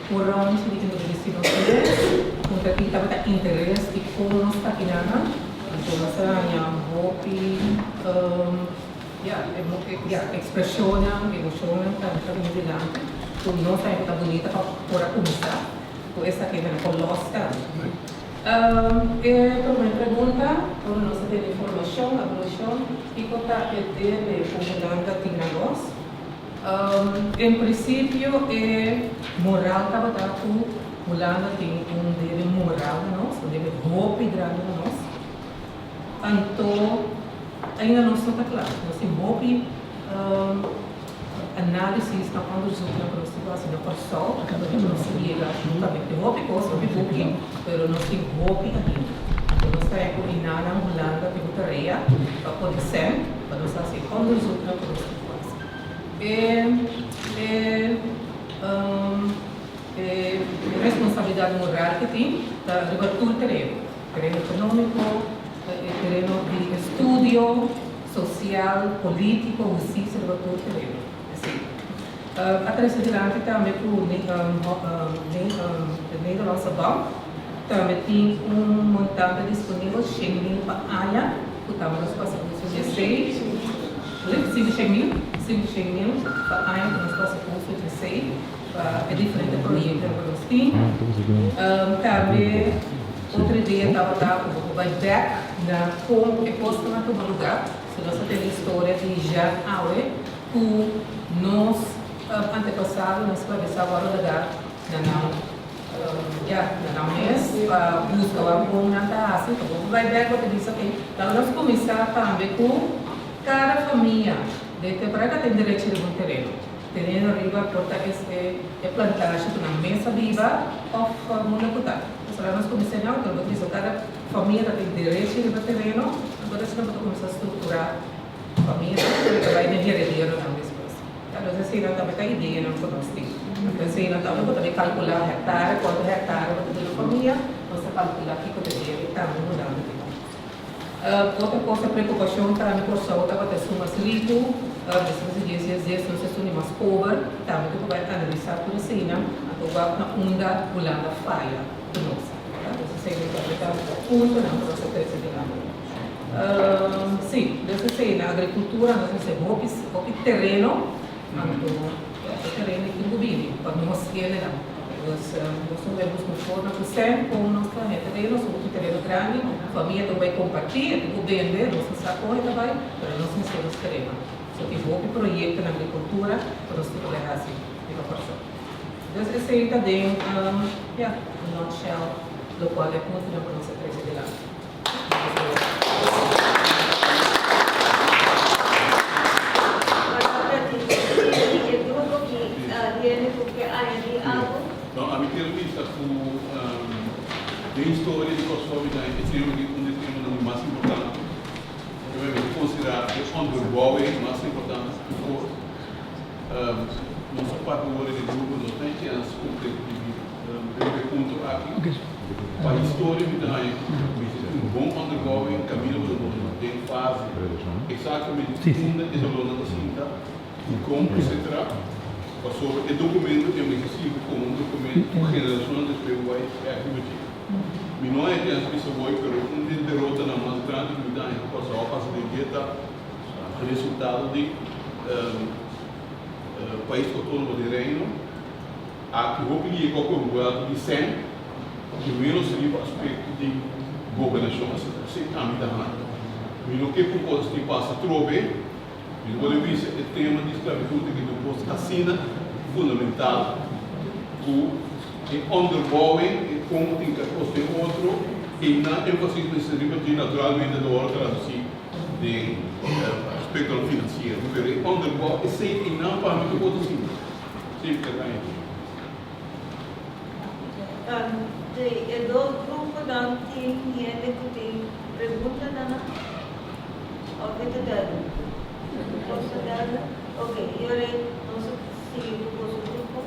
Un ròntje di introdusí nos mes, puntra ki tabata interes di kon nos ta kinanan. Anto nos a haña hopi ya, ya, ekspreshonnan, emoshonnan tambe ta bini dilanti ku nos a haña ku ta bunita pa por a kuminsá ku esaki nan por lòs tambe. E promé pregunta, ora nos a tene informashon, abolishon, kiko ta e debe ku Hulanda tin na nos? En prinsipio e moral tabata ku Hulanda tin un debe moral na nos, un debe hopi grandi na nos. Anto ainda nos no ta kla. Nos tin hopi análisis na onderzoeknan ku nos tin ku hasi na Kòrsou, pasobra nos yega tambe tin hopi kos, hopi buki, pero nos tin hopi ainda. Anto nos ta haña ku e nanan Hulanda tin un tarea pa pone sèn pa nos hasi onderzoeknan ku nos tin ku hasi. E e e responsabilidat moral ku tin ta riba tur tereno, tereno ekonómiko, e tereno di estudio, sosial, polítiko, hustisia, riba tur tereno. Esei. A trese dilanti tambe ku de Nederlandse Bank tambe tin un montante disponibel, 100.000 pa aña, ku tambe nos pasa uso di esei. 500.000, 500.000 pa aña ku nos pasa uso di esei pa e diferente proyektonan ku nos tin. Tambe otro idea tabata ku bo por bai bèk na kon e kosnan a tuma lugá. Si nos a tene historia di Jean awe ku nos antepasadonan sklabisá wòrdu laga na nan ya na nan mes pa buska wak kon nan ta hasi. Ta bo por bai bèk bo ta bisa oke laga nos kuminsá tambe ku kada famia den temporada ta tin derecho riba un tereno. Tereno riba por ta es e plantashi ku nan mes a biba òf munda ku ta. Pasobra nos kuminsá nan bo ta bisa kada famia ta tin derecho riba tereno anto asina bo ta kuminsá strukturá famia ta ta bai den herederonan despues. Tal bes eseinan tambe ta ideanan ku nos tin. Anto eseinan tambe bo ta bay kalkulá hèktare, kuantu hèktare bo ta duna famia, nos ta kalkulá kiko ta debe tambe mudando di nan. Otro kos ta preokupashon tambe Kòrsou tabata esun mas riku, despues di dies dies dies nos esun di mas pober, tambe tin ku bai analisá tur eseinan, anto wak na unda Hulanda faya ku nos. Entonces eseinan tambe ta puntonan ku nos ta trese dilanti. Sí, dus esei na agrikultura nos mester hopi hopi tereno, anto e tereno ei tin ku bini pa nos hendenan. Dus nos no bai buska un forma ku sèn kon nos ta haña tereno, so hopi tereno grandi, famia ta bai kompartí, e tin ku bende, nos no sa kon e ta bai, pero nos mester nos tereno. So tin hopi proyekto na agrikultura ku nos tin ku bai hasi riba Kòrsou. Dus esei ta den, ya, un nutshell lokual e puntonan ku nos a trese dilanti. No, ami kier bisa ku den historia di Kòrsou mi ta e tema di un di e temanan mas importante. Yo mi ta konsiderá e onderbouwing mas importante ku por. Nos a papia ora di grupo nos ta e chèns kompleto di riba e punto aki. Pa historia mi ta haña ku mester tin un bon onderbouwing kaminda bo ta duna den fase eksaktamente unda e dolónan ta sinta i kon etcetera pasobra e dokumento e mester sirbi komo un dokumento ku generashonnan despues bai bèk riba dje. Mi no haña chèns bisa hoy pero un di e derotanan mas grandi ku mi ta haña ku Kòrsou a pasa den dje ta resultado di pais outónomo di Reino. Aki hopi di e koko envuelto di sèn i ménos riba aspekto di gobernashon asina. Esei ami ta haña. Mi no ke ku kos tin pasa trobe. Mi no por bisa e tema di sklabitut aki ta un kos asina fundamental ku e onderbouwing e kon tin ka kos den otro i nan énfasis mester riba dje naturalmente ta wòrdu tradusí den aspektonan finansiero. Pero e onderbouw esei einan pa mi ta por ta sinti. Sí, ta gaña. De e dos gruponan tin hende ku tin pregunta na nan? Òf e ta duidelijk? Kos ta duidelijk? Oké, i ora nos a sigui ku boso grupo.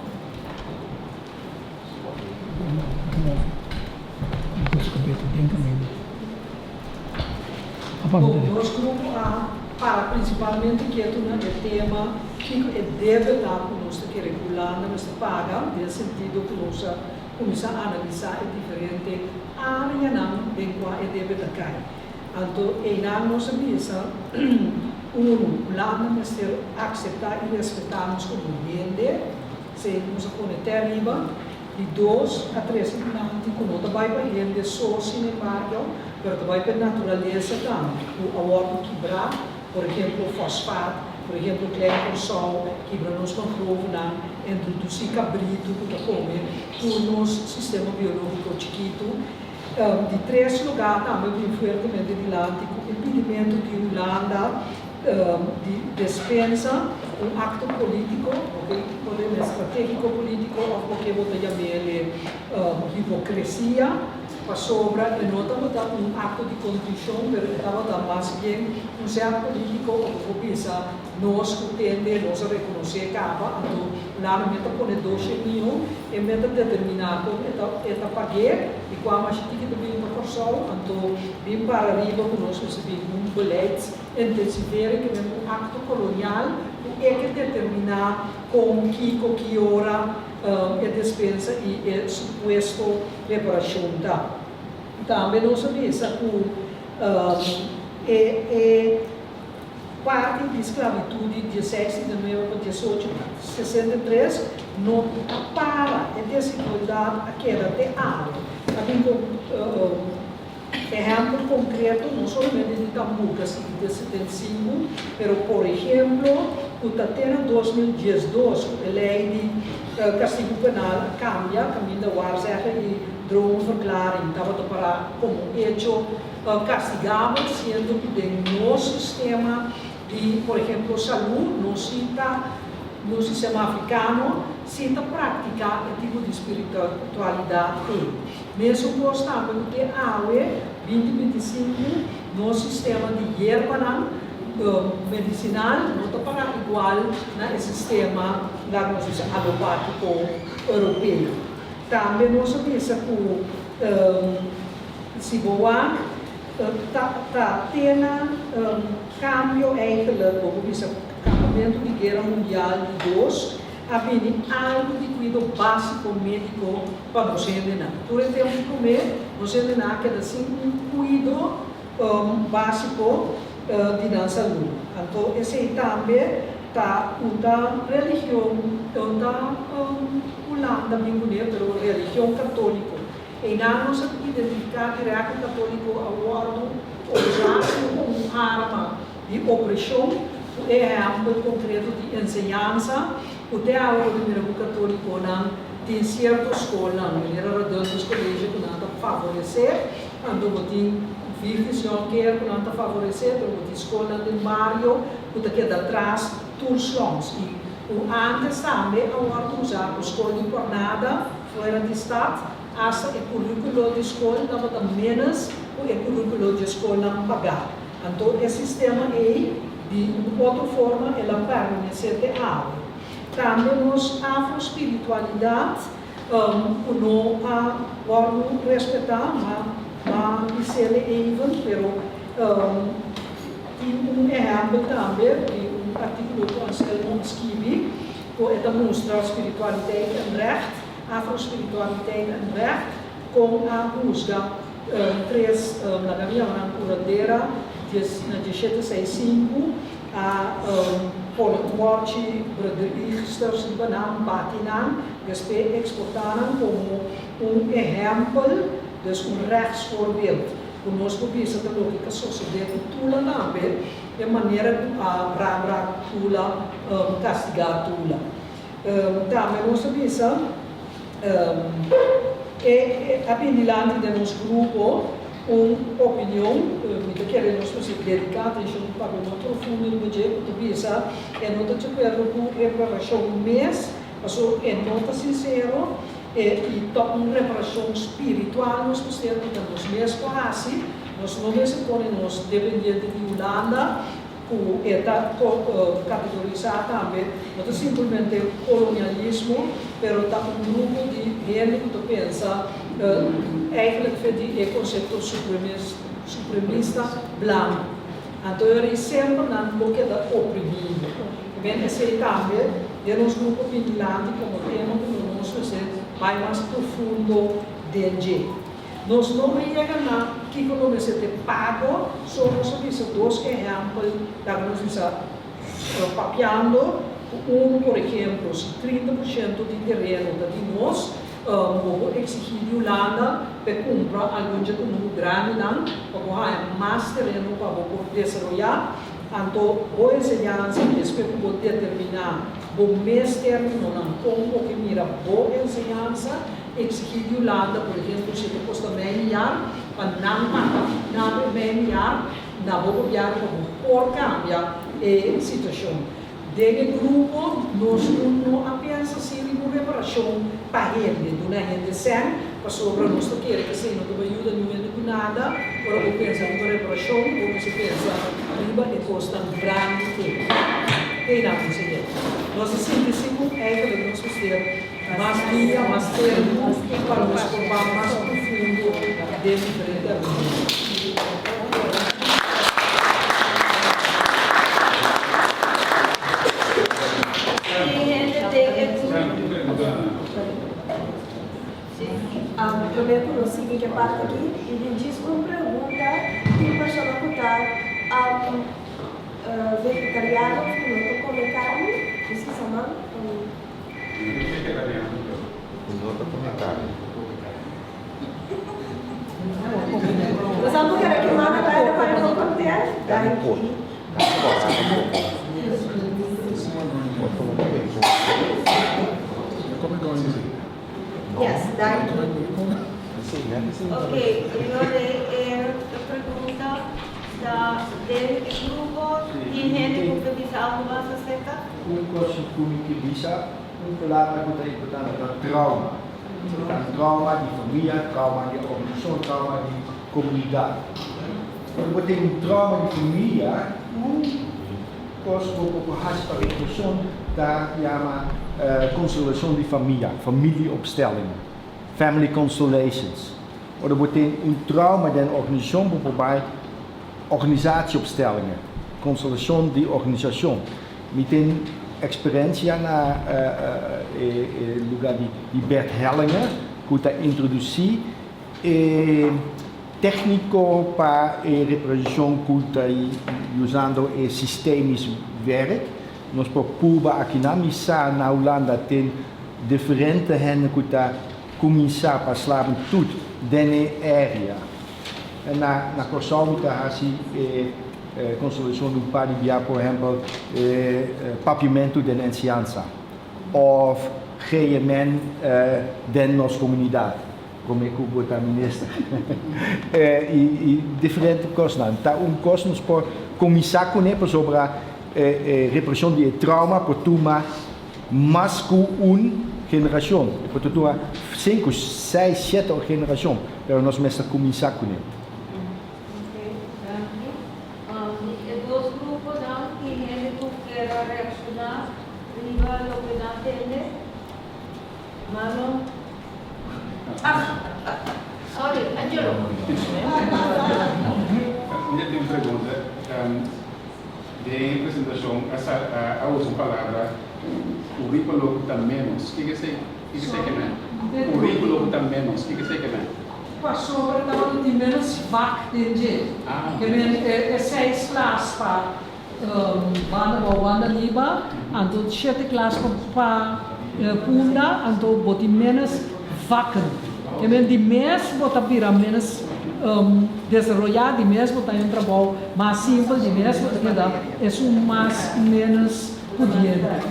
Bo dos grupo a. para prinsipalmente ketu na e tema kiko e debe ta ku nos ta kere ku Hulanda mester paga, den sentido ku nos a kuminsá analisá e diferente áreanan den kua e debe ta kai. Anto einan nos a bisa, Unu, Hulanda mester akseptá i respetá nos komo hende, esei nos a pone te ariba. Di dos, a trese dilanti ku no ta bai pa hende so, sinembargo, pero ta bai pa e naturalesa tambe, ku a wòrdu kibrá, por ehemplo fosfaat, por ehemplo Klein Kòrsou, kibra nos mangrovenan, introdusí kabritu ku ta kome tur nos sistema biológiko chikitu. Di tres lugá tambe bin fuertemente dilanti ku e pidimentu di Hulanda di despensa, un akto polítiko, oke, por e estratégiko polítiko òf loke bo ta yam'é hipokresia, pasobra e no tabata un akto di kontrishon, pero e tabata mas bien un sèt polítiko òf bo bisa nos ku tende, nos a rekonosé kaba, anto Hulanda mester pone doshe mion. E meta determiná kon e ta e ta pag'é i kua mashi tiki ta bini pa Kòrsou, anto bin para riba ku nos mester bin ku un beleidsintensivering ke men un akto kolonial ku e ke determiná kon, kiko, ki ora e despensa i e supuesto reparashon ta. Tambe nos a bisa ku e e. Parti di sklabitut di 1669 pa 1863 no a para, e desigualdat a keda te awe. Ta bin ku ehèmpel konkreto no solamente di Tambuca sigui te 75, pero por ehemplo ku ta te na 2012 ku e lei di kastigu penal a kambia kaminda waarzeggen i droomverklaring tabata para komo echo Castigabel siendo cu den nos sistema di, por ehemplo, salud, nos si ta, nos sistema africano, si ta practica e tipo di spiritualidad ey. Mesun cos tambe cu te awe, 2025, nos sistema di yerbanan medicinal no ta para igual na e sistema, laga nos bisa, alopatico europeo. Tambe nos a bisa cu. Si bo wak ta ta te na cambio eigenlijk, bo por bisa campamento di guera mundial di dos a bini algo di cuido basico medico pa nos hendenan. Tur e tempo prome nos hendenan a keda sin un cuido basico di nan salud. Anto esey tambe ta un ta religion, un ta Hulanda bin cune, pero religion catolico. Einan nos a identifiká di rèkta katóliko a wòrdu usá komo un arma di opreshon ku e ehèmpel konkreto di enseñansa ku te awe bo ta mira ku katólikonan tin sierto skolnan, manera Radulphus College ku nan ta favoresé, anto bo tin Virtus Jonker ku nan ta favoresé, pero bo tin skolnan den bario ku ta keda tras tur slòms i ku ántes tambe a wòrdu usá ku skol di pòrnada. Fuera di stad, asta e curriculo di scol tabata menos cu e curriculo dje scolnan pagá. Anto e sistema ei, di un otro forma el a permanece te awe. Tambe nos afro-spiritualidad, cu no a wordo respetá, ma ma bisele even, pero tin un ehempel tambe di un articulo cu Anselmo a skibi, Ku e ta mustra spiritualiteit en recht, afro-spiritualiteit en recht, kon a husga tres laga mi yama nan kurandera na 1765 a pone un bòrchi bedriegsters riba nan, bati nan, despues eksportá nan komo un ehèmpel, dus un rechtsvoorbeeld. Ku nos por bisa ta loke ta sosodé ku Tula tambe. E manera ku a Rambra Tula kastigá Tula. Tambe nos a bisa e a bini dilanti den nos grupo un opinion, mi ta kere nos mester dediká atenshon ku papia mas profundo riba dje, ku ta bisa e no ta di akuerdo ku reparashon mes, pasobra e no ta sinsero i ta un reparashon spiritual nos mester ku ta nos mes por hasi. Nos no mester pone nos dependiente di Hulanda ku e ta kategorisá tambe, no ta simpelmente kolonialismo, pero ta un grupo di hende ku ta pensa eigenlijk for di e konsepto supremista blanku. Anto e ora ei semper nan lo keda oprimí. Men esei tambe den nos grupo bin dilanti komo tema ku nos mester bai mas profundo den dje. Nos no a yega na kiko lo mester te pago, so nos a bisa dos ehèmpel laga nos bisa papiando ku unu por ehemplo si 30% di tereno ta di nos, Bo por exigí di Hulanda p'e cumpra algun dje kunuku grandinan pa bo haña mas tereno pa bo por desaroyá. Anto bo enseñansa despues ku bo determiná bo mes términonan kon bo ke mira bo enseñansa, exigí di Hulanda por ehemplo si e ta kosta mei miar pa nan paga nan e mei miar na bo gobièrnu pa bo por kambia e situashon. Den e grupo nos no no a pensa si riba un reparashon pa hende, duna hende sèn, pasobra nos ta kere ku esei no ta bai yuda niun hende ku nada. Ora bo pensa riba reparashon, bo mester pensa riba e kosnan grandi ei. Einan, konseher. Nos a sinti si ku eigenlijk nos mester mas dia, mas tempu pa nos por ba mas profundo den diferente argumentonan. Promé ku nos sigui ku e parti aki, mi tin djis un pregunta. Tin persona ku ta vegetariano òf ku no ta kome karni? Djis kisa man. Nos a mujer aki manda ta pa e no contea. Danki. Yes, danki. Ok, Yore, e pregunta ta den e grupo tin hende ku ke bisa algu mas aserka? Un kos ku mi ke bisa, un palabra ku ta importante ta trauma. Ta trauma di famia, trauma di organisashon, trauma di komunidat. Ora bo tin un trauma di famia, un kos ku bo por hasi pa reparashon ta yama konsolashon di famia, familieopstellingen, family constellations. Ora bo tin un trauma den organisashon bo por bai organisatieopstellingen, konsolashon di organisashon. Mi tin eksperensia na e luga di Bert Hellinger ku ta introdusí e tékniko pa e reparashon ku ta usando e sistemisch werk. Nos por purba akinan. Mi sa na Hulanda tin diferente hende ku ta kuminsá pa slapen tut den e area. Na na Kòrsou mi ta hasi e konsolashon di un par di bia, por ehèmpel e papiamentu den enseñansa òf GMN den nos komunidat, promé ku bo ta minister i diferente kosnan. Ta un kos nos por kuminsá kuné pasobra e represhon di e trauma por tuma mas ku un generashon. E por ta tuma sinku, seis, shete generashon, pero nos mester kuminsá kuné. Ok, danki. E dos gruponan tin hende ku kier a reakshoná riba loke nan tende? Marlon? Ah, sorry, Angelo. Mi tin un pregunta. Den e presentashon a usa un palabra kuríkulo ku ta ménos. Kiko esei kiko esei ke men? Kuríkulo ku ta ménos, kiko esei ke men? Pasobra tabata tin ménos vak den dje. Ke men e seis klas pa banda bou banda riba, anto shete klas pa punda, anto bo tin ménos vakken. Ke men di mes bo ta bira ménos desaroyá, di mes bo ta haña un trabou mas simpel, di mes bo ta keda esun mas ménos pudiente.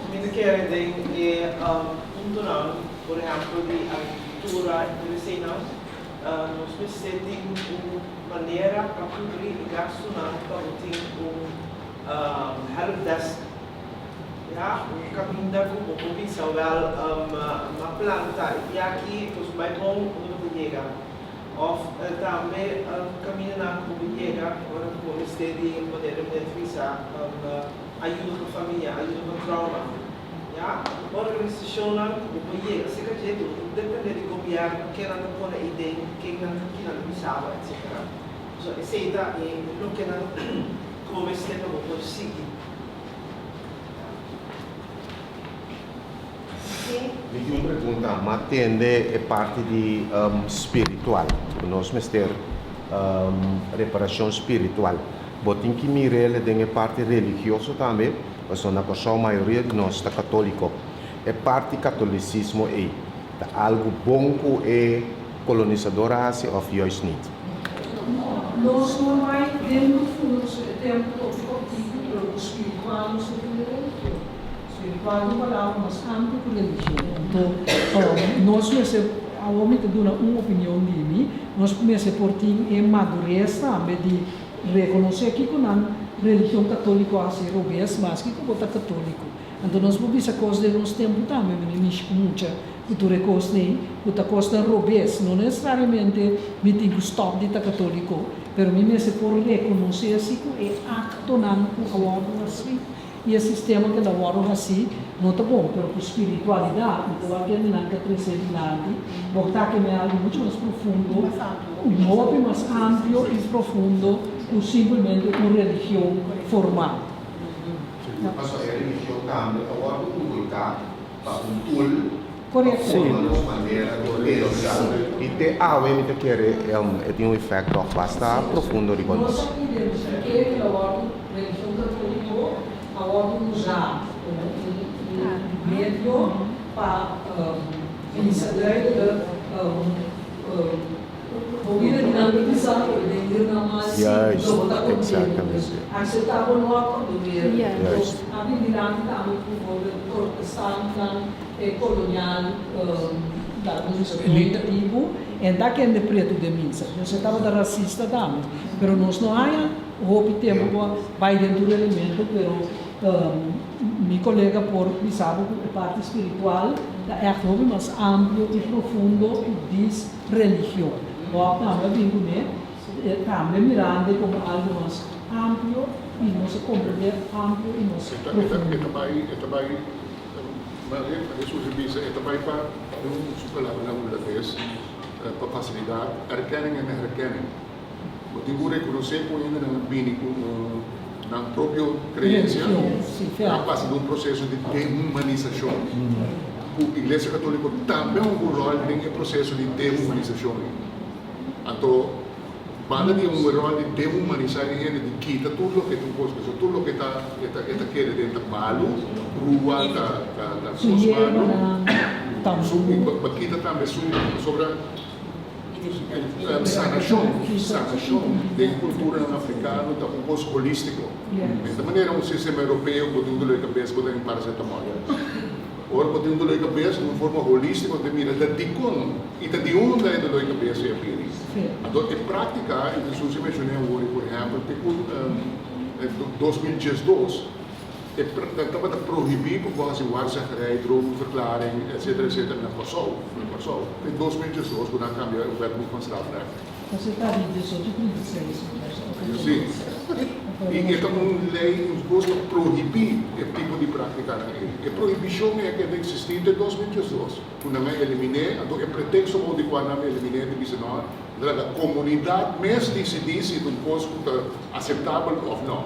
Mi ta kere den e puntonan, por ehempel di agrikultura i tur eseinan, nos mester tin un manera pa kubri e gastunan pa bo tin un helpdesk. Ya, un caminda cu bo por bisa, wel, m'a planta e dia aki, e cos bai bon, unda bo ta yega? Of tambe camindanan cu bo por yega ora cu bo mester di, manera mi a bisa, ayudo pa famia, ayudo pa trauma. Ya, organisashonnan ku bo por yega serka dje ku no ta depende di gobièrnu, ken nan ta pone ei den, ken nan ta kina ta bisa bo, etsetera. So esei ta e lokenan ku bo mester pa bo por sigui. Mi tin un pregunta, m'a tende e parti di spiritual, ku nos mester reparashon spiritual. Bo tin ki mir'el den e parti religioso tambe, pasobra na Kòrsou mayoria di nos ta katóliko. E parti katolisismo ei ta algu bon ku e kolonisador a hasi òf juist nit? Nos no bai den profundo pasobra e tempu tópiko aktivo, pero ku spiritual nos no tin religion. Spiritual ta un palabra mas amplio ku religion. Anto nos mester, awor mi ta duna un opinion di mi, nos mester por tin e madures tambe di rekonosé kiko nan religion katóliko a hasi robes, maske ku bo ta katóliko. Anto nos por bisa kos den nos tempu tambe, mi no mishi ku mucha ku tur e kosnan ku ta kosnan robes. No nesesariamente mi tin ku stòp di ta katóliko, pero mi mester por rekonosé si ku e aktonan ku a wòrdu hasí i e sistema ku el a wòrdu hasí no ta bon. Pero ku spiritualidat, mi ta wak hendenan ta trese dilanti, bo ta keme algu muchu mas profundo, un hopi mas amplio i profundo ku simplemente un religion formal. Pasobra e religion tambe a wòrdu inkulká pa un tool pa forma nos manera di pensa. I te awe mi ta kere e tin un efèkt tòg basta profundo riba nos. Nos a identifiké ku la wòrdu religion katóliko a wòrdu usá komo un medio pa bisa duidelijk Bo bida di nan ta bisa ku e den dirnan mal si Juist, lo bo ta kontento. Dus exactamente. akseptá bo lòt òf bo bira. Juist. A bin dilanti tambe ku bijvoorbeeld protestantnan e kolonial laga nos bisa negativo en ta kende pretu den misa. Dus e tabata rasista tambe. Pero nos no haña hopi tempu pa bai den tur elemento pero Mi kolega por bisa bo ku e parti spiritual ta ègt hopi mas amplio i profundo ku dis religion. Bo tambe a bin kuné, tambe mirando komo algu mas amplio i nos a komprendé amplio i mas profundo. E ta bai, e ta bai, Maria Jesus a bisa, e ta bai pa, den su palabranan hulandes, pa fasilidad, erkenning en herkenning. Bo tin ku rekonosé ku hendenan a bini ku un nan propio kreensia, a pasa den un proseso di dehumanisashon. Ku Iglesia Katóliko tambe a hunga un ròl den e proseso di dehumanisashon ei. Anto, banda di hunga e ròl di dehumanisá e hende, di kita tur loke ta un kos, pasobra tur loke ta e ta e ta kere den ta malu, rua ta ta ta kos malu, su pa kita tambe su pasobra. Sanashon, sanashon den kulturanan afrikano ta un kos holístiko. Den ta manera un sistema europeo bo tin un dolor di kabes bo ta den paracetamol. Ora bo tin un dolor di kabes den un forma holístiko ta mira ta dikon i ta di unda e dolor di kabes ei a bini. Anto e práktika, i Susi menshoné awor por ehèmpel te ku 2012, E tabata prohibí pa bo hasi waarzeggerij, droomverklaring, etcetera, etcetera na Kòrsou, na Kòrsou. Te 2012 ku nan a kambia e Wetboek van Strafrecht. Esei ta di 1836, mi Sí. I e ta un lei, un kos pa prohibí e tipo di práktikanan ei. E prohibishon ei a keda eksistí te 2012, ku nan a eliminé, anto e preteksto bou di kua nan a eliminé ta bisa no, laga komunidat mes disidí si ta un kos ku ta aseptabel òf no.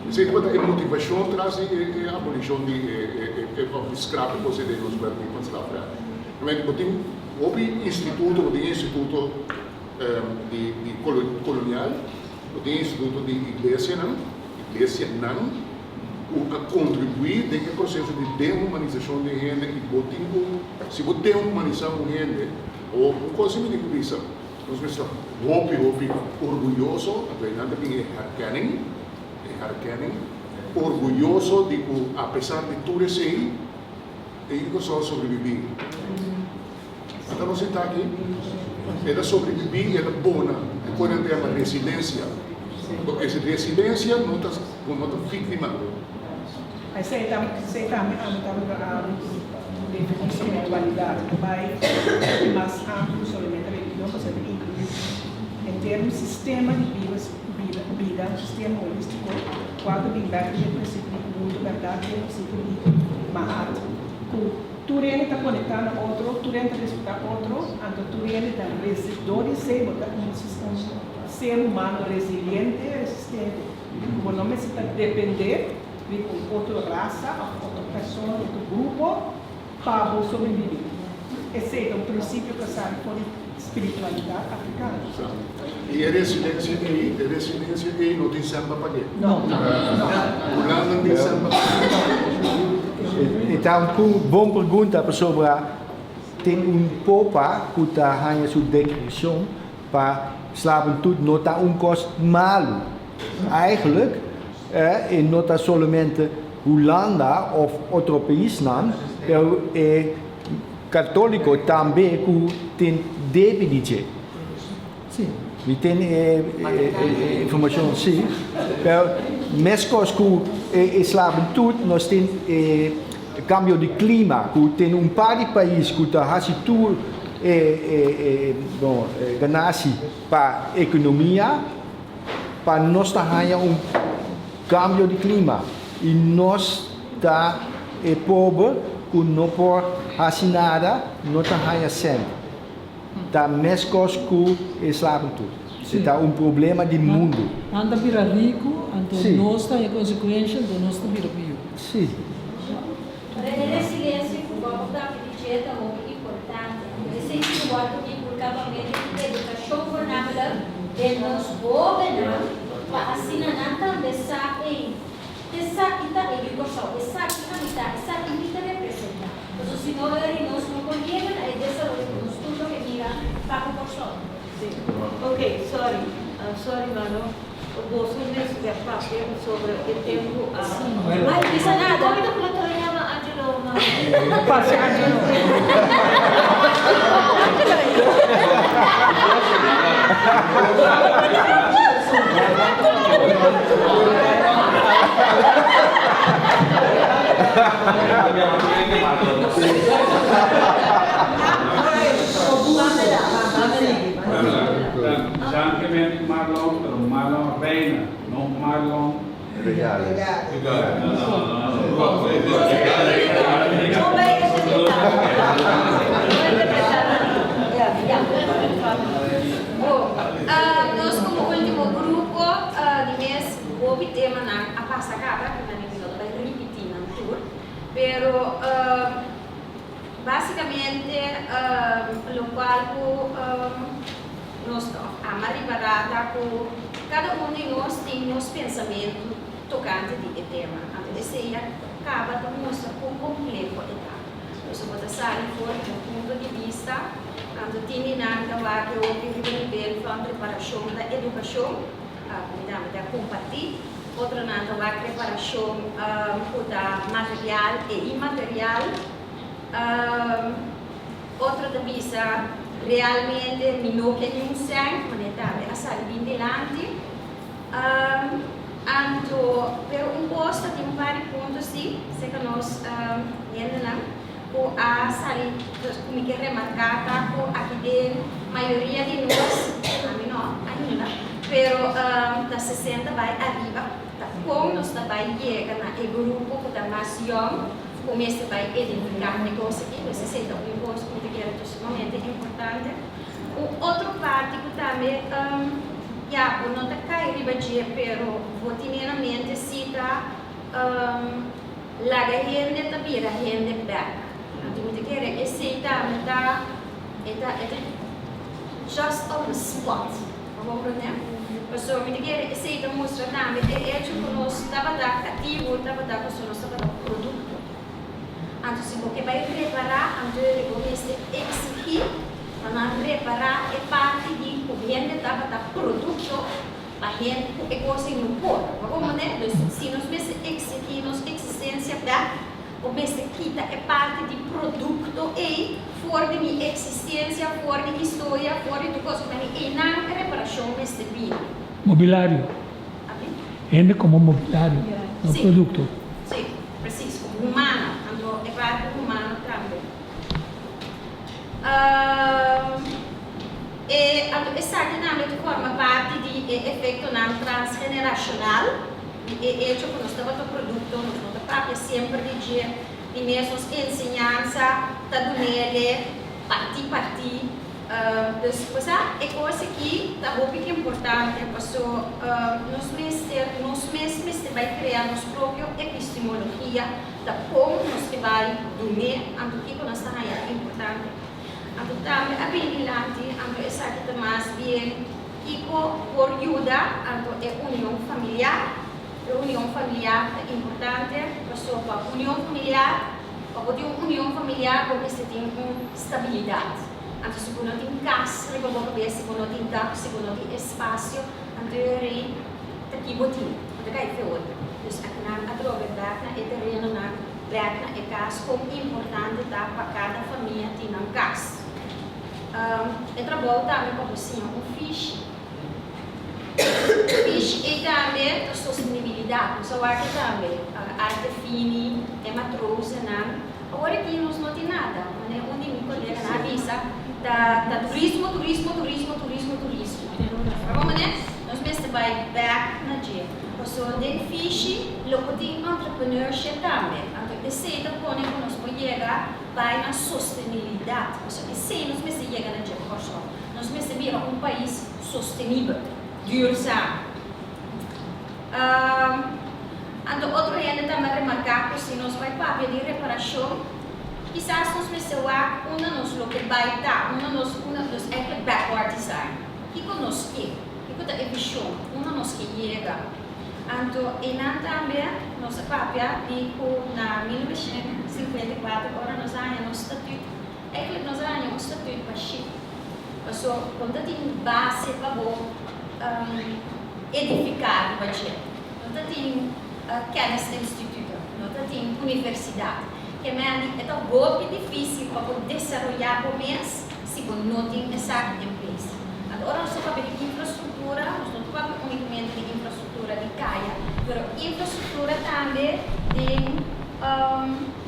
Esei tabata e motivashon tras di e abolishon di e òf di skrap e kos ei den nos Wetboek van Strafrecht. Normalmente bo tin hopi instituto, bo tin e instituto di di kolonial, bo tin e instituto di iglesianan, iglesianan ku a kontribuí den e proseso di dehumanisashon di hende i bo tin ku, si bo dehumanisá un hende, awor un kos si mi tin ku bisa. Nos mester ta hopi hopi orguyoso, anto einan ta bin e herkenning, e herkenning, orguyoso di ku apesar di tur esei, e yu Kòrsou a sobrebibí. Ata nos sinta aki, el a sobrebibí i el a bona e kos nan ta yama resilensia. Anto e resilensia no ta, bo no ta víktima. Esei ta esei tambe ami tabata definí spiritualidat ta bai mas amplio solamente religion pasobra ta inkluí henter un sistema di biba bida un sistema holístiko. Lokual ta bin bèk den e prinsipio di Ubuntu bèrdat, den e prinsipio di Maat, ku tur hende ta konektá na otro, tur hende ta respetá otro, anto tur hende ta resi, dor di esei bo ta un un ser humano resiliente, resistente, ku bo no mester ta dependé riba un otro rasa òf otro persona, otro grupo pa bo sobrebibí. Esei ta un prinsipio ku a sali for di spiritualidat afrikano. I e residensia ei, e residensia ei no tin sèn pa pag'é. No. Hulanda no tin sèn pa pag'é. E ta un bon pregunta pasobra tin un popa ku ta haña su dekreshon pa slaverntud no ta un kos malu. Eigenlijk e no ta solamente Hulanda of otro paisnan, pero e Católico tambe cu tin debe di dje. Mi tin e informacion si, pero mescos cu e slaventud nos tin e cambio di clima cu tin un par di pais cu ta haci tur e ganashi pa economia pa nos ta haya un Cambio di clima y nos ta e pober cu no por haci nada, no ta haya cent. Ta mescos cu e slaventud. E ta un problema di mundo. Nan ta bira rico, anto nos ta haya consecuencia, anto nos ta bira pior. Si. Pero e resiliencia cu bo a papia di dje ta hopi importante. Anto esey tin wordo inculca pa medio di educacion voornamelijk den nos hobennan pa asina nan tambe sa ey esaki ta e yu Corsou, esaki ami ta, esaki mi ta representa. Pasobra si no eri nos no por yega na e desaroyo cu nos tur lo ke mira pa cu Corsou. Sí. Ok, sorry. Sorry mano. Boso mester papia sobre e tempu a. Ay, bisa nada. Komi ta plato a yama Angelo ma. Pase Angelo. Jean Marlon, pero Marlon Reina, no Marlon Regales. Nos komo ultimo grupo di mes hopi temanan a pasa kaba, ku nan no ta bai ripití nan tur, pero Básicamente locual cu nos ta of ama ripará ta cu cada un di nos tin nos pensamento tocante di e tema. Anto esey a caba ta mustra con compleho e ta. Pasobra bo ta sali for di un punto di bista, anto tin di nan ta wak e hopi riba nivel van preparacion ta educacion, cu mi tambe ta comparti. Otronan ta wak reparashon ku ta material e inmaterial. Otro ta bisa realmente mi no ke niun sèn, manera tambe a sali bin dilanti. Anto, pero un kos ta tin un par di punto si, serka nos hendenan ku a sali, ku mi ke remarká ta ku aki den mayoria di nos, ami no ainda, pero ta 60 bai ariba, ta kon nos ta bai yega na e grupo ku ta mas yòn ku mester bai edifiká e kos aki, pues esei ta un kos ku mi ta kere ta sumamente importante. Un otro parti ku tambe ya bo no ta kai riba dje pero bo tine na mente si ta Laga hende ta bira hende bek. Anto mi ta kere esei tambe ta e ta e ta just on the spot. Bo comprende? Pasobra mi ta kere esei ta mustra tambe e hecho ku nos tabata katibu tabata pasobra nos tabata produkto. Anto si bo ke bai repará anto bo mester eksigí pa nan repará e parti di ku hende tabata produkto. Pa hende ku e kos ei no por. Bo komprendé? Dus si nos mester eksigí nos eksistensia bèk, bo mester kita e parti di produkto ei for di mi eksistensia, for di historia, for di tur kos. Ku ta mi einan e reparashon mester bini. Mobilario. Abi? Hende komo mobilario, no Sí. produkto. Sí, presis, komo humano. Anto e parti humano tambe. E anto esaki tambe ta forma parti di e efektonan transgenerashonal. Di e echo ku nos tabata produkto, nos no ta papia semper di dje, di mes nos enseñansa ta dunele parti parti. Dus bo sa, e kos aki ta hopi importante paso nos mester, nos mes mester bai krea nos propio epistemologia ta kon nos ke bai dun'é, anto kiko nos ta haña importante. Anto tambe a bini dilanti, anto esaki ta mas bien kiko por yuda anto e union familiar. E union familiar ta importante paso pa union familiar, pa bo tin un union familiar bo mester tin un stabilidat. Anto si bo no tin kas riba bo kabes, si bo no tin dak, si bo no tin espasio, anto e rei ta ki bo tin? Bo ta kai fe otro. Dus akinan atrobe bèk na e terenonan, bèk na e kas, kon importante ta pa kada famia tin nan kas. E trabou tambe pa bo siña un fishi. Fishi ei tambe ta sostenibilidat. Nos a wak tambe arte fini, e matrozenan. Awor aki nos no tin nada, manera un di mi koleganan a bisa, ta ta turismo, turismo, turismo, turismo, turismo. Pero bo manera nos mester bai bek na dje, pasobra den fishi lo por tin entrepreneurship tambe, anto esei ta pone ku nos por yega bai na sostenibilidat, pasobra esei nos mester yega na dje Kòrsou, nos mester bira un pais sostenibel, duurzaam. Anto otro hende tambe a remarká ku si nos bai papia di reparashon, kisas nos mester wak unda nos lo ke bai ta, unda nos, unda nos eigenlijk backward design. Kiko nos ke? Kiko ta e vishon? Unda nos ke yega? Anto einan tambe nos a papia di ku na 1954 ora nos a haña nos statuut, eigenlijk nos a haña un statuut bashí, paso bo ta tin base pa bo edifiká riba dje. No ta tin kennisinstituten, no ta tin universidat. Ke mende e ta hopi difísil pa bo desaroyá bo mes si bo no tin esaki en place. Anto ora nos ta papia di infrastruktura, nos no ta papia únikamente di infrastruktura di kaya, pero infrastruktura tambe den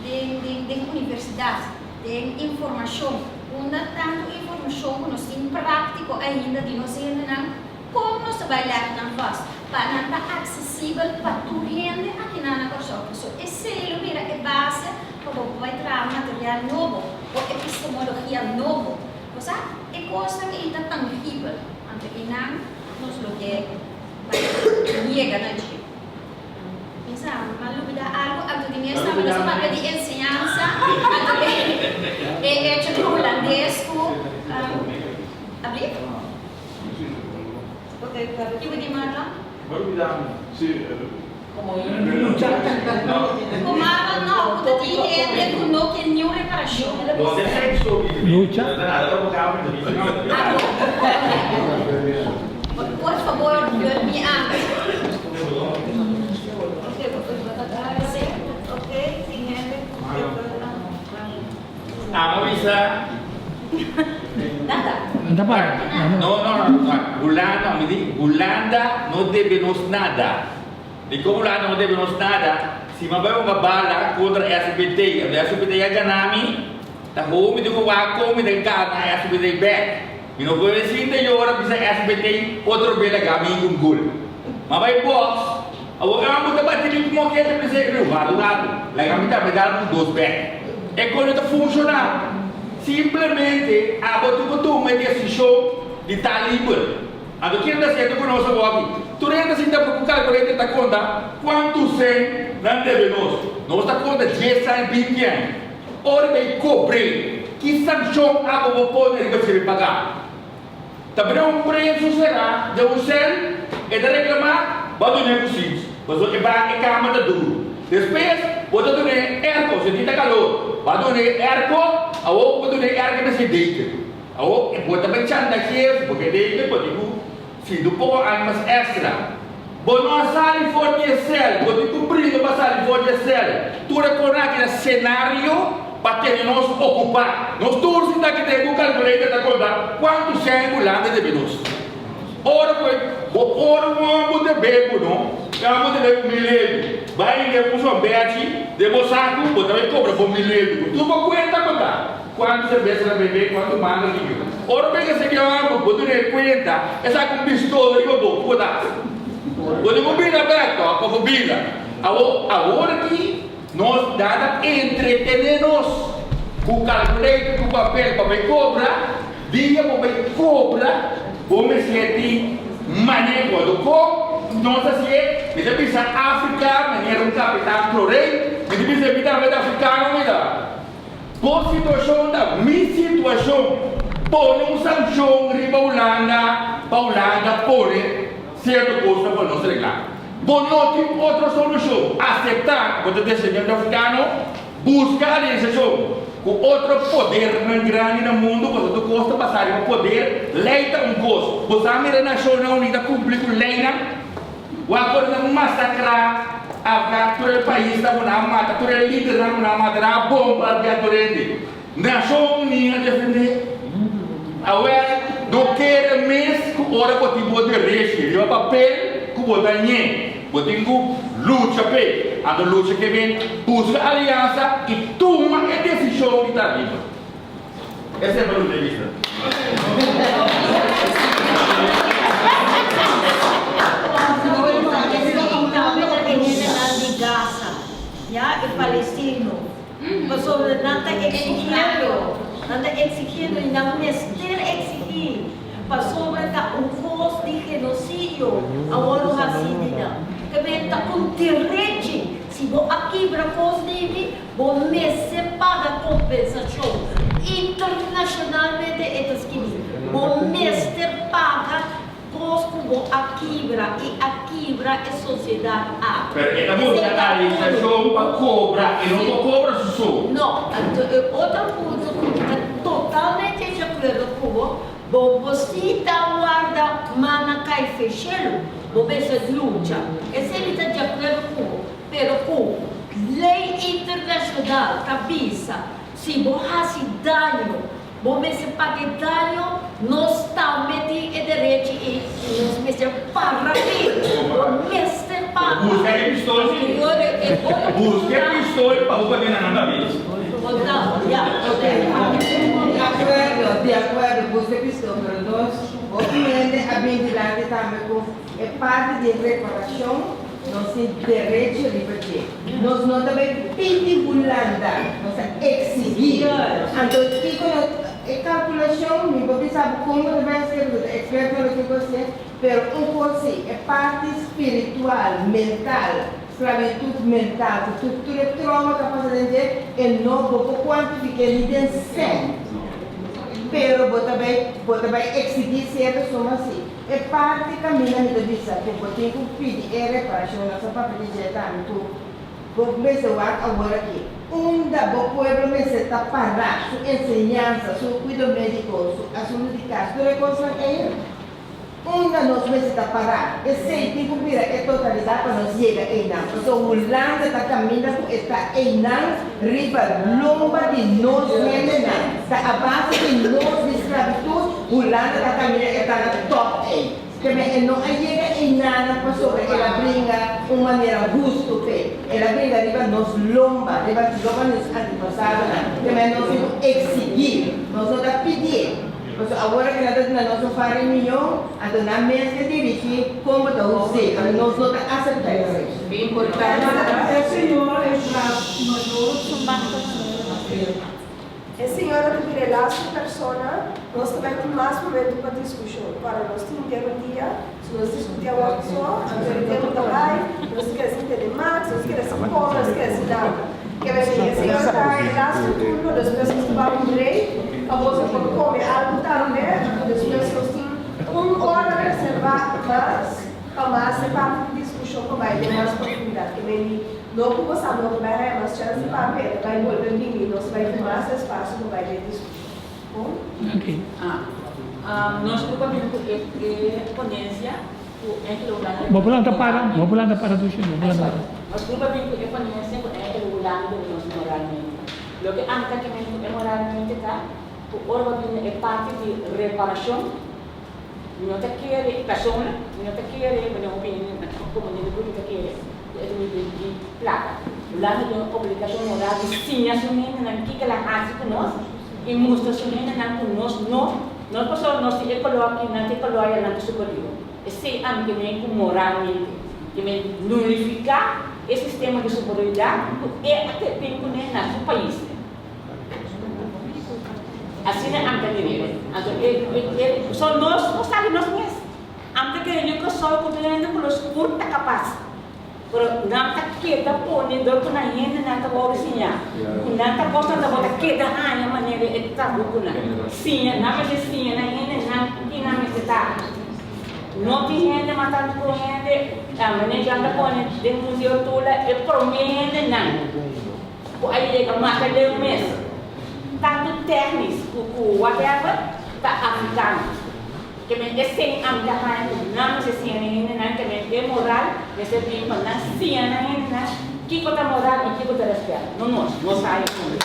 den den universidat, den informashon. Unda tantu informashon ku nos tin práktiko ainda di nos hendenan Kon nos ta bai lèg nan vast pa nan ta aksesibel pa tur hende akinan na Kòrsou? Paso esei lo bira e base pa bo por bai traha material nobo o epistemologia nobo. Bo sa, e kosnan ei ta tangibel, anto einan nos lo ke bai yega na dje. Pensa, mi a lubida algu, anto di mes tambe nos a papia di enseñansa, anto e echo di hulandes ku abli? Kiko di Marlon? Ku Marlon no, ku ta tin hende ku no ke niun reparashon. Lucha. Abo. Por fabor, vul mi aan. Amo bisa. Nada. Anda para. No, no, no. Hulanda, mi di, Hulanda no debe nos nada. Di kon Hulanda no debe nos nada? Si mi a bai hunga bala kontra SBT, anto SBT a gana mi, ta hopi mi tin ku wak kon mi ta gana SBT bek. Mi no por sinta yora bisa SBT otro bes laga mi un gol. Mi a bai box, awor amo ta bati mi ku mokete mi bisa, Ratu ratu, laga mi tambe dal un dos bek. E kos no ta funshoná. Simplemente abo tin ku tuma e desishon di ta liber. Anto kiko ta siendo ku nos awor aki? Tur hende ta sinta ku kalkuleta ta konta kuantu sen nan debe nos. Nos ta konta dies aña, binti aña. Ora bay kobr'é, ki sankshon abo bo pone riba dje paga? Ta bira un preso será den un sèl, e ta reklamá, bo a dun'é ku sins, pasobra e ba e kama ta duru. Despues bo ta dun'é erko, si tin ta kalor, bo a dun'é erko, awor bo dun'é erko e mester deken. Awor bo ta bay chantajeer, si bo ke deken bo tin ku sinti un poko aña mas èkstra. Bo no a sali for di e sèl, bo tin ku bringa pa sali for di e sèl. Tur e kosnan aki ta senario pa tene nos okupá. Nos tur sinta aki den ku calculator ta konta kuantu sèn ku landa debe nos. Ora ku e bo ora un hòmber debe bo no, e hòmber debe bo mil euro. Bai den un sombechi den bo saku, bo ta bai kobra bo mil euro. Tur bo kuenta konta. Kuantu serbesa ta bebe, kuantu manga di yu. Ora bo yega seki hòmber, bo tene kuenta, e saka un pistola riba bo, ku bo ta hasi? Bo tin ku bira bèk tòg? pa bo bida. Awor, awor aki nos dada entretene nos ku calculator ku papel pa bai cobra, dia bo bai cobra bo mester tin maneho. Anto kon nos ta hacié? Mi ta bisa Africa manera un capitan Florey, mi ta bisa mi tambe ta africano mi ta. Bo situashon ta mi situashon. Pone un sankshon riba Hulanda pa Hulanda pone sierto kosnan pa nos reglá. Bo no tin otro solushon. Aseptá ku bo ta desendiente afrikano, buska aliansashon ku otro podernan grandi na mundu pasobra tur kos ta basá riba poder. Lei ta un kos. Bo sa mira Nashonnan Uní ta kumpli ku leinan? Wak ora nan masakrá Afgan tur e paisnan ku nan a mata, tur e lidernan ku nan a mata, nan a bombardiá tur hende. Nashon Uní a defendé. Awèl, no kere mes ku ora bo tin bo derechi riba papel ku bo ta ñe, bo tin ku lucha p'e. Anto lucha ke ben buska aliansa i tuma e desishon di ta riba. Ese e punto di vista. Hendenan di Gaza, ya, e palestino, pasobra nan ta exigiendo, nan ta exigiendo y nan mester exigi, pasobra ta un cos di genocidio a worde haci di nan. Te men ta un derechi, si bo a kibra cos di mi, Bo mester paga kompensashon. Internashonalmente e ta skibi, bo mester paga kos ku bo a kibra i a kibra e sosiedat aki. Pero e ta busca realisashon pa kobra, e no por kobra su so. No, anto e otro punto ku mi ta totalmente di akuerdo ku bo, bo por si ta warda mana kai feshelu, bo mester lucha. Esei mi ta di akuerdo ku bo. Pero ku lei internashonal ta bisa si bo hasi daño bo mester paga e daño, nos tambe tin e derechi i nos mester para p'e, bo mester paga. Buska e pistol si. Buska e pistol pa bo pone na nan kabes. Di akuerdo, di akuerdo, buska e pistol, pero nos hopi hende a bin dilanti tambe ku e parti di reparashon. Nos tin derecho riba dje. Nos no ta bay pidi Hulanda, nos ta exigi. Anto kico no, e calculacion, mi por bisa bo con bo ta bay hacié, bo ta experto na loke bo hacié, pero un cos si, e parti spiritual, mental, sclavitud mental, cu tur tur e trauma ta pasa den dje, e no, bo por cuantifiqué ni den cent. Pero bo ta bay, bo ta bay exigi cierto suma si. E parti kaminda mi ta bisa ku bo tin ku pidi e reparashon nos a papia di dje tambe ku bo mester wak awor aki unda bo pueblo mester ta pará su enseñansa su kuido mediko su asuntu di kas tur e kosnan ei unda nos mester ta pará esei tin ku bira e totalidat pa nos yega einan pasobra Hulanda ta kaminda ku e ta einan riba lomba di nos hendenan ta a base di nos di sklabitut Hulanda ta camina e ta na top ey. Keme e no a yega eynana pasobra el a bringa un manera husto p'e. El a bringa riba nos lomba, riba lomba di nos antepasadonan. Keme nos tin cu exigi, nos no ta pidié. Pasobra awor aki nan ta duna nos un par di miyon, anto nan mes ke dirigi con bo ta us'é. Anto nos no ta acepta esey. E señora e mayor. E señora ta bira e lastu persona, nos ta bai tin mas momento pa discusion. Ora nos tin henter un dia, si nos discuti awor so, anto e tempo ta bai, nos ta keda sin tene mas, nos ta keda sin come, nos ta keda sin nada. Ke bai e señora ta e lastu turno, despues nos ta bai un break, pa boso por come algo tambe, anto despues nos tin un ora reserva mas pa mas e parti di discusion pa bai den mas profundidad. Ke mei No ku bo sa no ta bai haña mas chèns di papia, e ta bai bolbe bini, nos ta bai tin mas espasio pa bai den diskushon. Bon? Ah, nos por papia ku e ponensia ku enkele Hulanda Bo por lanta para, bo por lanta para Dushi, bo por lanta para. Nos por papia ku e ponensia ku enkele Hulanda debe nos moralmente. Loke ami ta kemende ku e moralmente ta ku ora bo bini na e parti di reparashon, Mi no ta kere persona, mi no ta kere, mi no hopi hende komo hende grupo ta kere ku e ta un di plaka. Hulanda tin un obligashon moral di siña su hendenan kiko el a hasi ku nos i mustra su hendenan ku nos no no pasobra nos tin e kolor aki, nan tin e kolor aya, nan ta superior. Esei ami ke meen ku moralmente. Ke men nulifiká e sistema di superioridat ku e a tin kuné na su pais. Asina ami ta mir'é. Anto e e so nos por sali nos mes. Ami ta kere di Kòrsou ku tur hende ku los por ta kapas. Pero nan ta keda pone dor ku nan hendenan ta wòrdu siñá. Ku nan ta kos nan tabata keda haña manera e trabou ku nan siña. Nan mester siña nan hendenan ki nan mester ta. No tin hende mas tantu ku hende. Meneer Jan ta pone den Museo Tula e promé hendenan ku a yega masha leu mes, tantu tèknis ku ku whatever, ta afrikano. Ke men esei ami ta haña ku nan mester siña nan hendenan, ke men e moral mester bin pa nan siña nan hendenan kiko ta moral i kiko ta rèspèt. No nos, nos sa e punto.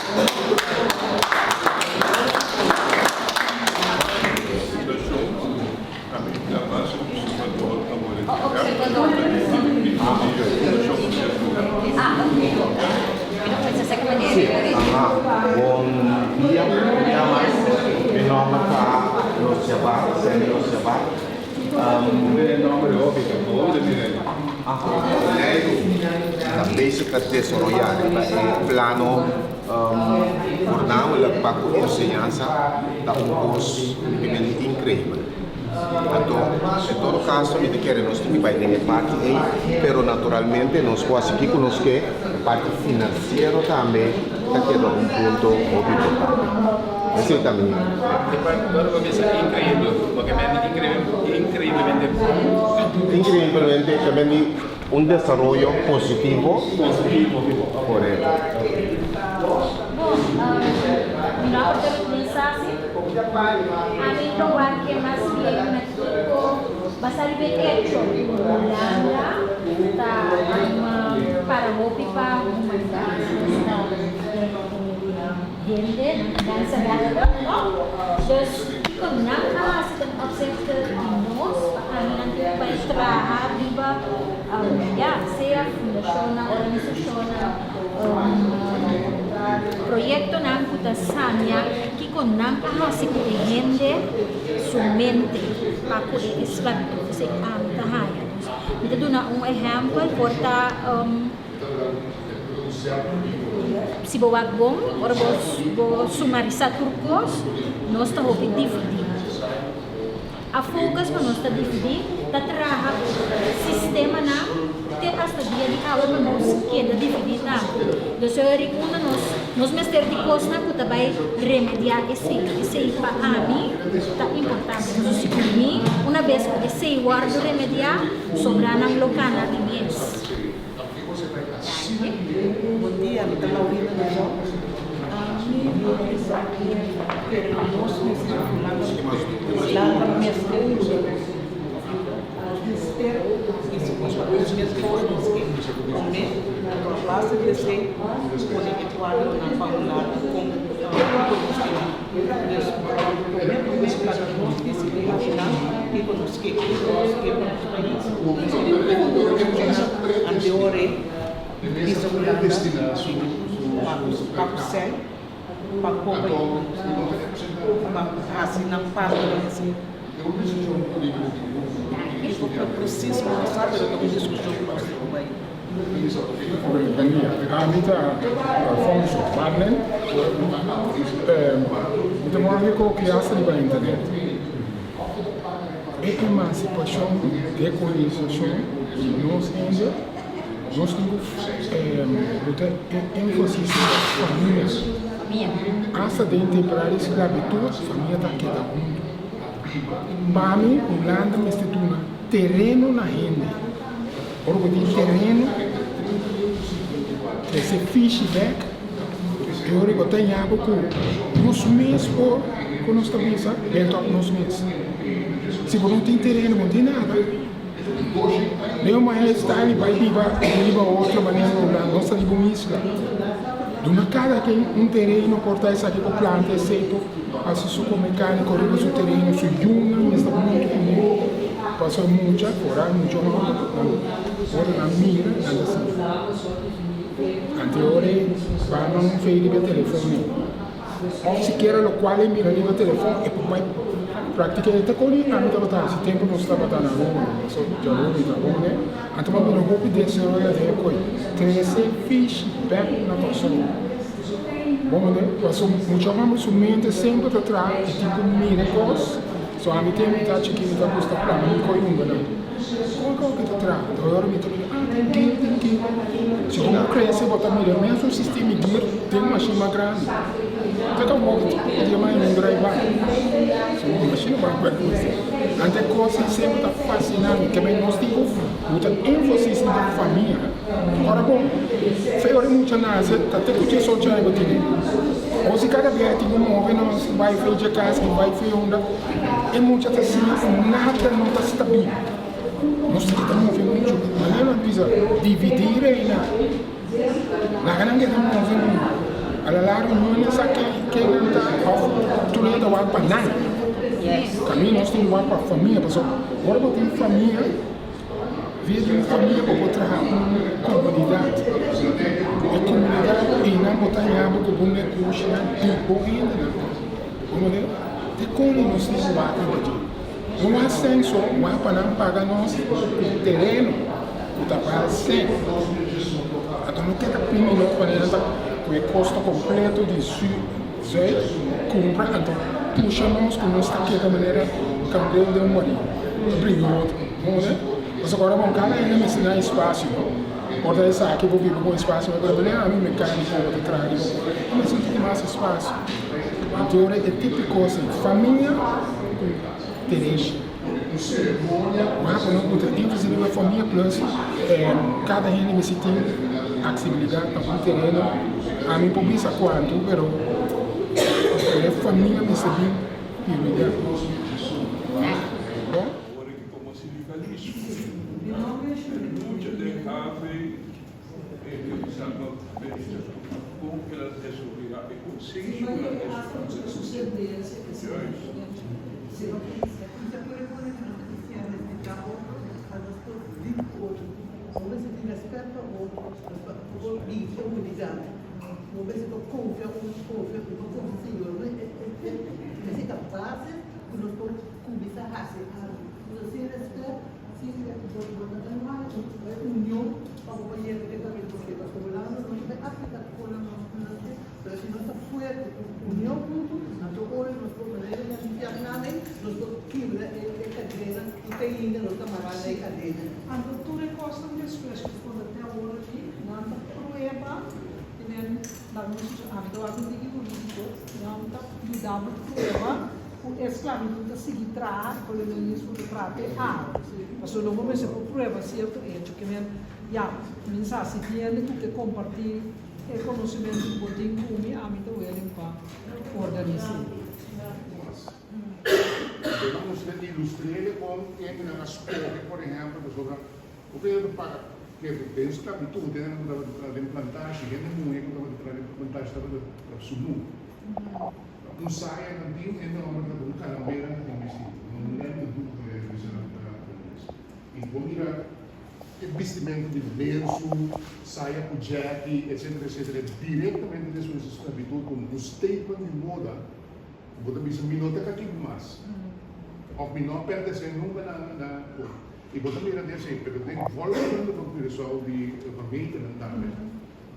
Sí, aha. Bon dia, un dia mas. Mi nomber ta Losjabar, Sandy Losjabar. Boneiru ta bezig ta desaroyá riba e plano voornamelijk pa ku enseñansa ta un kos inkreibel. Anto, en todo caso mi ta kere nos tin ki bai den e parti ei, pero naturalmente nos por haci kico nos ke, e parti financiero tambe ta keda un punto hopi importante. Esei ta mi. E parti ora bo bisa increibel, bo ke mende increiblemente bon? Increiblemente ta mende un desaroyo positivo. Positivo. Corecto. Bon, mi nomber ta Ruth Sassi. Ami ta wak ke mas bien na kiko basa riba e echo ku Hulanda ta para hopi pa humanidat, nos ta hende, mensenrechten, no? Dus kiko nan a hasi ten opzichte di nos pa ami nan tin ku bai traha riba ya sea fundashonnan, organisashonnan, proyektonan ku ta samia kiko nan a hasi ku e hende su mente pa ku e esklabitut. Esei ami ta haña. Dus mi ta duna un ehèmpel por ta si bo wak bon ora bo bo sumarisá tur kos nos ta hopi dividí. A focus pa nos ta dividí, ta traha sistemanan te hasta dia di awe pa nos keda dividí tambe. Dus e ori unda nos nos mester di kosnan ku ta bai remediá esei. Esei pa ami ta importante. Pasobra si ku mi una bes ku esei wòrdu remediá, sobranan lo kana di mes. Danki. Bon dia, mi ta Laurina de Jong. Ami lo bisa ku pero nos mester Hulanda mester yuda nos. Nos mester hasi kos pa nos mes kos nos ke. Promé, anto a base di esei pone e kuadronan pa Hulanda kon kiko nos ke di. Dus promé promé laga nos disidí akinan kiko nos ke, kiko nos ke pa nos pais. Anteore bisa Hulanda pa ku sèn pa koba e pa hasi nan parti den esei. Kiko ta presis mi no sa pero ta un diskushon ku nos tin ku bai. Bon dia, ami ta Alfonso Marlin. Mi ta mora rico ki hasta riba internet. E emansipashon, dekolonisashon di nos hende, nos tin ku buta e énfasis riba famia. Asta den temporada di sklabitut, famia ta keda huntu. Pa mi, Hulanda mester duna tereno na hende. Ora bo tin tereno, trese fishi bèk, e ora bo ta yago ku nos mes por, ku nos ta bisa, bèk òp nos mes. Si bo no tin tereno, bo no tin nada. Den un manera style bai biba riba otro manera no nos ta riba un isla. Duna kada ken un tereno por ta esaki por planta esei por hasi su mecanico riba su tereno, su yunan mester huntu kuné pasobra mucha foral mucha hòmber nan ora nan mira nan ta siña. Ante ora ei ba nan un fe riba e telefon ei òf sikiera lokual e mira riba telefon e por bai. Praktika e ta kon ami tabata hasi tempu nos tabata na Roma, so djaru mi ta Roma, anto mi a mira hopi desaroyo den e koi trese fishi bek na Kòrsou. Bo manda pasobra mucha hòmber su mente semper ta traha i tin ku mira kos, so ami tempu mi ta chikí mi ta gusta plama mi koi hunga nan. Kon ku ta traha? Anto ora mi ta mira, ah tin gir, tin gir. Segun bo krese bo ta mira mesun sistema di gir den un mashin mas grandi. Te ta wòrdu di e manera un drive bai. Segun e mashin bai bai ku esei. Anto e kos ei semper ta fasina mi. Ke men nos tin ku buta énfasis riba famia. Ora bon, fe ora e mucha nase ta te ku diesocho aña bo tene. Bo si kada bia e tin ku move nos bai fe dje kas i bai fe unda. E mucha ta siña ku nada no ta stabil. Nos tin ku ta move muchu. Manera nan bisa dividí reina. Laga nan keda move muchu. A la larga no nan sa ke ke nan ta òf tur nan ta wak pa nan. Kaminda nos tin wak pa famia pasobra ora bo tin famia. Via di un famia bo por traha un komunidat. E komunidat einan bo ta haña bo ku bo negoshinan di bo hendenan. Bo manera? Te komo nos tin ku wak riba dje? No wak sèn so, wak pa nan paga nos ku tereno ku ta bal sèn. Anto no keda pini nos manera ta ku e kosto kompleto di Zuid kumpra anto pusha nos ku nos ta keda manera kangreu den un baril. Ta bringa otro. Mone, pasobra ora bo kada hende mester na espasio, no? Por ta esaki bo biba ku espasio, pero manera ami mekaniko bo ta traha riba bo, bo mester un tiki mas espasio. Anto ora e tipiko así, famia ku tereno. Wak bo no buta énfasis riba famia plus kada hende mester tin aksesibilidat pa un tereno. Ami por bisa kuantu, pero e famia mester bin prioridat. Bon? Awor aki como sindicalismo e lucha den HV e realiza no beter con el a desobliga e consenso cu el a desobliga. Juist. Kuminsá hasi algu. Entonces sin respet, sin bo bo no ta haña un union pa bo por yega te kaminda bo ke. Pasobra Hulanda no ta apliká kon nan nos nan ke, pero si nos ta fuerte ku union huntu, anto ora nos por manera nan di Vietnam ei, nos por kibra e e kadena ku te ainda nos ta mará na e kadena. Anto tur e kosnan despues ku konta te awor aki, nan ta prueba i men laga nos usa ami ta wak un tiki hurídiko, nan ta yuda bo prueba. Ku e sklabitut ta sigui traha, e kolonialismo ta traha te awe. Pasobra lo bo mester por prueba sierto echo ke men, ya, mi sa si tin hende ku ke kompartí e konosementu ku bo tin ku mi, ami ta willing pa organis'é. Anto nan nos ta ilustr'é kon hendenan a skohe, por ehèmpel, pasobra hopi hende ta paga ketu den sklabitut, hendenan ku tabata traha den plantashi, hende muhé ku tabata traha den plantashi tabata sunú. Un saya nan tin e nomber ta un kalambera nan tin bisti, un lentedoek manera di bisa na Hulandes. I bo mira e bistimentu di lensu, saya ku jackie, etcetera etcetera, direktamente despues di sklabitut komo un statement di moda ku bo ta bisa mi no ta katibu mas òf mi no a pertesé nunka na na i bo ta mira den esei pero den volkskunde van Curaçao di Van Meeteren tambe.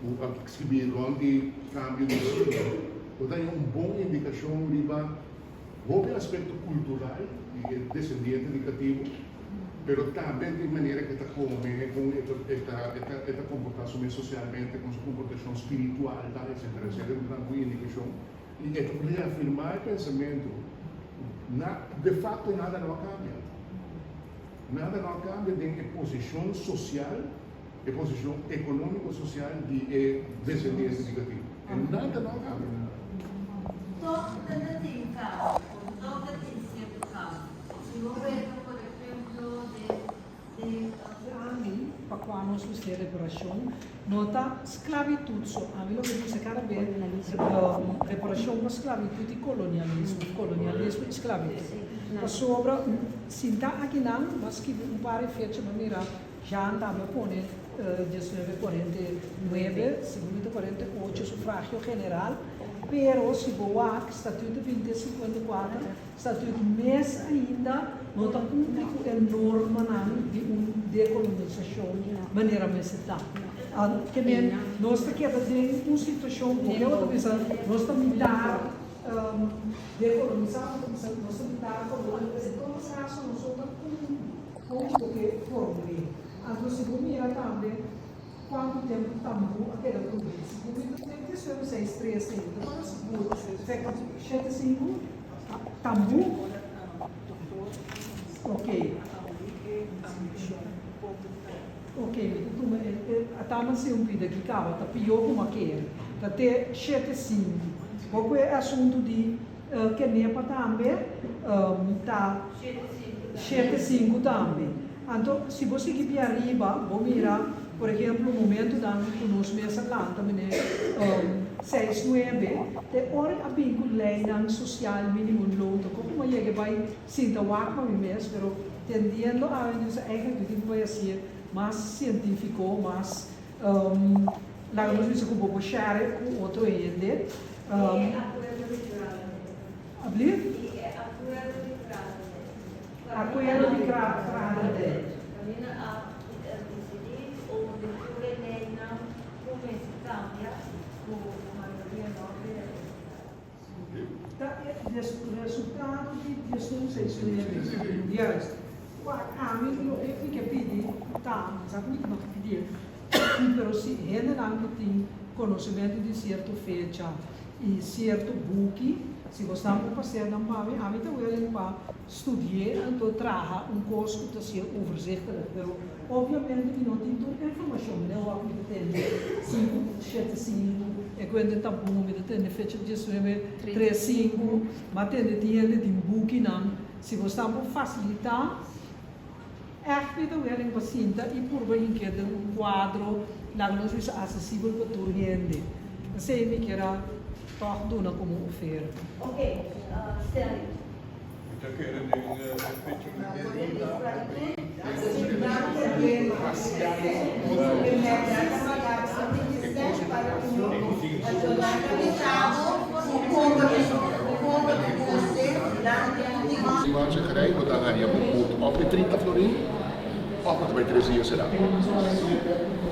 Ku a skibi rònt di kambio di siglo, bo ta haña un bon indikashon riba hopi aspekto kultural di e desendiente di katibu, pero tambe di manera ku e ta kome, kon e ta e ta komportá su mes sosialmente, kon su komportashon spiritual ta, etsetera, etsetera. Bo ta haña un indikashon i e ta reafirmá e pensamentu ku na de fakto nada no a kambia. Nada no a kambia den e posishon sosial. E posishon ekonómiko-sosial di e desendiente di katibu. E nada no a kambia. Tòg ta ta tin kambio, tòg ta tin sierto kambio. Si bo weta por ehemplo den den. Ami, pa kua nos mester reparashon, no ta sklabitut so. Ami loke bisa kada bes, reparashon pa sklabitut i kolonialismo, kolonialismo i sklabitut. Pasobra sinta akinan bo a skibi un par di fecha bo a mira Jean tambe a pone 1949, segun mi ta 48 sufragio general, pero si bo wak Statuut 2054, Statuut mes ainda no ta cumpli cu e normanan di un decolonisacion manera mester ta. Ke men nos ta keda den un situacion cu eu ta bisa nos ta mitar decolonisa, nos ta bisa nos ta mitar colonial, pero en todo caso nos no ta cumpli cu loke formul'é. Anto si bo mira tambe cuanto tempo Tambú a keda prohibí, si bo mira den 1906, 3, ta para sigur, shete sinku. Tambú? Ok. Ok, mi ta tuma e, e atama si un pida ki kaba, ta pió ku ma kere. Ta te shete sinku. Bo ku e asuntu di Kenepa tambe, ta shete sinku tambe. Anto, si bo sigui pia riba, bo mira, por ehemplo, momentunan ku nos mes a lanta mene seis nuebe, te ora a bin ku leinan sosial minimumloon, ta komo a yega bai sinta wak pa mi mes, pero tendiendo awe nos eigenlijk mi tin ku bai hasié mas sientífiko, mas laga nos bisa ku bo por share ku otro hende. Ablief? Akuerdo di Kralendijk. Kaminda a disidí over di tur e leinan ku mester kambia ku mayoria no a bira resultado. Ta e resultado di 1969. Juist. Wak, ami loke mi ke pidi ta, mi sa ku mi no ke pidié, pero si hendenan ku tin konosementu di sierto fecha i sierto buki, si bosnan por pas'é nan pa mi, ami ta willing pa Studié anto traha un kos ku ta sier overzichtelijk, pero obviamente mi no tin tur informashon, mi den wak mi ta tende sinku shete sinku, e kuente ta bon, mi ta tende fecha diesnuebe tres sinku, m'a tende tin hende tin bukinan, si bo sta por fasilitá, ègt mi ta willing pa sinta i purba hink'é den un kuadro laga nos bisa asesibel pa tur hende, esei mi kier a tòg duna komo oferta. Ok, Stanley. Mi ta kere den e fecha di Waanzeggerij bo ta haña bo boot òf e 30 florin òf bo ta bai tres dia será.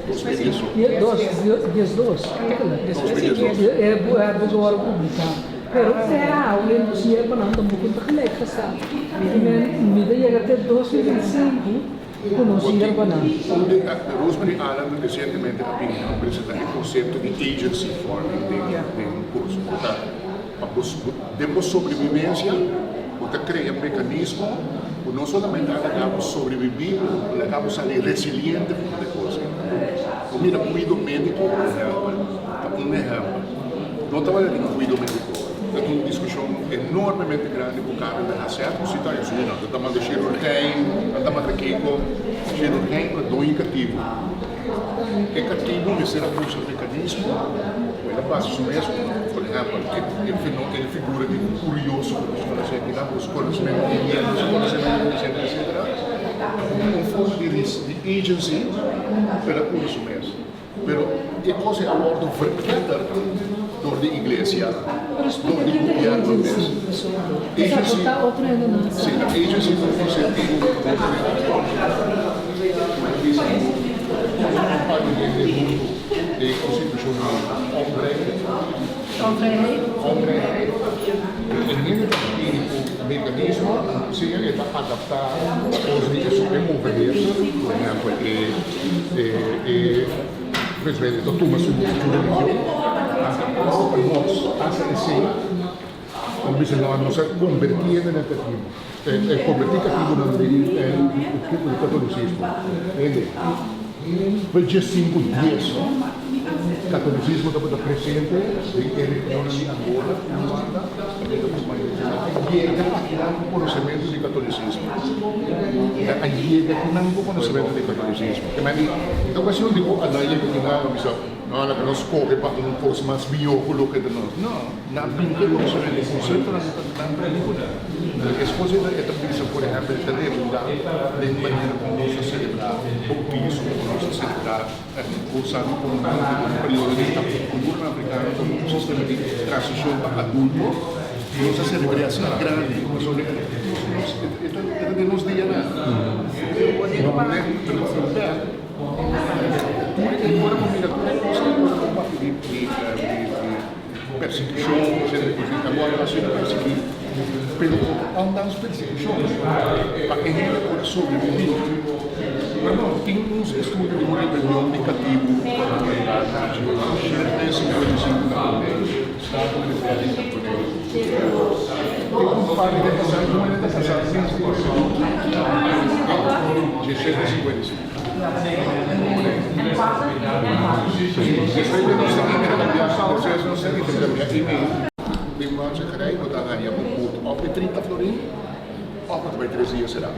2018. Diesdos, eigenlijk. 2012. E boek a wòrdu publiká. Pero te awe nos yerbanan tampoco ta gelijk gesteld. Mi men, mi ta yega te 2005 cu nos yerbanan. Un di Rosemary Allen recientemente a bin a presenta e concepto di agency farming den den un curso cu ta pa bo den bo sobrevivencia bo ta crea mecanismo cu no solamente a laga bo sobrevivi pero laga bo sali resiliente for di e cos ei. Bo mira cuido medico por ehempel ta un ehempel. No tabata tin kuido médiko. Ta un diskushon enormemente grandi ku kada den a sèt ku si ta esun nan ta manda shirurgijn, nan ta manda kiko. Shirurgijn ta doño katibu. E katibu mester a usa mekanismo ku el a basa su mes, por ehèmpel e figura di un kurioso ku nos konosé aki nan, ku su konosementu di hende, su konosementu di etsetera etsetera, un forma di agency ku el a kura su mes. Pero e kos ei a wòrdu verketterd dor di iglesia, dor di gobièrnu mes. Agency, si, agency ta un konsepto ku un parti di e mundu den e konstitushon di onvrijheid, onvrijheid, e hende ta bini ku mekanismo sea e ta adaptá kos di e overheerser, por ehèmpel e. E presidente ta tuma su religion, anto ora pa nos hasi esei, nos bisa no, nos a kombertí hende na katibu, kombertí katibunan den e tipo di katolisismo, hende. Pues dje sinku dies, no? Katolisismo tabata presente den e regionnan di Angola i Luanda, kaminda ku mayoria nan a yega akinan ku konosementu di katolisismo. Nan a yega akinan ku konosementu di katolisismo. Ke men di, e ta kuestion di ku a nan yega akinan, a bisa, No, laga nos skohe pa un kos mas mihó ku loke ta nos. No, nan bin ku e konosementu, e konseptonan ta nan bini ku nan. Despues e ta bisa, por ehèmpel, e ta redundá den manera ku nos ta selebrá boutismo, ku nos ta selebrá Usando como un periodo di cultura africano como un sistema di transicion pa adulto, nos a celebr'e asina grandi, pasobra e ta den nos DNA. Tur e ora bo mira tur e cos ei, ora bo papia di persecucion, awor a sido persegui, pero ondanks persecucion, pa e hende por a sobrevivi. Pero no, tin un estudio di un rebelion di katibu na 755 na Boneiru, Staten Rebellie na Boneiru. Tin un par di pasá, un hende ta pasá mes di rebelion di 755. Despues di nos ta intercambiá, despues nos ta intercambiá email. Den Waanzeggerij bo ta haña bo boot òf di 30 florin òf bo ta bai tres dia será.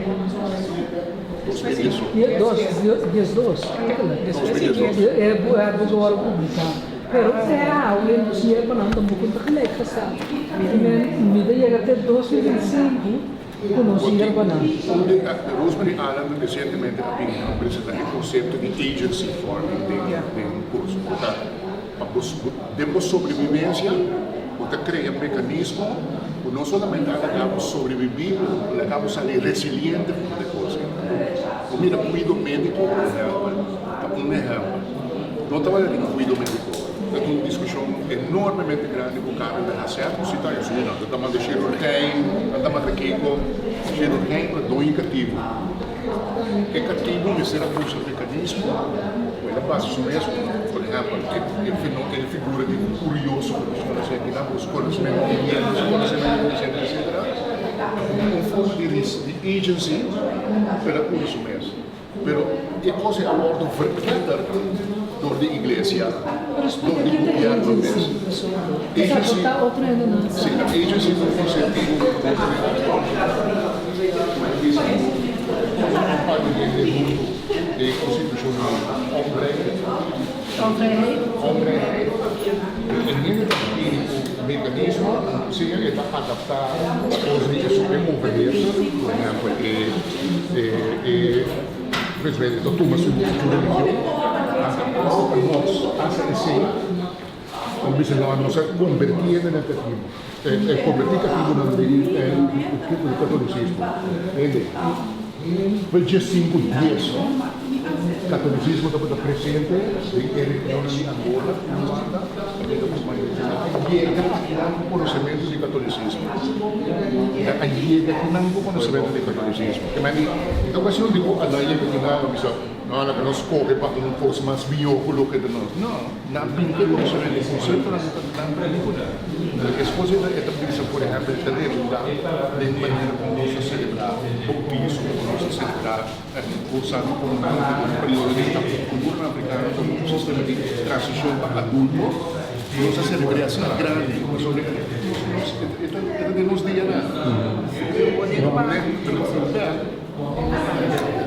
Dos mil dies ocho. Dos, diesdos, eigenlijk. 2012. E boek a wòrdu publiká. Pero te awe nos yerbanan tampoko ta gelijk gesteld. Mi ta yega te 2025. Ku nos yerbanan. Rosemary Allen resientemente a bin a presenta e konsepto di agency farming den un kurso ku ta pa bo den bo sobrevivensia bo ta krea mekanismo ku no solamente a laga bo sobrevivi pero a laga bo sali resiliente for di e kos ei. Bo mira kuido mediko por ehèmpel ta un ehèmpel. No tabata tin kuido mediko. Ta un diskushon enormemente grandi ku Karel de Haseth ku si ta asina. Ta ta manda shirurgijn, nan ta manda kiko. Shirurgijn ta doño katibu. E katibu mester a usa mekanismo ku el a basa su mes. Por ehèmpel, e figura di un kurioso ku nos konosé akinan, ku su konosementu di hende, su konosementu di etcetera, etcetera. Un forma di agency ku el a usa su mes. Pero e kos ei a wòrdu verketterd dor di iglesia, dor di gobièrnu mes. Agency, si, agency ta un konsepto ku parti di e huntu di e konstitushon di onvrijheid. Onvrijheid. E hende ta bini ku mekanismo, sea e ta adaptá kos di esun e overheerser, por ehèmpel e. E presidente ta tuma su religion, hasta pa nos hasta esey, nan bisa no, nos a converti hende na katibu, e converti katibunan den catolicismo, hende, fue 15 dies catolicismo tabata presente den e regionnan di Angola, Luanda, kaminda ku mayoria nan a yega akinan ku konosementu di katolicismo. Nan a yega akinan ku konosementu di katolicismo. Ke men di, e ta kuestion di ku a nan yega akinan a bisa, no, laga nos skohe pa un kos mas mihó ku loke ta nos. No, nan bin ku e konosementu, e konseptonan ta nan bini ku nan. Despues e ta bisa, por ehèmpel, e ta redundá den manera ku nos ta selebrá boutismo, ku nos ta selebrá Usando como un periodo di cultura africano como un sistema di transicion pa adulto, nos a celebr'e asina grandi, pasobra e ta den nos DNA.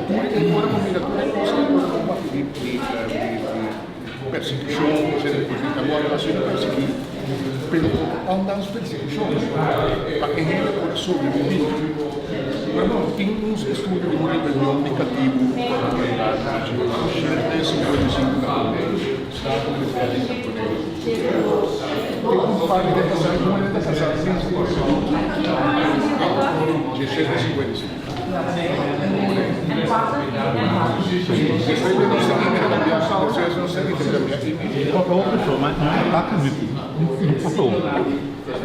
Tur e ora bo mira tur e cos ei, ora bo papia di persecucion, awor a sido persegui, pero ondanks persecucion, pa e hende por a sobrevivi. Pero no, tin un estudio di un rebelion di katibu na 755 na Boneiru, Staten Rebellie na Boneiru. Tin un par di pasá, un hende ta pasá mes di rebelion 755.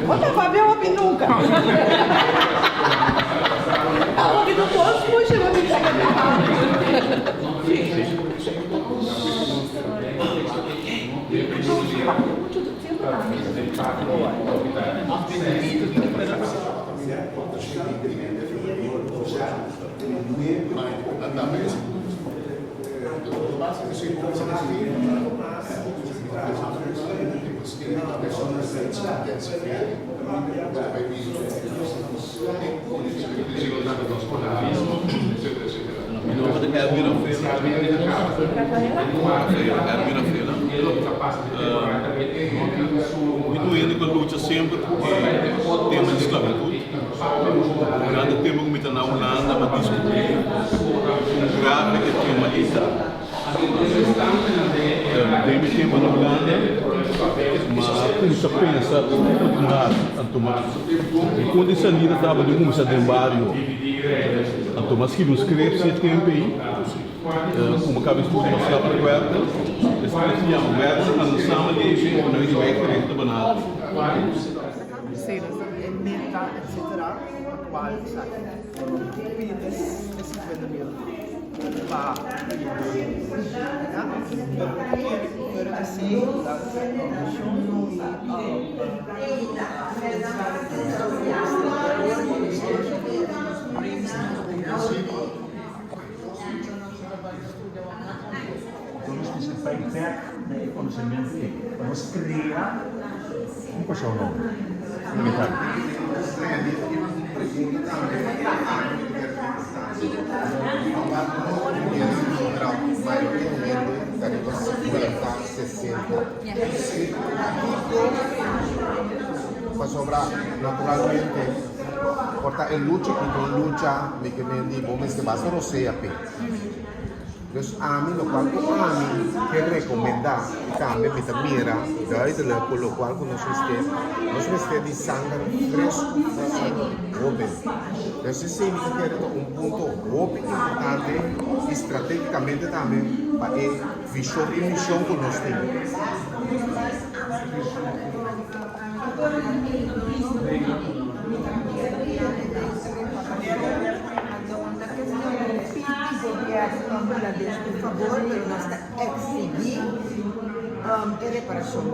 Bo ta papia hopi nunca. Awo ki no por scucha bo bisa que ta papia. Mi nomber ta Erwin Rafaela. Erwin Rafaela. Mi ta un hende ku a lucha semper ku e tema di sklabitut. Durante tempu ku mi ta na Hulanda mi a diskubrí kon grave e tema ei ta. Den mi tempu na Hulanda mi a kuminsá pensa kiko tin hasi. Anto mi punto di salida tabata di kuminsá den bario. Anto mi a skibi un skrepsi e tempu ei ku mi a kaba di studia maatschappelijk werker. E skrepsi yama Werken aan de samenleving vanuit de wijkgerichte benadering. E meta etc. Pa cual esaki pidi e 50 mil pa Pero esey ta ocasion Nos mester bai bek na e konosementu ei pa nos krea un Kòrsou nobo. Pasobra naturalmente por ta e lucha ki ta un lucha mi ke mendi bo mester basta rosea p'e. Dus ami lokual ku ami ke rekomendá i tambe mi ta mira duidelijk ku lokual ku nos mester, nos mester di sanger fresku, sanger hoben. Dus esei mi ta kere ta un punto hopi importante i strategikamente tambe pa e vishon i mishon ku nos tin. Pidi gobierno Hulandes un fabor pero nos ta exigi e reparacion.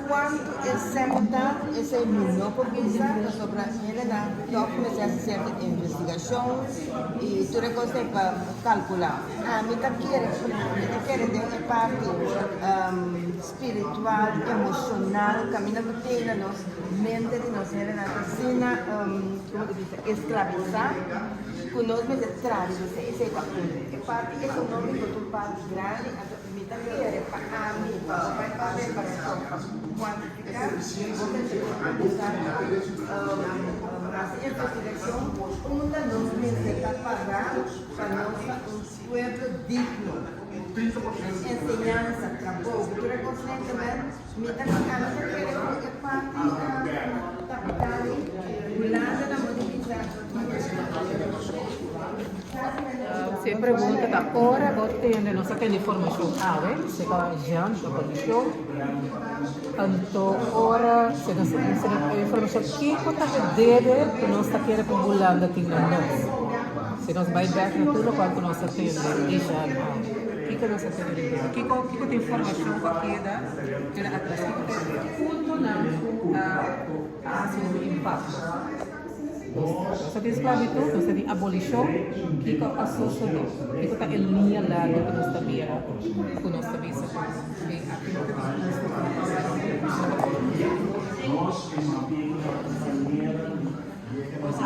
Cuanto e cen ta esey mi no por bisa pasobra hendenan toch mester haci cierto investigacion y tur e cos ey pa calcula. Ami ta kere mi ta kere den e parti spiritual, emocional caminda cu tin na nos mente di nos hendenan ta asina como ta bisa esclavisa. Ku nos mester traha di esei, esei ta un. E parti ekonómiko ta un parti grandi, anto mi ta kere pa ami, pa bai pa reparashon, pa kuantifiká, bo mester kuminsá hasi investigashon unda nos mester ta pará pa nos ta un pueblo digno. Enseñansa, trabou, tur e kosnan ta bai, mi ta ami ta kere ku e parti kapital ei, Hulanda na modo bisa. Si e pregunta ta ora bo tende nos a tende informacion awe seca Jean di oposicion anto ora si nos e informacion kico ta e debe cu nos ta kere cu Hulanda tin na nos si nos bay bek na tur locual cu nos a tende di Jean awe kico nos a tende di debe kico kico ta informacion cu a keda keda atras kico ta e puntonan cu a haci un impacto. Nos ta tin sklabitut, nos ta tin abolishon, kiko a sosodé? Kiko ta e liña largu ku nos ta mira ku nos ta bisa ku e aki no ta tin hustu ku nos ta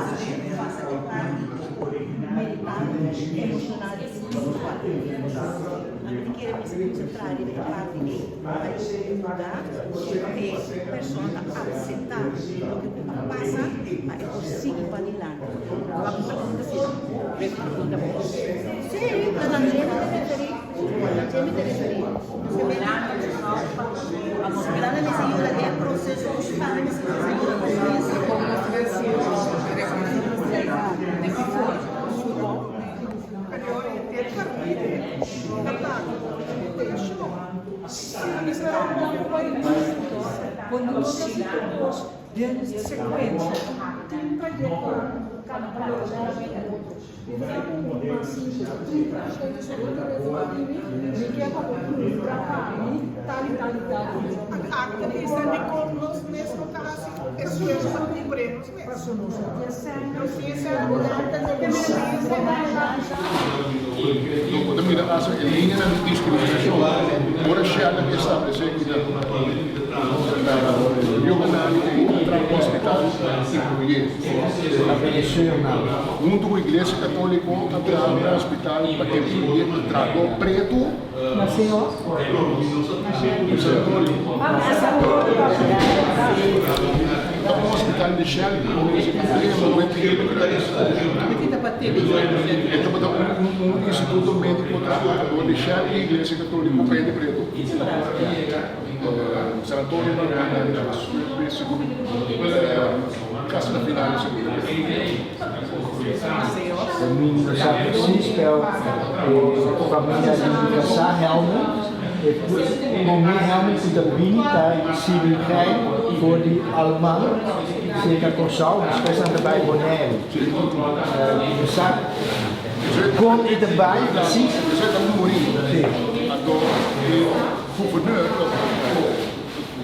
Pasa pa e por sigui pa dilanti. Wak un pregunta si pregunta bo. Sí, ta na dje mi ta referí. Na dje mi ta referí. Hulanda mester yuda den e proseso, nos tambe mester yuda nos mes. Den sekuensia, tin trayekto ku kada palabra ta bira otro. Mi ta haña un mas simpel. Tin trayekto so otro reto a bini, mi ke pa bo puntra pa mi tal i tal i tal. Aki ta bisa dikon nos mes no ta hasi un esfuerso pa kumpr'é nos mes. Nos tin e sèn, No por ta mira hasta e liñanan di diskriminashon ora Shell a establesé ku na Rio Grande ei a traha un hospital inkluyé. Huntu ku Iglesia Katóliko a traha un hospital pa inkluyé trahadó pretu. Maceo. Sanatorio. Ah, sanatorio. Ta un hospital di Shell E tabata un instituto medico traha door di Shell y Iglesia Catolico pa hende preto. Sanatorio na casi na final di segundo guera. Mi no sa precies, pero e familia di mi kasá Helmut, e promé Helmut ku ta bini ta cirurgijn for di Aleman serka Kòrsou, despues nan ta bai Bonaire. Mi no sa kon e ta bai precies. Esei ta muri, anto e guverneur.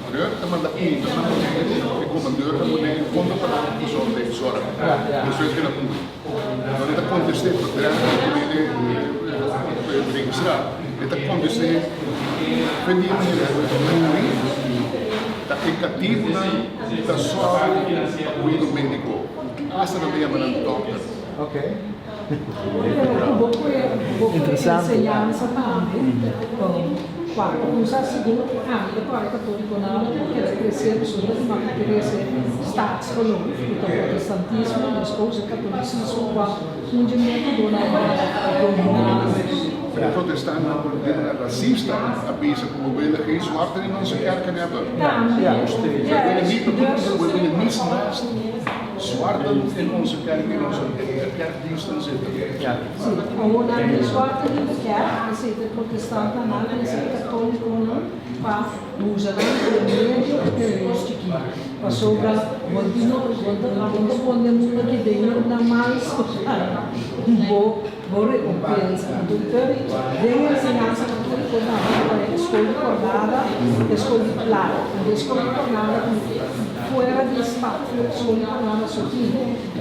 Gouverneur ta manda punta na Boneiru, e komandeur na Boneiru konta pa nan persoon den zorg. Despues ke nan muri. No e ta kontest'é pa drenta ku hende registrá, e ta kontest'é fe di e manera ku e ta muri, ta e katibunan ta sòru pa kuido médiko, asta nan ta yama nan dòkter. Pero bo por Interesante. enseñansa tambe. Cuando cuminsa segun ami ta para católico nan a keda crece pasobra mi mama a crece staatsgeloof cu ta protestantismo mi esposo catolicismo cua un dje metodonan pa domina. E protestanten por bira racista a bisa cu we willen geen zwarten in onze kerken hebben. We willen niet, we willen niets naast Zwarten in onze kerk, in onze kerkdiensten zitten. Sí, awor nan tin zwarten den de kerk, esei ta e protestantenan, nan tin esei katólikonan pa usa nan den medio di nos chikí. Pasobra bo di no, bo ta bo ta pone mundu aki den nan mal bo bo rekompensa. Anto den enseñansa katóliko tambe ta e skol di jornada, e skol di playa. Anto e skol di jornada Fuera di stad, skol di Fernando Sotin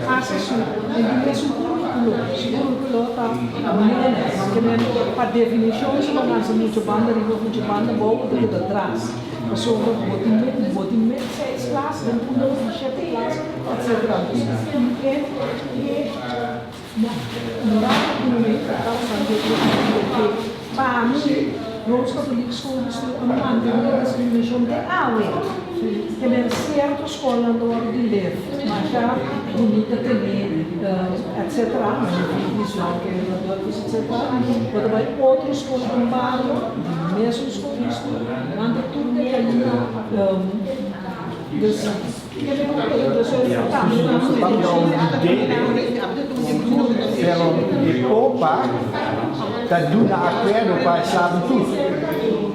hasi su den di mesun curriculo. Su curriculo ta menos, ke men pa definicion si bo lansa mucho banda riba of mucho banda abou bo ta keda tras. Pasobra bo tin bo tin me seis klas den un dos di shete klas etcetera. Dus e e moral ku mi ta tabata ke pa mi Rooms-Katholiek Schoolbestuur a mantené discriminacion te awe. Te men cierto scolnan ta wòrdu di lef masha bunita tene etc. Vision ke etc. Bo ta bai otro scol den bario di mesun schoolbestuur nan ta tur decaída dus Pero e popa ta duna akuerdo pa e slabitud.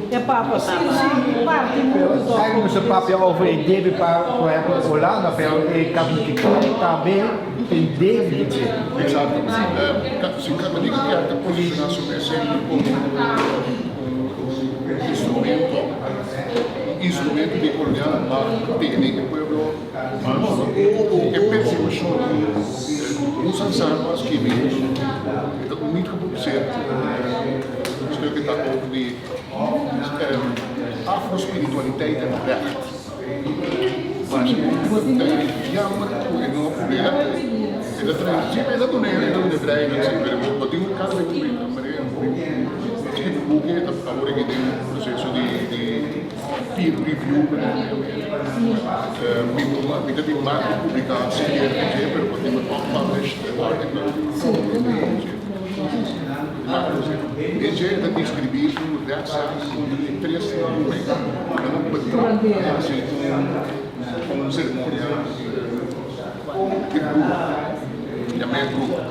Pero eigenlijk nos ta papia over e debe pa por ehempel Holanda, pero e katholieke kerk tambe tin debe di dje. Exacto. Si katholieke kerk ta posiciona su mes semper como un instrumento. Un instrumento di kolonial pa tene e pueblo e persekushon di Musa Nsangwa a skibi e ta un niet gepubliceerd stuk e ta over di afrospiritualiteit en recht. Jammer ku e no a publica e ta trae si e ta duna e ta duna breinen si pero bo tin un kada bes publica manera skibi buki e ta awor aki den proceso di di peer review mi mi ta tin mag di publica sikier di dje pero bo tin unpublished article den dje e ta describi un rechtszaak contra e tres homber nan a betrap a haci un ceremonia di bruha yam'e bruha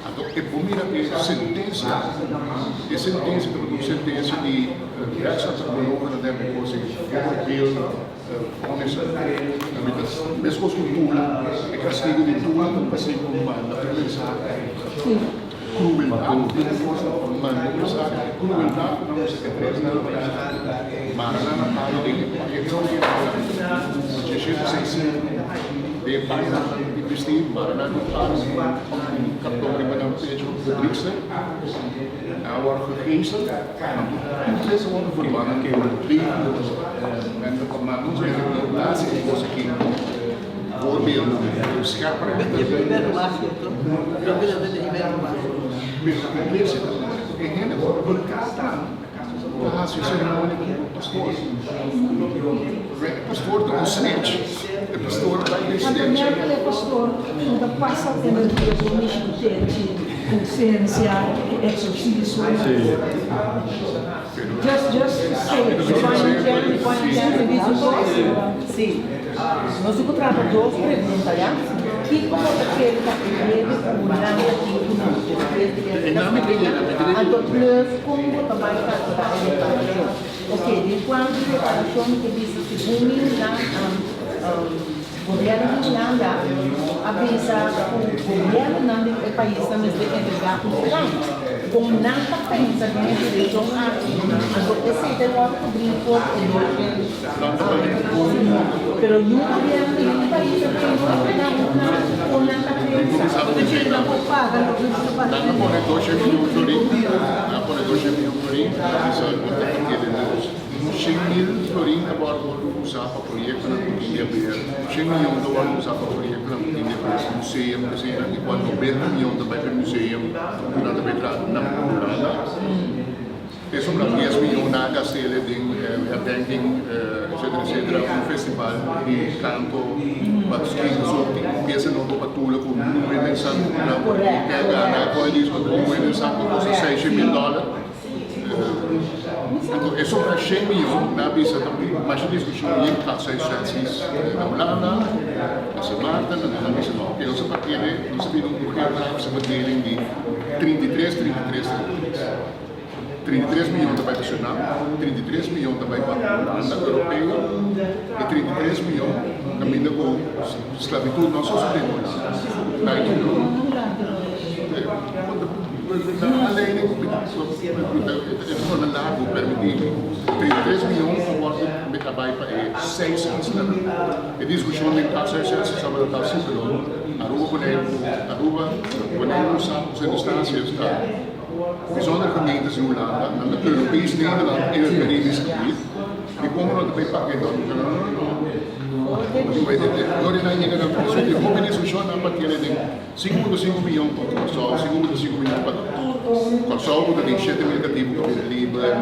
anto e por mira e sentencia e sentencia tabata un sentencia di rechtsantropologen nan den recosi oordeel Honest, mi ta meskos ku Tula, e kastigo di Tula ta pas'é ku manda un mensahe. Krueldat den e kos. manda un mensahe di krueldat ku nan usa e tres nan mara nan na palu den e paña 865 den e paña di bisti mara nan na palu un karton riba nan pecho bedriegster nan a wòrdu gegeeseld anto tur tres a wòrdu verbannen en ta manda un reportahe di kos aki. Voorbeelden, scherprechter. Pero iglesia e hende ku ta hasi seremonia ku pastor. E pastor ta un snitch. E pastor ta un snitch. Anto Merkel e pastor no ta pasa energia ku mishintenchi, konsensia, eksorsismo. Just just say Sí, nos tin ku trata dos pregunta ya. Kiko bo ta kere ta e debe ku Hulanda tin ku nos despues di e Anto plus kon bo ta bai kalkulá e reparashon? Ok, den kuantu di reparashon mi ke bisa segun mi nan Gobierno di Hulanda a bisa cu gobiernonan di e paisnan mester entrega un plan con nan ta pensa den e direccion aki, anto esey ta wordo cubri for e loke pero niun gobierno di niun pais a pensa entrega un plan con nan ta pensa. Nan a pone doshe miyon florin, nan a pone doshe miyon florin, nan a bisa bo ta partié den dos. 100.000 florin ta wòrdu usá pa proyektonan ku tin di haber, 100 miyon ta wòrdu usá pa proyektonan ku tin di haber ku museum, eseinan, i kual 90 miyon ta bai pa e museum ku nan ta bai traha na Hulanda. E sobra 10 miyon nan a gast'el den herdenking, etcetera, etcetera, un festival di kanto pa so tin un piesa nobo pa Tula ku nuebe mensan ku nan ke a gana ku e disko ku nuebe mensan ku kosta 600.000 dòler. Anto e sobra 100 miyon nan a bisa ta masha diskushon yen katshuisvesties na Hulanda, na Sint Maarten, anto nan a bisa no, oke nos a parti'e, nos a bini un geografische bedeling di 33, 33, 33. 33 miyon ta bai pa Surinam, 33 miyon ta bai pa Hulanda Europeo i 33 miyon kaminda ku sklabitut no a sosodé na Hulanda. Bai tur. Aanleiding e forma largu permití mi. 33 miyon a wòrdu a bai pa e seis islanan. E diskushon den Katshuisvesties tabata ta si, pero Aruba, Boneiru, Aruba, Boneiru, Sint Eustatius ta bijzondere gemeentes in Hulanda, nan ta Europees Nederland in het Caribisch gebied. Dikon no ta bai paga e dòkter? No, no, no. Dor di nan yega na e hopi diskushonnan pa kere den 5,5 miyon pa Kòrsou, 5,5 miyon pa Kòrsou ku ta tin 7000 katibu ku bira liber,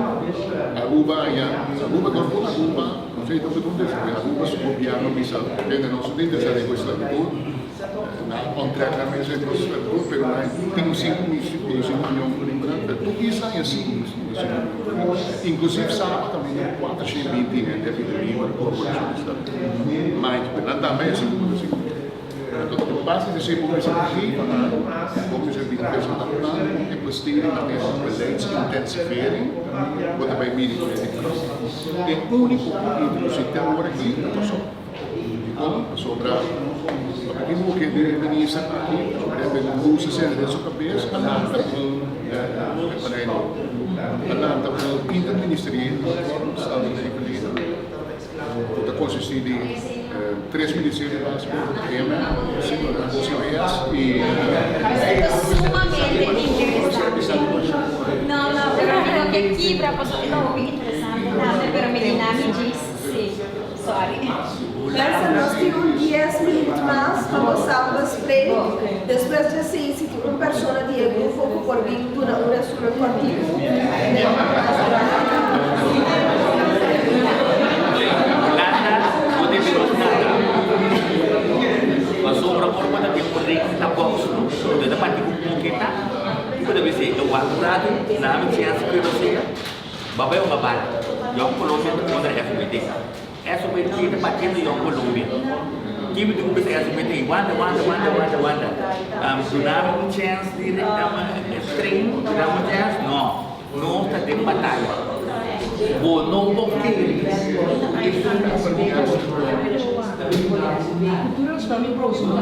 Aruba ya, Aruba dor ku Aruba, no sé ta un despues, Aruba su gobièrnu bisa, tende nos no ta interesá den ku esklabitut, nan onttrek nan mes den ku esklabitut, pero nan tin 5,5 miyon liber, pero tur isla a 5,5 miyon liber, inklusief Saba tambe tin 420 hende a bira liber por abolishon di esklabitut, pero nan tambe a 5,5 miyon. Anto, op basis di esei por mester gegeven aan, por mester bin presentá plan ku e besteding na mesa di beleidsintensivering, ku ta bai midi ku e E úniko ku introdusí te awor aki ta Kòrsou. Dikon? Pasobra pa ki moke di e minister aki, pasobra e ben lus a sende den su kabes, a lanta un, a lanta un interministerieel stando den e verleden, ku ta konsistí di tres ministerio básiko, EMM, OCVS i. Esei ta sumamente interesante. No, no, pero mi no ke kibra pasobra e ta hopi interesante tambe, pero mi di nami djis, sí, sorry. Mensen, nos tin un 10 minuut mas pa nos bespreek. Despues di esei, si tin un persona di e grupo ku por bin duna un resumen kòrtiku. Hulanda no debe nos nada. Pasobra ora bo ta den un ring ta box no, bo ta parti ku moketa, kiko ta bisa e wak un ratu, nami chèns ku e lo sea, bo a bai un bala. Jong Colombia ta kontra SBT. SBT ta batiendo Jong Colombia. Kibi tin ku bisa SBT, wanta, wanta, wanta, wanta, wanta. Dunami un chèns di train, dunami un chèns, no. Nos ta den bataya. Bo no por kere. Cultura nos para mim próximo.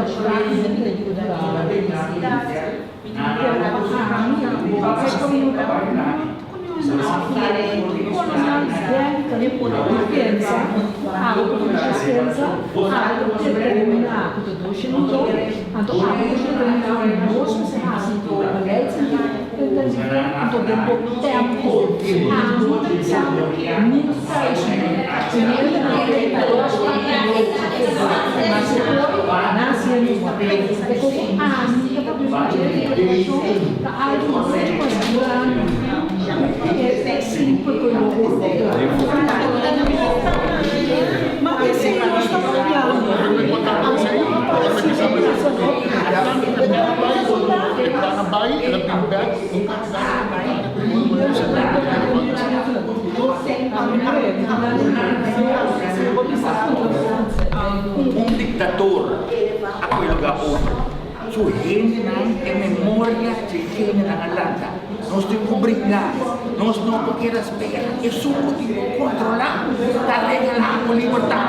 Un dictator a coge lugar over. Su hendenan e memoria dje hendenan a lanta. Nos tin cu brinda. Nos no por keda spera. Esun cu tin cu controla ta regala bo libertad.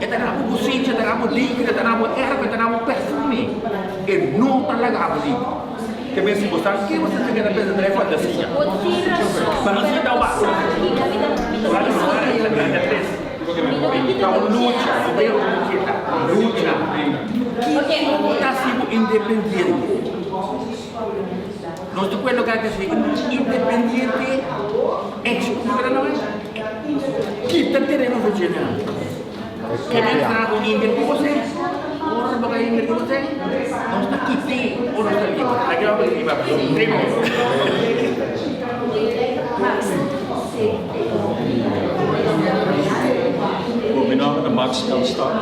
E ta dabo bosincha, e ta dabo likido, e ta dabo erva, e ta dabo perfume. E no ta laga bo liber. Ke men si bo sa ke bo ta keda pensa ta e fantasia. Fantasia ta wak. Ta un lucha, gobierno no keda, lucha. Kiko ta hasi bo independiente? Nos ta pueblo ka si independiente ex como era no kita tereno for dje nan. Ke men sa ku inverti bo se, ora bo ka inverti bo se, nos ta kite ora nos ta liber. Aki lo riba primo. Bo mi nomber ta Max Elstak.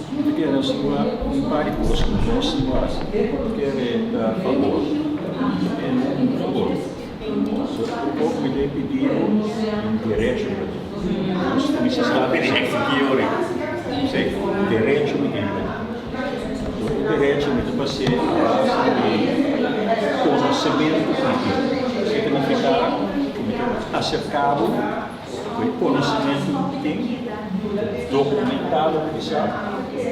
Mi ta kere sua un par di kos ku nos sua kere ta fabor. En un fabor. So un poko mi ta pidi bo un derecho pa ti. Nos mester sta Si, derecho mi tin pa ti. E derecho mi ta pas'é a base di konosementu ku mi tin. Esei ta nifiká ku mi ta aserká bo ku e konosementu ku mi tin, dokumentá loke mi sa,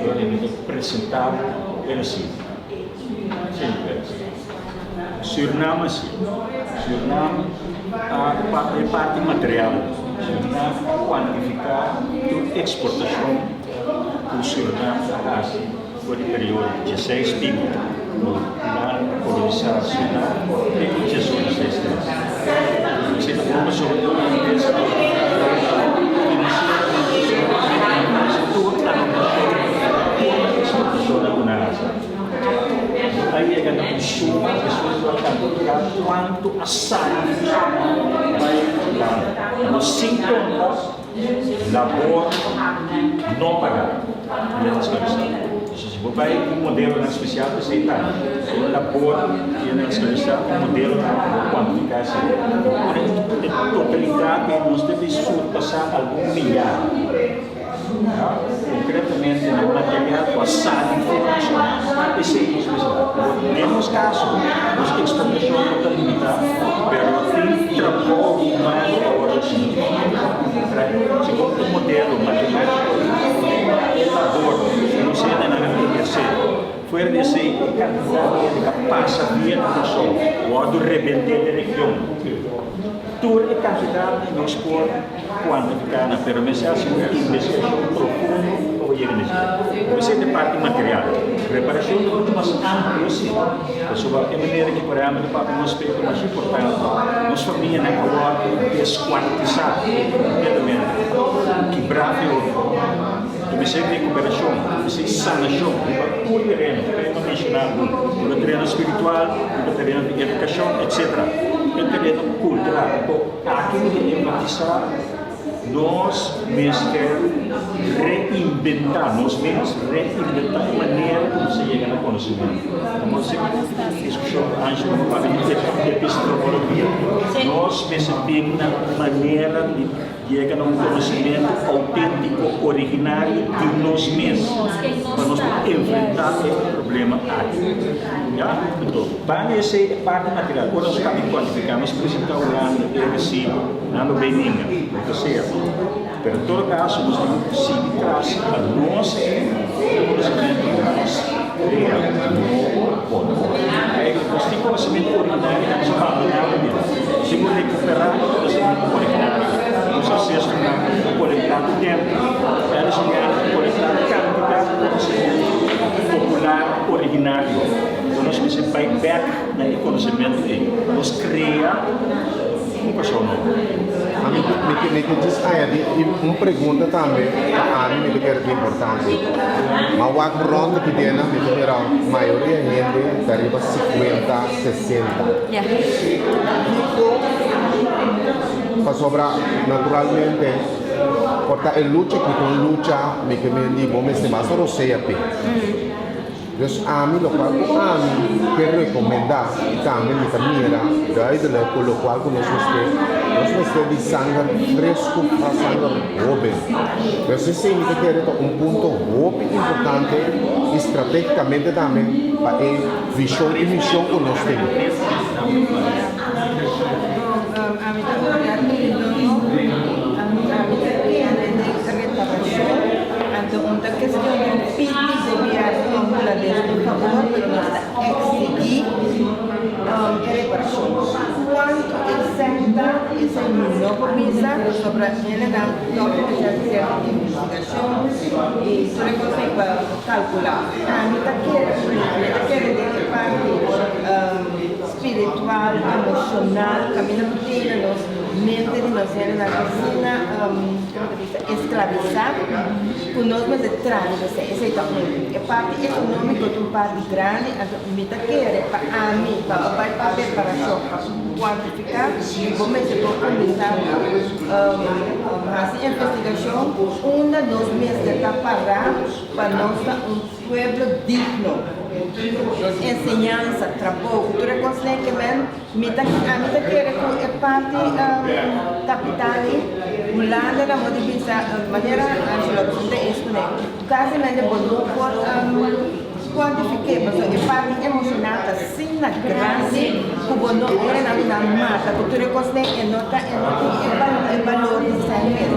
dor di mi ta presentá bo e resibo. Sürnam asi. Sürnam ta e parti material. Sürnam a kuantifiká tur eksportashon ku Sürnam a hasi for di periodo dieseis piku ku nan a kolonisá Sürnam te ku diesocho seis tres. Esei ta bon pasobra e holandés a finansieramente hasi tur anotashon tur eksportashonnan ku nan a hasi. A yega na un suma despues di a kalkulá kuantu a sali di Sürnam bai Hulanda. Anto sin konta labor no pagá di hende sklabisá. Entonces si bo bai ku modelonan spesial pa esei tambe. Un labor di hende sklabisá ku modelonan ku bo kuantifiká esei. Bo pone e totalidat ei nos debe surpasá algun milyar. Konkretamente na material ku a sali for di Sürnam. Esei nos mester ta. Awor, den nos kaso, nos eksportashon no ta limitá, pero tin trabou humano awor ta sinti. Segun un modelo matemátiko, e labor ku nos hendenan a ehersé, fuera di esei e kantidat di hende ku a pasa via di Kòrsou wòrdu rebendé den region. Tur e kantidatnan nos por kuantifiká nan, pero mester hasi un investigashon profundo pa bo yega na esei. Mester ta e parti material. Reparashon ta muchu mas amplio si, pasobra e manera ki por ehèmpel ta papia un aspekto mas importante, nos famianan a wòrdu deskuartisá kompletamente, kibrá fe otro. Mester rekuperashon, mester sanashon riba tur tereno, ku mi a menshoná algun, riba tereno spiritual, riba tereno di edukashon, etsetera. E tereno kultural. Aki mi ta enfatisá, nos mester reinventá nos mes, reinventá e manera ku nos ta yega na konosementu. Nos semper tin diskushon ku Angelo pa papia di epistemologia. Nos mester bin na un manera di yega na un konosementu outéntiko, originario di nos mes, pa nos por enfrentá e problema aki. Ya? Anto, banda di esei e parti material, ora nos kaba di kuantifiká, nos presentá Hulanda e resibo, nan lo bay ninga, lo ke sea. Pero en todo kaso nos tin ku sigui tras pa nos konosementu di nos. krea nobo o no. Eigenlijk nos tin konosementu originario ku nos a bandoná primero. Nos tin ku rekuperá e konosementu originario. Nos ancestronan a kolektá ku tempu, Alice Indiana a kolektá kantidat di konosementu popular originario. Enton nos mester bai bèk na e konosementu ei pa nos krea un Kòrsou nobo. Ami mi ke mi ke djis añadi un pregunta tambe pa ami mi ta kere ta importante. Ma wak rond aki dena mi ta mira mayoria hende ta riba sikuenta, sesenta. Kiko pasobra naturalmente por ta e lucha aki ta un lucha mi ke men di bo mester mas rosea p'e. Dus ami lokual ku ami ke rekomendá i tambe mi ta mira duidelik ku lokual ku nos mester, nos mester di sanger fresku pa sanger hóben. Dus esei mi ta kere ta un punto hopi importante i stratégikamente tambe pa e vishon i mishon ku nos tin. Bon, ami ta papia ku ami ta kere den reparashon, anto un ta kestion di pidi gobièrnu hulandes un fabor, pero nos ta eksigí e reparashon. Kuantu e sèn ta, esei mi no por bisa, pasobra hendenan tòg mester hasi sierto investigashon i tur e kos ei pa kalkulá. Ami ta kere, mi ta kere den e parti. Spiritual, emocional, caminda cu tin na nos mente di nos hendenan asina, como ta bisa, esclavisa, cu nos mester traha riba esey. Esey ta un. E parti economico ta un parti grandi, anto mi ta kere pa ami, pa bo bay pa preparacion, pa cuantifica, bo mester por cuminsa haci investigacion unda nos mester ta para pa nos ta un Pueblo digno, nos enseñansa, trabou, tur e kosnan ke men, mi ta ami ta kere ku e parti kapital ei, Hulanda na modo di bisa manera Angelo a bisa ta eskuné, kasi mente bo no por kuantifik'é pasobra e parti emoshonal ta asina grandi ku bo no ora nan nan mata ku tur e kosnan e no ta e no tin e balor di sèn mes,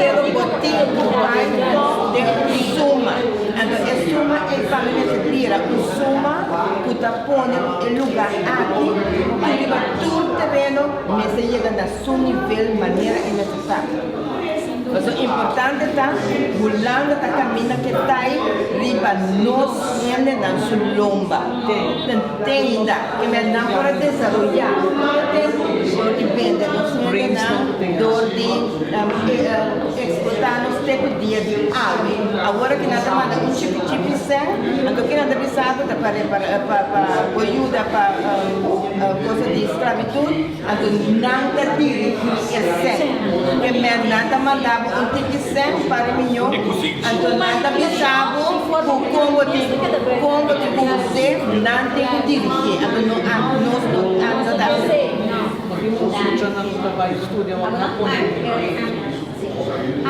pero bo tin ku bai tòg den un suma. Anto e suma ei pa mi mester bira un suma ku ta pone ku e lugá aki ku riba tur tereno mester yega na su nivel manera e mester ta. Pasobra importante ta Hulanda ta kaminda ke tai riba nos hendenan su lomba. Teinda ke men nan por a desaroyá tempu dor di bende nos hendenan dor di eksplotá nos te ku dia di awe. Awor ki nan ta manda un chipi chipi sèn, anto ki nan ta bisa bo ta pa pa pa bo yuda pa cosa di sklabitut, anto nan ta dirigí e sèn. Ke men nan ta manda bo un tiki sèn un par di miyon, anto nan ta bisa bo ku kon bo tin kon bo tin ku us'é, nan tin ku dirigí, anto no nos no no ta hasi.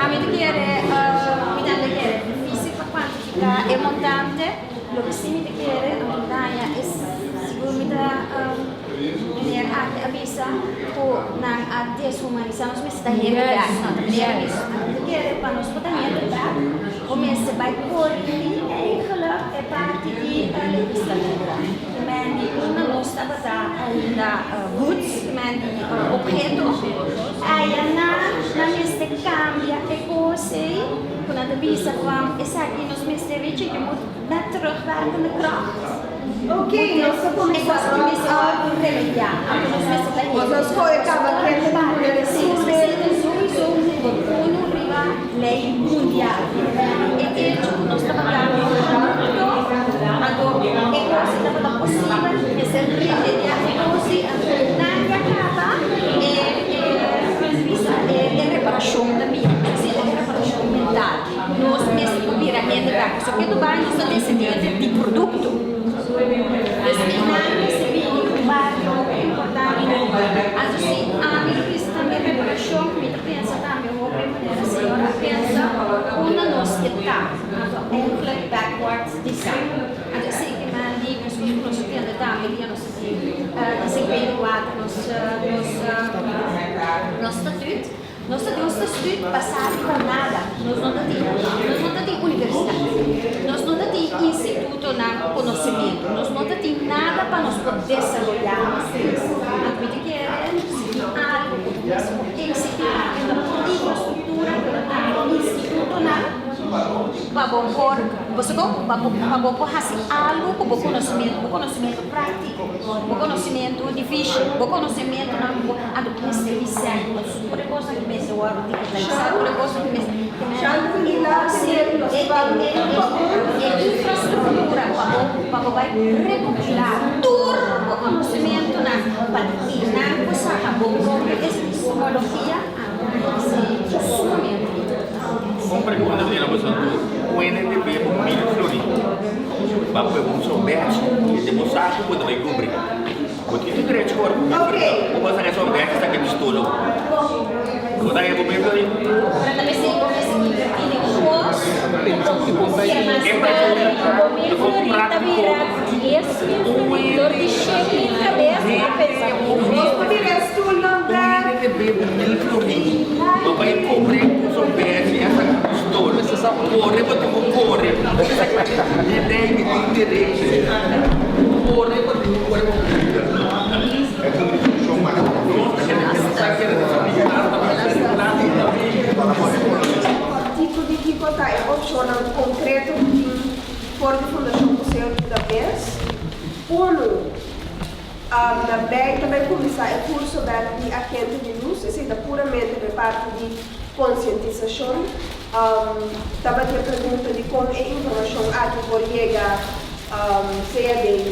Ami ta kere, mi ta kere difícil pa cuantifica e montante, loke si mi ta kere anto daña es sigur mi ta meneer aki a bisa cu nan a deshumanisa nos mester ta hende bek, no ta meneer a bisa, ami ta kere pa nos por ta hende bek bo mester bay corigi eigenlijk e parti di legislatura, ke men di unda nos tabata ainda goods, ke men di obheto. Aya nan nan mester cambia e cos ey cu nan ta bisa van esaki nos mester weet je je moet met terugwerkende kracht Ok, nos ta e cuminsa cos aki mester wordo remedia anto nos mester ta Nos a scoge caba kende pa pone resumen. Esey ta sowieso number uno riba ley mundial e hecho cu nos tabata corrupto anto e cos ey tabata posibel mester remedia e cos ey anto nan ya caba E bisa e reparashon ta bira, esei ta e reparashon mental. Nos mester por bira hende bek, pasobra ke tu bai nos ta desendiente di produkto. Dus einan mester bini un bario importante. Anto si ami lo bisa tambe reparashon, mi ta pensa tambe hopi manera señor a pensa unda nos ke ta. Anto eigenlijk backward design. Anto esei ke mandi meskos ku nos a tende tambe dia nos. Di 54 nos nos nos statuut. Nos ta tin un statuut basá riba nada. Nos no ta tin nos no ta tin universidat. Nos no ta tin instituto. instrumentonan ku konosementu. Nos no ta tin nada pa nos por desaroyá nos mes. Anto mi ta kere si tin algu ku bo mester por eksigí e ta por infrastruktura pero tambe institutonan pa bo por, bo sa kon? Pa bo pa bo por hasi algu ku bo konosementu, bo konosementu práktiko, bo konosementu di vishi, bo konosementunan ku bo anto mester di sèn. Tur e kosnan ku mester wòrdu digitalisá, tur e kosnan ku mester e infrastruktura pa bo pa bo bai rekopilá tur bo konosementunan pa nan por saka bo propio epistemologia esei ta sumamente importante. Un pregunta mi tene boso tur, Kuende te bebe un mil florin pa pue un sombèchi i te bo sa ku bo ta bai kubri? Bo tin e derecho ora ku bo bo pasa na e sombèchi saka e pistolo. Bo ta haya bo mil florin? Pero ta mester bo mester invertí den un kos ku bo confia mas grandi ku bo mil florin ta bira 10,000 florin dor di 100,000 kabes bo ta pensa Nos por bira e stoelnan bek. Te bebe mil florin bo bai compre un sombèchi a saka pistol corre bo tin ku corre mi ley mi tin derecho corre bo tin ku corre Kiko di kiko ta e opshonnan konkreto ku tin for di Fundashon Museo di Budapest? Unu. Na mei ta bai kuminsá e kurso bèk di Agente di Lus, esei ta puramente pa e parti di konsientisashon. Tabatin e pregunta di kon e informashon aki por yega sea den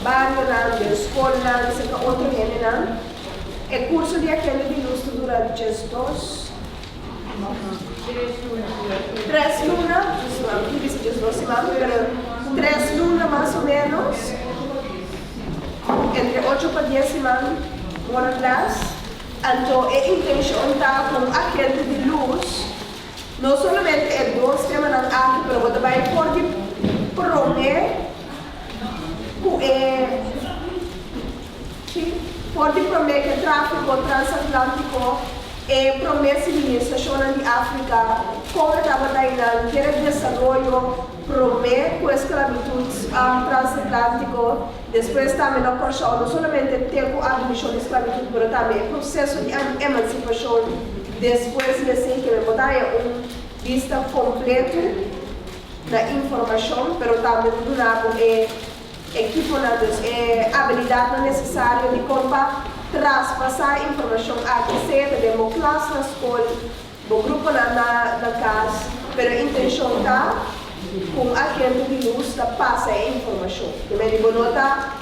barionan, den skolnan, serka otro hendenan. E kurso di Agente di Lus ta dura 12, tres luna, mi bisa 12 siman, pero tres luna mas o ménos. Entre ocho pa dies siman more or less. Anto e intencion ta cu un agente di luz, no solamente e dos temanan aki, pero bo ta bay por di prome cu e, si, por di prome cu e trafico transatlantico, e prome civilisacionnan di Africa, con e tabata eynan, kier e desaroyo, Promé ku e sklabitut transatlantiko, despues tambe na Kòrsou, no solamente te ku abolishon di sklabitut, pero tambe e proseso di emansipashon despues di esei, ke men por ta haña un bista kompletu na informashon, pero tambe ta duna bo e ekiponan, dus e abilidatnan nesesario di kon pa traspasá e informashon aki, sea ta den bo klas na skol, Bo gruponan na na kas, pero e intenshon ta ku un agente di lus ta pasa e informashon. Te mende bo no ta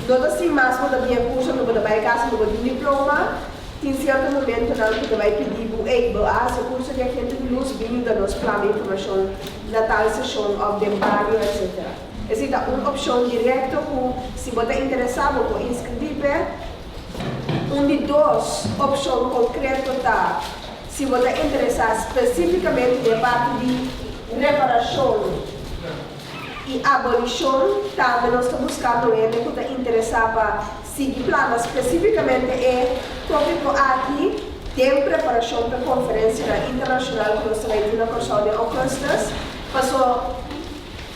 no ta sin mas bo ta bin e kurso anto bo ta bai kas anto bo tin diploma. Tin sierto momentonan ku ta bai pidi bo, ey, bo a hasi e kurso di agente di lus, bin yuda nos plama informashon na tal seshon òf den bario etsetera. Esei ta un opshon direkto ku si bo ta interesá bo por inskribí p'e. Un di dos opshon konkreto ta si bo ta interesá spesífikamente den e parti di reparashon i abolishon. Tambe nos ta buskando hende ku ta interesá pa sigui plana spesífikamente e tópiko aki den preparashon pa e konferensianan internashonal ku nos ta bai tin na Kòrsou den ougùstùs. Paso.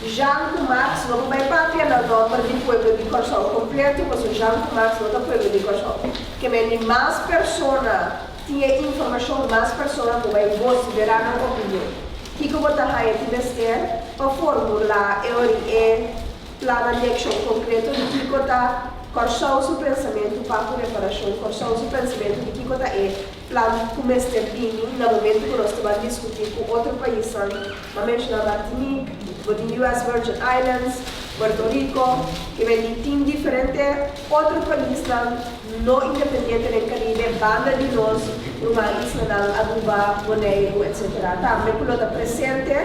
Jean ku Max no por bai papia na nomber di pueblo di Kòrsou kompleto paso Jean ku Max no ta pueblo di Kòrsou. Ke men di mas persona tin e informashon mas persona por bai vosiferá nan opinion. Kiko bo ta haña tin mester pa formulá e ori e plannan di akshon konkreto di kiko ta Kòrsou su pensamentu pa ku reparashon, Kòrsou su pensamentu di kiko ta e plan ku mester bini na momentu ku nos ta ban diskutí ku otro paisnan. M'a menshoná Martinique, bo tin US Virgin Islands, Puerto Rico, ke men di tin diferente otro paisnan no independiente den Caribe banda di nos ruman islanan Aruba, Boneiru etc. Tambe ku lo ta presente.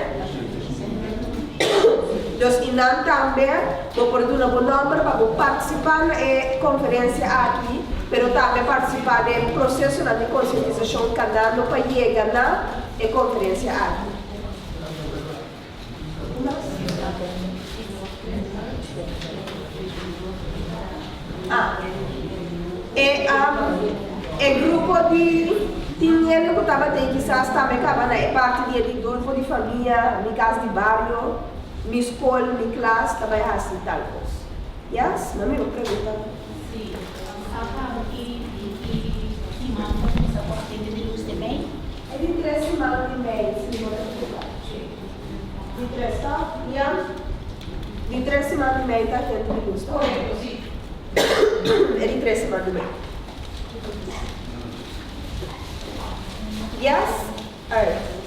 Dus i nan tambe bo por duna bo nòmber pa bo partisipá na e konferensia aki, pero tambe partisipá den prosesonan di konsientisashon kanando pa yega na e konferensia aki. Ah, e e grupo di tin hende ku tabatin kisas tambe kaba na e parti di e di grupo di famia, mi kas di bario. Mi skol, mi klas ta bai hasi tal kos. Yes? Mami un pregunta. Si, a kaba ki di ki siman ta kuminsá ku Agente di Lus di mei? E di tres siman di mei, si mi no ta ekivoká. Di tres ta? Ya. Di tres siman di mei ta Agente di Lus, ta? Korekto, si. E di tres siman di mei. Yes? Alright.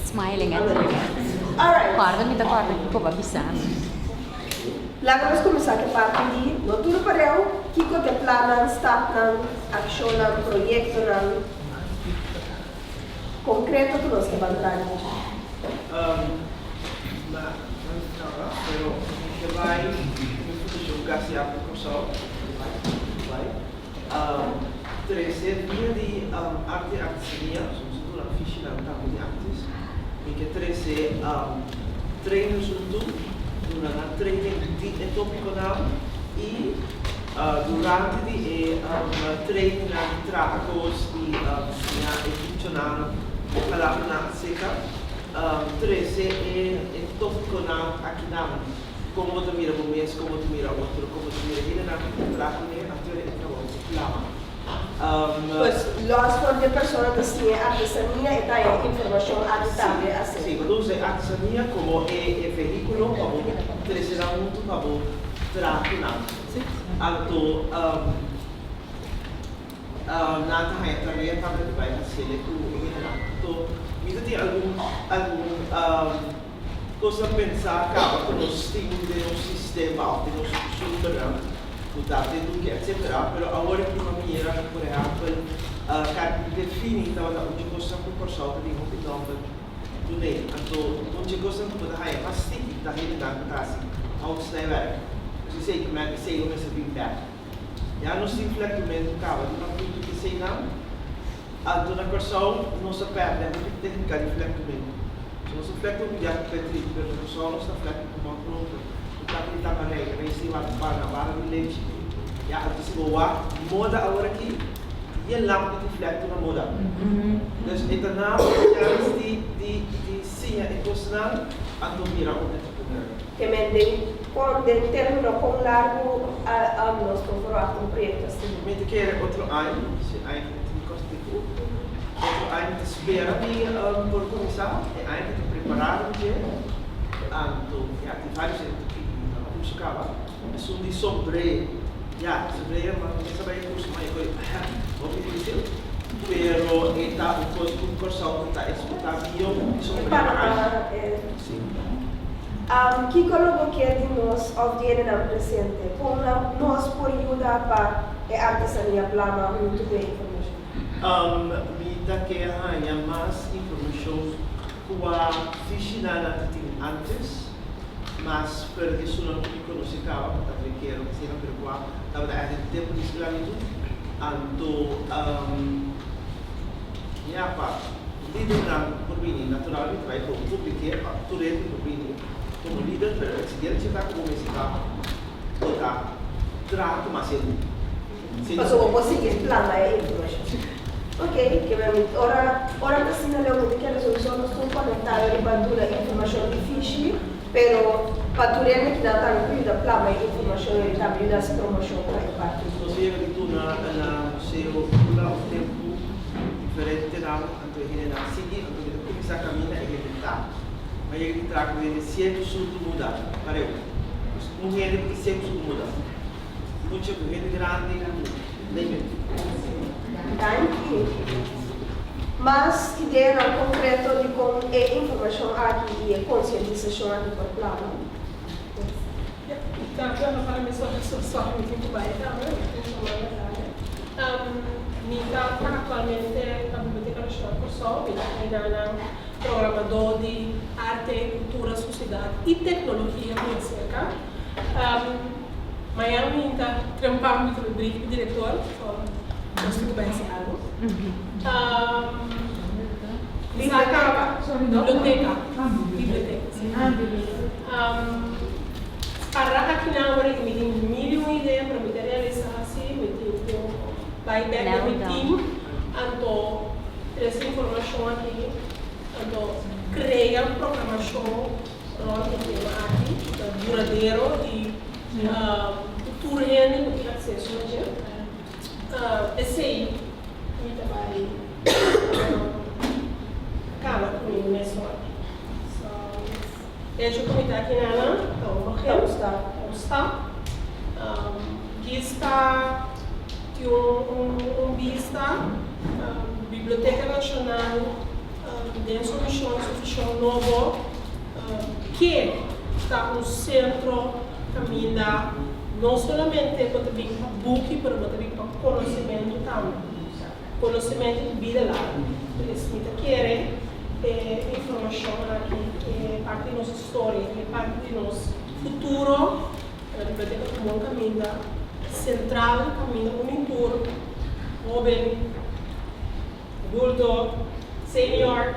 Smiling at you. Alright. Corda mi ta corda kico bo a bisa mi. Laga nos kuminsá ku e parti di no tur pareu, kiko ta e plannan, stapnan, akshonnan, proyektonan konkreto ku nos ta ban traha riba dje? Na nada, pero mi ke bai mi fundashon Casi Afro Kòrsou, bai, bai, trese via di arte artesania, so nos ta duna fishinan tambe di antes, mi ke trese trainers huntu, duna nan training di e tópikonan i durante di e trainingnan di traha kos i siña e funshonnan, e palabranan aserka. Trese e tópikonan akinan, kon bo ta mira bo mes, kon bo ta mira otro, kon bo ta mira hendenan ku ta traha kuné, anto e trabou ta plama. Pues, lòs for di e persona ta siña e artesania, e ta haña informashon aki tambe aserka. Sí, bo ta usa e artesania komo e vehíkulo pa bo trese nan huntu pa bo traha ku nan. Anto. Nan ta haña tarea tambe di bai hasiel ku e hendenan. Anto mi ta tin algun algun kos a pensa kaba ku nos tin den nos sistema òf den nos kustumbernan ku ta den duke etsetera, pero awor e prima mira ku por ehèmpel karpinter fini tabata un dje kosnan ku Kòrsou ta tin hopi nòmber kuné. Anto un dje kosnan ku bo ta haña mas tiki ta hendenan ku ta hasi houtsnijwerk. Pues esei ku men esei lo mester bin bèk. Ya nos tin flektumentu kaba di makutu keseinan, anto na Kòrsou nos a pèrdè hopi téknika di flektumentu. So nos a flektu hopi biaha ku petri, pero na Kòrsou nos ta flektu ku mòkronto, ku taki di tamarei, reis di wak pana, bara di lechi. Ya, anto si bo wak moda aworakí, yen lampi di flektu na moda. Dus e ta na bo chèns di di di siña e kosnan, anto bira un entrepreneur. Te men den Kon den término kon largu nos por ferwagt un proyekto asina? Mi ta kere otro aña, si aña ku tin kòrtiku, otro aña mi ta spera mi por kuminsá, e aña ku ta prepará riba dje, anto ya tin vários hende ta pidi mi ta kurso kaba, esun di sombré, ya sombré mi a bai e kurso ma e koe hopi difísil, pero e ta un kos ku Kòrsou ta eksportá mion di sombré pa aña. Kiko lo bo kier di nos òf di hendenan presente? Kon nos por yuda pa e artesania plama huntu ku e informashon? Mi ta ke haña mas informashon kua fishinan nan ta tin ántes, mas fuera di esunnan ku mi konosé kaba, ku ta trekero, asina, pero kua tabata ègt den tempu di sklabitut. Anto, ya pa. Lidernan por bini naturalmente bai komo publike pa tur hende por bini komo lider pero e siguiente ta ku bo mester ta bo ta traha ku mas hende. Pasobra bo por sigui plama e informashon. Ok, ke men mi ora ora ta asina leu mi ta kere sowieso nos tur konektá riba duna informashon difishi pero pa tur hende kinan tambe por yuda plama e informashon i tambe yuda hasi promoshon pa e parti. Nos yega di duna na museo Kula un tempu. Diferentenan, anto e hendenan sigui, anto mi ta kuminsá kaminda e hende ta. Ma yega di traha ku hende siegu surdu muda, pareu. Pues un hende ku ta siegu surdu muda, mucha ku hende grandi ku name it. Danki. Mas ideanan konkreto di kon e informashon aki i e konsientisashon aki por plama. Ya, danki Ana para mi sorry sorry mi tin ku bai tambe, mi tin ku manda tambe. Mi ta traha aktualmente na Biblioteka Nashonal Kòrsou, mi ta einan programadó di arte, kultura, sosiedat i teknologia ku aserka. Mañana mi ta trempan mi ta bai brief ku direktor, so nos tin ku bai hasi algu. Biblioteka. Biblioteka. Biblioteka, si. Para akinan awor mi tin mil y un idea pero mi ta realisa si mi tin ku bai bek den mi team anto trese informashon aki anto krea un programashon rònt e tema aki ku ta duradero i ku tur hende ku tin akseso na dje. Esei mi ta bai kaba ku mi mes hopi. So, hecho ku mi ta aki nana ta un begin, ta un stap. Djis pa tin un bista, Biblioteka Nashonal den su mishon, su vishon nobo ke ta un sentro kaminda no solamente bo ta bin pa buki pero bo ta bin pa konosementu tambe. Konosementu di bida largu. Pues mi ta kere e informashon aki e parti di nos historia, e parti di nos futuro. Na biblioteka komun kaminda sentral kaminda un intur hoben, adulto, senior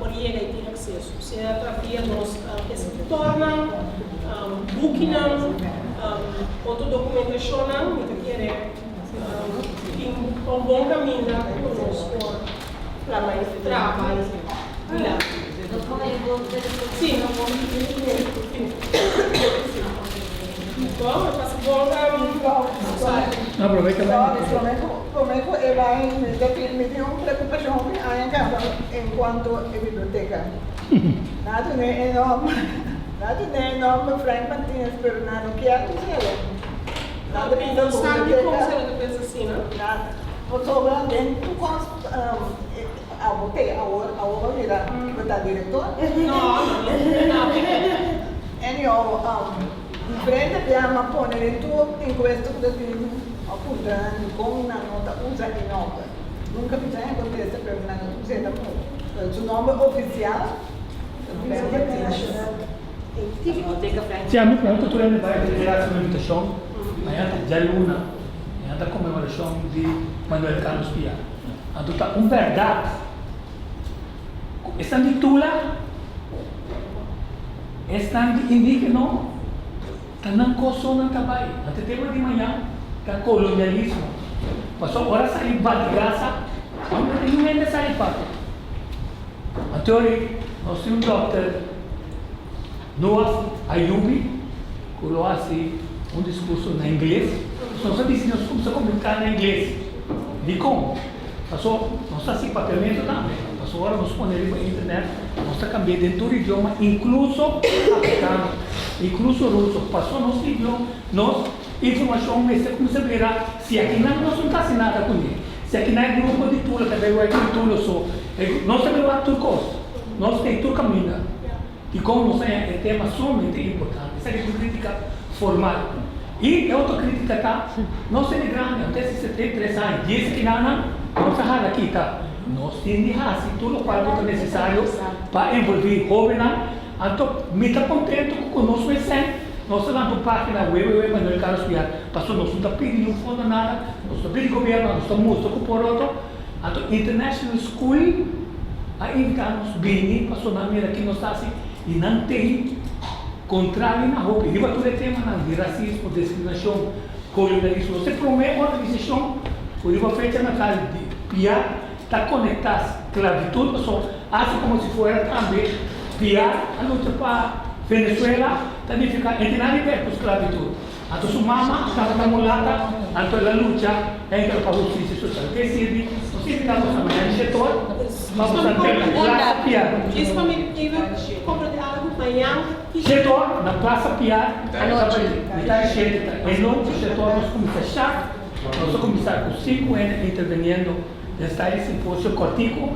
por yega y tin acceso, sea ta via nos escritornan, bukinan, otro documentacionnan, mi ta kere tin un bon caminda cu nos por traha dilanti. Sí. Bon, pasa bon. Aprovecha Sorry, Promé ku e bai mi ta tin mi tin un preokupashon hopi aña kaba en kuanto e biblioteka. Nan a dun'é e nòmber, nan a dun'é e nòmber Frank Martinez pero nan no kier us'é. Nan ta bisa No sa biblioteka dikon sera ta pensa asina. Nan pasobra den tur kos abo te awor awor bo mira bo ta direktor. No, no, no. Anyhow diferente bia mi a pone den tur enkuesta ku ta tin. A puntra nan dikon nan no ta usa e nòmber. Nunka mi ta haña kontesta pero nan no ta us'é tampoko. Pero su nòmber ofisial ta Frank Martinez. Si ami pregunta tur hende bai gracias pa invitacion. Mañana ta djaluna, mañana ta conmemoracion di Manuel Carlos Piar. Anto ta un berdad cu esnan di Tula, esnan di indigeno, Ta nan kosonan ta bai. Anto e tema di mañan ta kolonialismo. Pasobra ora sali bati Gaza, ora ta niun hende sali papia. Anto ori nos tin un dòkter Noah Ayubi ku lo hasi un diskurso na ingles. Nos a disi nos kumsa komuniká na ingles. Dikon? Pasobra nos ta hasi papiamentu tambe. Pasobra ora nos pone riba internet, nos ta cambi'é den tur idioma, incluso africano, incluso ruso. Pasobra nos idioma, nos informacion mester cuminsa bira, si akinan nos no ta haci nada cuné, si akinan e grupo di Tula ta bay wak di Tula so, nos ta bay wak tur cos, nos ta tur caminda. Dicon nos haña e tema sumamente importante? Esaki ta un critica formal. Y e otro critica ta, nos hende grandi, nos ta hasi 73 aña, dies kinanan nos a hala kita. Nos tin di hasi tur locual cu ta necesario pa envolvi hobennan. Anto mi ta contento cu cu nos mesen nos ta lanta un pagina www Manuel Carlos Piar, pasobra nos no ta pidi niun fondo nada, nos no ta pidi gobierno, nos ta mustra cu por otro. Anto International School a invita nos bini pasobra nan mira ki nos ta hasi y nan tei contrario na hopi riba tur e temanan di racismo, discriminacion, colonialismo. Nos ta e prome organisacion cu riba fecha natal di Piar ta conecta sclavitud pasobra haci como si fuera tambe Piar a lucha pa Venezuela ta nifica e tin nada di ber cu sclavitud. Anto su mama tabata mulata, anto el a lucha enkel pa hustisia sosial. Ke sirbi? No sirbi ta bosa mañana di shetor, pa bosa drenta na Plaza Piar. Shetor na Plaza Piar, mitad di shete ta e nochi shetor nos kuminsa shak, nos a kuminsa ku sinku hende interveniendo den style simposio kòrtiku,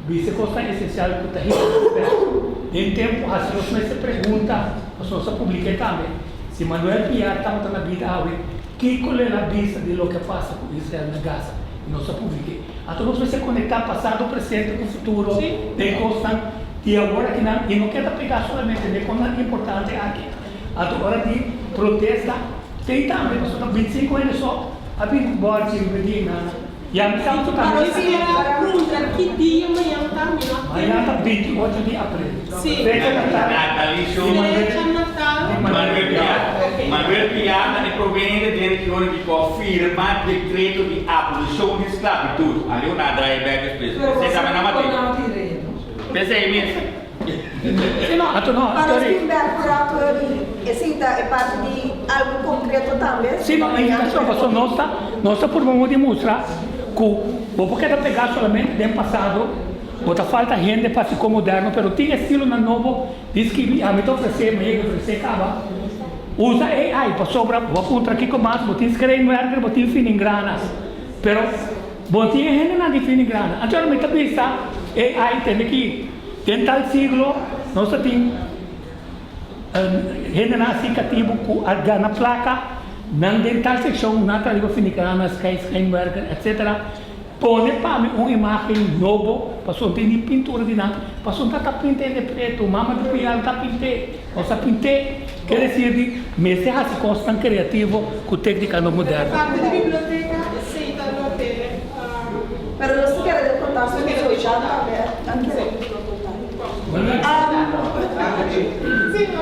bisa kosnan esensial ku ta hiba nos bèk den tempu, hasi nos mester pregunta, pasobra nos a publik'é tambe. Si Manuel Piar tabata na bida awe, kiko lo el a bisa di loke a pasa ku Israel na Gaza? I nos a publik'é. Anto nos mester konektá pasado, presente ku futuro den kosnan di awor akinan i no keda pegá solamente den kosnan importante aki. Anto ora di protesta, tei tambe pasobra 25 hende so a bin ku bòrchi riba di einan. Ya mi sa ku ta. Pero si era pregunta ki dia mañan ta, mi no a Mañan ta 28 di april. Si. Fecha natal. Natalicio Di Manuel. Fecha natal. Di Manuel Manuel Piar. Piar. Manuel Piar ta e prome hende den region di ku a firma dekreto di abolishon di sklabitut. A Leonardo draai bek despues. Pero Esei bo tambe sa na kon mat'é. nan tin reno. P'esei mes. Si no, ato no, Pa nos sorry. bin bek un rato di esei ta e parti di algu konkreto tambe. Si no, invitashon, pasobra nos ta, nos ta purba modo di mustra ku bo por keda pegá solamente den pasado, bo ta falta hende pa hasi kos moderno, pero tin estilonan nobo di skibi, ami ta ofresé, mi a yega ofresé kaba, usa AI, pasobra bo a puntra kiko mas, bo tin schrijnwerker, bo tin finingranas, pero bo no tin e hendenan di finingrana. Anto mi ta bisa AI tende ki. Den tal siglo nos ta tin hendenan hasi katibu ku a gana plaka nan den tal sekshon nan ta riba finikrana, schijnwerker etc. Pone pa mi un imagen nobo pasobra tin di pintura di nan pasobra ta ta pinta hende pretu mama di pial ta pint'é nos ta pint'é ke desir di mester hasi kosnan kreativo ku teknikanan moderno. Parte di biblioteka esei ta loke. Pero nos ta kere den contacto cu Sojan tambe, nan kere un poco contacto.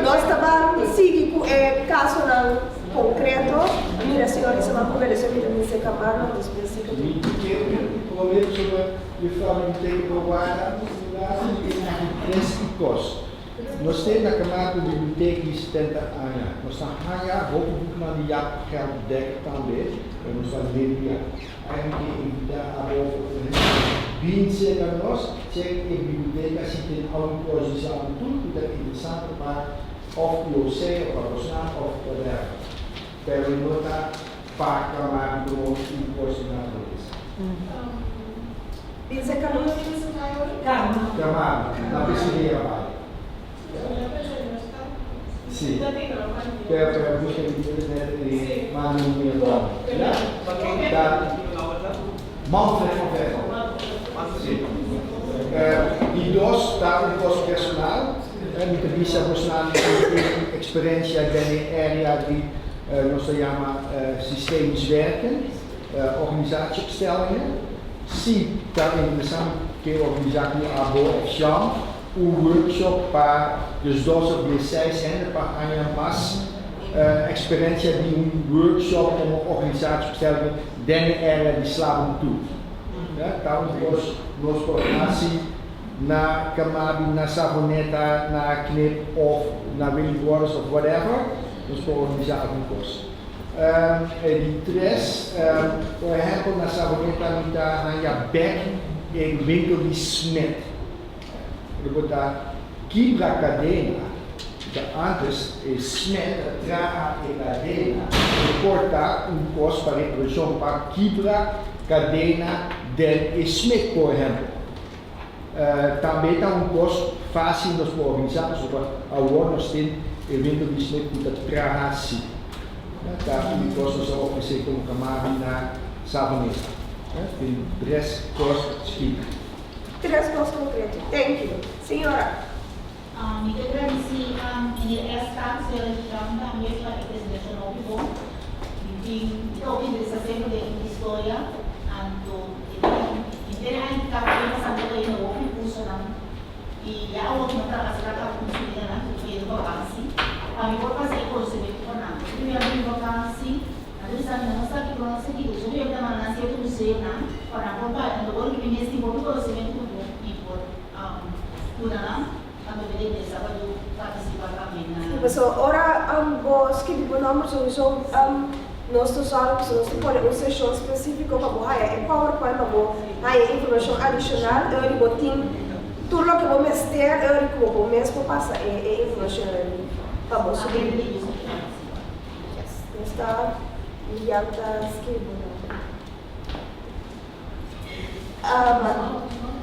Nos ta ban sigui cu e casonan concreto. Mira señor Isabel cu merece mi ta bisa Camargo despues si cu. Mi kier prome sobre juffrouw biblioteca por warda un rato mi tin aki tres kos. Nos te na Camargo biblioteca di 70 aña. Nos ta haya hopi boeknan di Jaap Geld Dekker tambe, pero nos ta limpia. Eigenlijk ke invitá abo for un hende bin serka nos, check e biblioteka si tin algun kos di slavitud ku ta interesante pa òf UOC òf pa bosnan òf whatever. Pero no ta pa kama komo un kos di naturalesa. Bin serka nos. Kama, na Pesqueira bai. Sí. Pero pero busca di internet e manda un mail pa mi. Ja? Ta Manfred van Veghel. Sí. Di dos ta un kos personal. Mi ta bisa bosnan ku mi tin un eksperensia den e area di nos ta yama systemisch werken, organisatieopstellingen. Si ta interesant ke organisá ku abo of Sjan. Un workshop pa 12 of 16 hende pa haña mas eksperensia di un workshop komo organisatieopstellingen den e area di slavernij. Ta un kos nos por hasi na Carmabi, na Savaneta, na Knip of na Willibrordus of whatever, nos por organisá algun kos. E di tres, por ehèmpel na Savaneta mi ta haña bèk e winkel di Smit. Lo bo ta kibra kadena, ta antes e smet a traha e kadena, e por ta un kos pa reprodukshon pa kibra kadena den e smet por ehempel. Tambe ta un kos fasil nos por organisa pasobra awor nos tin e winkel di smet ku ta traha si. Ta un kos nos a ofresé komo kamabi na Savaneta. Tin tres kos chikito. Tres kos konkreto. Thank you. Señora. Mi ta gradisí meneer Eskamp, señora Hisham tambe pa e presentashon hopi bon. Mi tin, mi ta hopi interesá semper den historia, anto e tin henter e aña ki kaba den pasando ta yendo hopi kursonan i ya awor mi a kapasitá kaba ku mi studiantenan ku ta yendo vakansi pa mi por pasa e konosementu pa nan. Pasobra mi a bini vakansi. Nan ta bisa mi, Nan no sa kiko nan ta sigui. Bo mester ta manda nan sierto museonan pa nan por bai. Anto ora ku mi mes tin hopi konosementu ku mi por duna nan, anto mi ta interesá pa do partisipá tambe na. Pasobra ora bo skibi bo nòmber souiso nos ta sòru pasobra nos ta pone un seshon spesífiko pa bo haya e powerpoint pa bo haya informashon adishonal e ora di bo tin tur loke bo mester e ora di ku bo mes por pasa e informashonnan pa bo subi. Yes, nos ta Miguel ta skirbi nan. Um.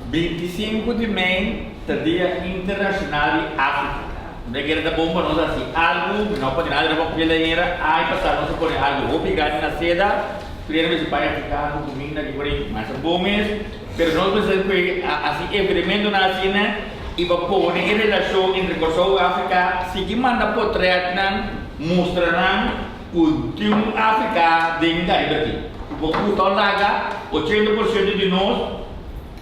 25 di mei ta Dia Internashonal di Afrika. Mi ta kere ta bon pa nos hasi algu, mi no a pone nada riba papel ainda, ai pasá nos a pone algu hopi grandi na seda, primer mester bai afrikano ku kuminda ki por ei masha bon mes, pero nos mester kue hasi evenementonan asina i pa pone e relashon entre Kòrsou i Afrika, sigui manda potrètnan. Mustra nan ku tin un Afrika den Karibe aki. Ku bo gusta o laga, 80% di nos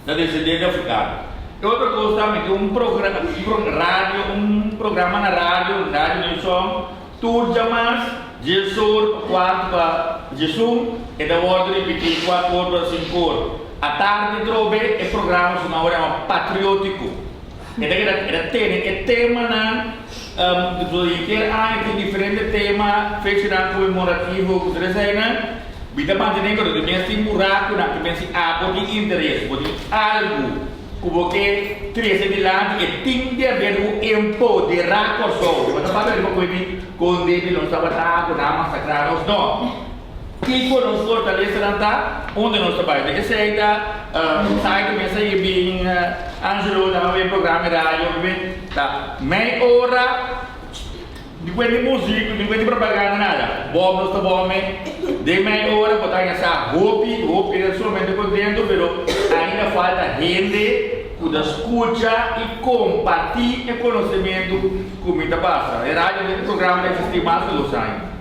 ta desendente afrikano. E otro kos tambe tin un radio, un programa na radio, Radio Newsom, tur djamas, diesor pa kuartu pa diesun, e ta wòrdu ripití kuator pa sinkor. Atardi trobe e programa su nan yama Patriótiko. E ta keda e ta tene e temanan ku henter aña tin diferente tema, fechanan konmemorativo ku tur eseinan. Mi ta mantené ku di mes tin burakunan ku men si abo tin interes, bo tin algu ku bo ke trese dilanti e tin di haber ku empoderá Kòrsou. Bo ta papia riba koe di kon debi nos tabata ku nan a masakrá nos. No. Kiko nos fortalesanan ta? Unda nos ta bai? Ta esei ta sai ku mester a bin Angelo nan a bin programa di radio bin ta mei ora di kue di musiku di kue di propaganda nada bob nos ta bob me den mei ora bo ta haña sa hopi hopi ta sumamente kontento pero ainda falta hende ku ta skucha i komparti e konosementu ku mi ta pasa e radio e programa ta eksistí mas ku dos aña.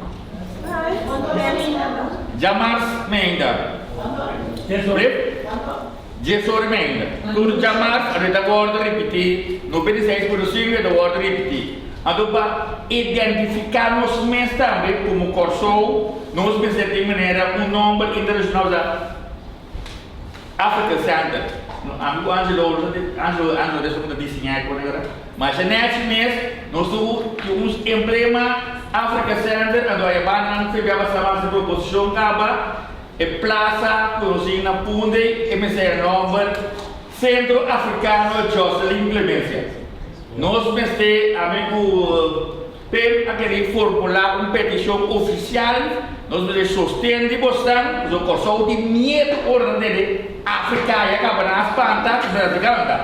Djamars meinda. Rip? Diesor meinda. Tur djamars anto e ta wòrdu ripití, 96.5 e ta wòrdu ripití. Anto pa identifiká nos mes tambe komo Kòrsou, nos mester tin manera un nòmber internashonal, osea Africa Center. Ami ku Angelo, Angelo, Angelo ta esun ku ta diseñá e kos ei ora. Masha nechi mes, nos tuvo tin un emblema Africa Center, anto aya banda nan fe bia basa basa proposicion caba, e plaza cu nos tin na Punda e mester e nomber Centro Africano Jocelyn Clemencia. Nos mester, ami cu Pim a kere formula un peticion oficial, nos mester sosten di bosnan, pasobra Corsou tin miedo ora nan tende Africa, ya caba nan a spanta, pasobra africano ta.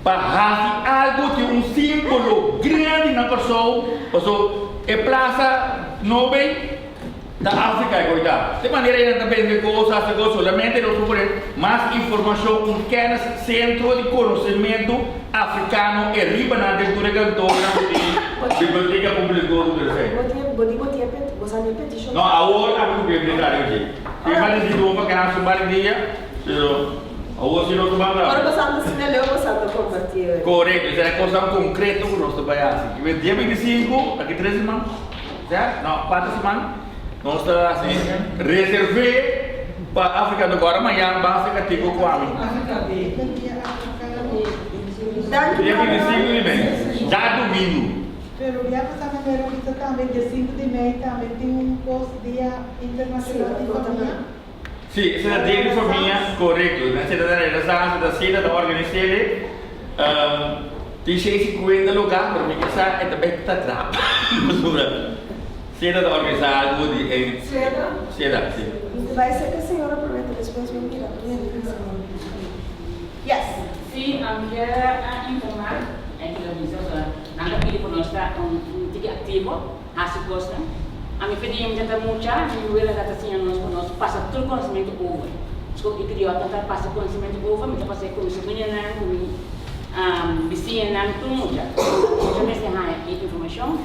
Pa hasi algu tin un simbolo grandi na Kòrsou, paso e plasa nobe ta Afrika e koitá. Te manera ei nan ta bende kos, hasi kos, solamente nos por pone mas informashon, un kennis sentro di konosementu afrikano e riba nan den tur e kantornan ku tin biblioteka públiko ku tur esei. No, awor ami ku bibliotekario dje. Tin mas di un vakansi un par di dia, pero. Awor si nos ta ban Ora boso anda asina leu boso anda kompartí ora. Korekto, esei ta kosnan konkreto ku nos ta bai hasi. Kibe dia 25, aki tres siman, sèt? No, kuater siman, nos ta hasi reservé pa Afrika. Anto gora mañan ban hasi katibu ku ami. Danki Dia 25 di mei, djadumingu. Pero ya pasá manera bisa tambe dia 5 di mei tambe tin un kos dia internashonal di famia. Sí, esei ta dia di famia, korekto. Nan seta ta relasá, ta seta ta organis'é. Tin 650 lugá, pero mi ke sa e ta bai ta trapa. Pasobra seta ta organisá algu di e. Seda? Seda, sí. Mi ta bai serka señora promé ta despues mi mira tur hende bisa mi. Yes. Sí, ami kier a informá, e kier a bisa pasobra nan ta pidi ku nos ta un tiki aktivo. Hasi kosnan. Ami pidi mi tata mucha, mi wela tata siña nos ku nos pasa tur konosementu over. Sko i kriòtnan ta pasa konosementu over, mi ta pas'é ku mi subriñanan, ku mi bisiñanan, tur mucha. Mucha mester haña e informashon.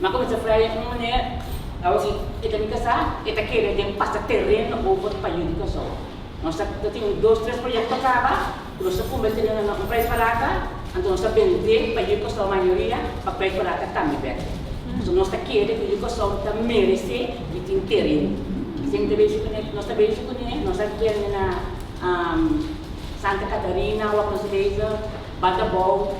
Mi a kuminsá frai un manera, awor si e ta mi kasá, e ta kere den pasa tereno over pa yu di Kòrsou. Nos ta tin un dos tres proyekto kaba ku nos ta kumpra e tereno na un prijs barata, anto nos ta bend'é pa yu Kòrsou mayoria pa prijs barata tambe bèk. Pasobra nos ta kere ku yu Kòrsou ta meresé di tin tereno. Esei mi ta bezig kuné, nos ta bezig kuné, nos a bende na Santa Catarina wak nos ta bezig, Batabou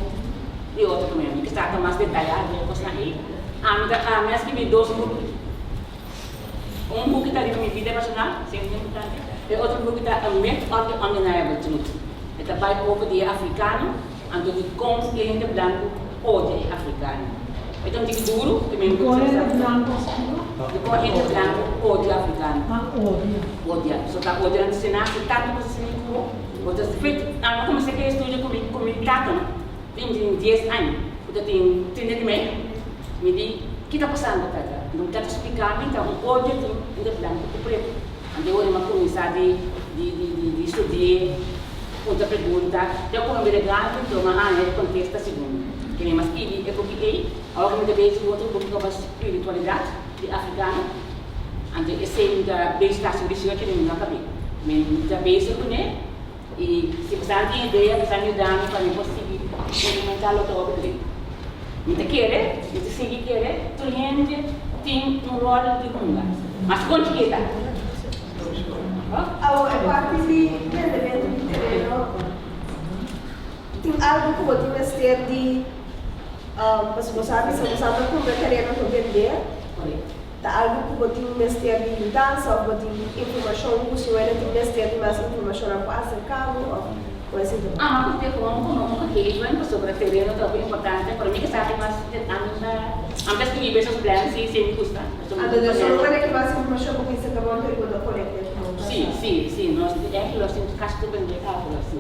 i otro kaminda. Mi ke trata mas detayá di e kosnan ei. Ami ta ami a skibi dos buki. Un buki ta riba mi bida personal, esei ta importante. E otro buki ta A Myth of the Undeniable Truth. E ta bai over di e afrikano, anto di kon e hende blanku odia e afrikano. E ta un tiki duru, te mi Kon hende blanku oscuro? Di kon hende blanku odia afrikano. Ah, odia. Odia. So ta odia nan ta nase tantu ku asina ku bo ta fet. Ami a kuminsá ke estudio ku mi ku mi tata no. Tin tin dies aña. Ku ta tin trinta di mei. Mi di, Ki ta pasando, tata? Anto mi tata splika mi ta un odio tin entre blanku ku pretu. Anto e ora mi a kuminsá di di di di di studi'é, puntra pregunta. Te ku mi bira grandi anto mi a haña e kontesta segun ke mi a skibi e buki ei. Awor ku mi ta bezig ku otro buki ku a spiritualidat di afrikano. Anto esei mi ta bezig ta hasi research mi no a kab'é. Mi ta bezig kuné i si boso tin idea boso a yuda mi pa mi por sigui implementá loke hopi drei. Mi ta kere, mi ta sigui kere tur hende tin un ròl di hunga. Mas kon chikita. Awor e parti di bendementu di tereno tin algu ku bo tin mester di pasobra bo sa bisa bo sa ta kumpra tereno pa bende. Ta algu ku bo tin mester di yudansa òf bo tin informashon ku si wene tin mester di mas informashon nan por aserká bo òf kon esei ta bai? Ama ku te kon ku no un gegeven pasobra tereno ta hopi importante pero mi ke sa tin mas ami ta ami ta skribi esos plan si si mi gusta pasobra Anto den solo wene ke mas informashon bo bisa ta bon ku bo ta konekte ku nos. Si si si nos eigenlijk nos tin kasi tur bende kaba si.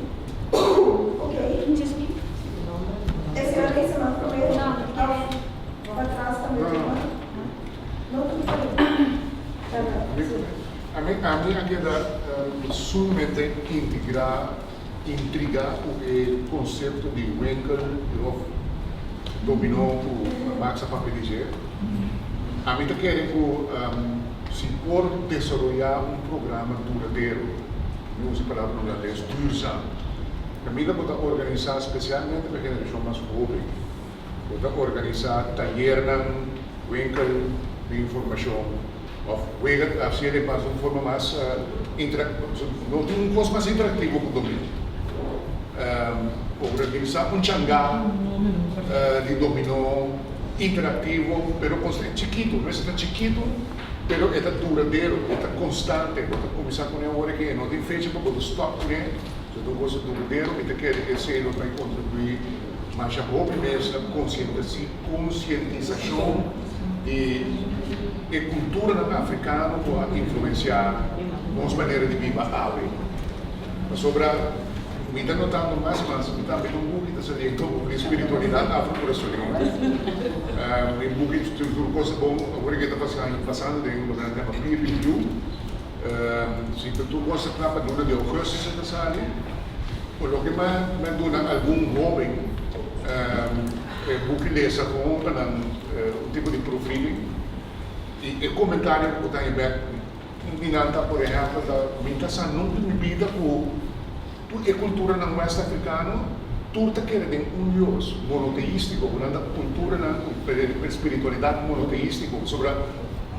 Ok. E señora Lisa mas prome òf patras tambe tin mas? Ami ami a keda sumamente integrá, intrigá ku e konsepto di winkel òf dominó ku Max a papia di dje. Ami ta kere ku si por desaroyá un programa duradero, mi usa e palabra holandes duurzaam, kaminda bo ta organisá spesialmente pa e generashon mas hóben. Bo ta organisá tayernan, winkel di informashon òf wega hasié den mas un forma mas no tin un kos mas interaktivo ku dominó. Organisá un changá di dominó interaktivo pero kos chikitu, mester ta chikitu pero e ta duradero, e ta konstante. Bo ta kuminsá kuné ora ke e no tin fecha pa bo ta stòp kuné, so ta un kos duradero. Mi ta kere esei lo ta kontribuí. Masha hopi mes na konsientisashon di e kulturanan afrikano ku a influensiá nos manera di biba awe. Pasobra mi ta notando mas i mas, mi tambe tin un buki ta saliendo over di spiritualidat afro-kurasoleño. Mi buki tur kos ta bon, awor ke ta pasando den loke nan ta yama peer review. Si ta tur kos ta kla pa luna di augustus e ta sali. Por loke mi a duna algun hoben e buki lesa kon pa nan un tipo di proofreading i e komentario ku bo ta haña bek di nan ta por ehèmpel ta mi ta sa nunka mi bida ku tur e kulturanan west afrikano tur ta kere den un dios monoteístiko ku nan ta kulturanan ku spiritualidat monoteístiko pasobra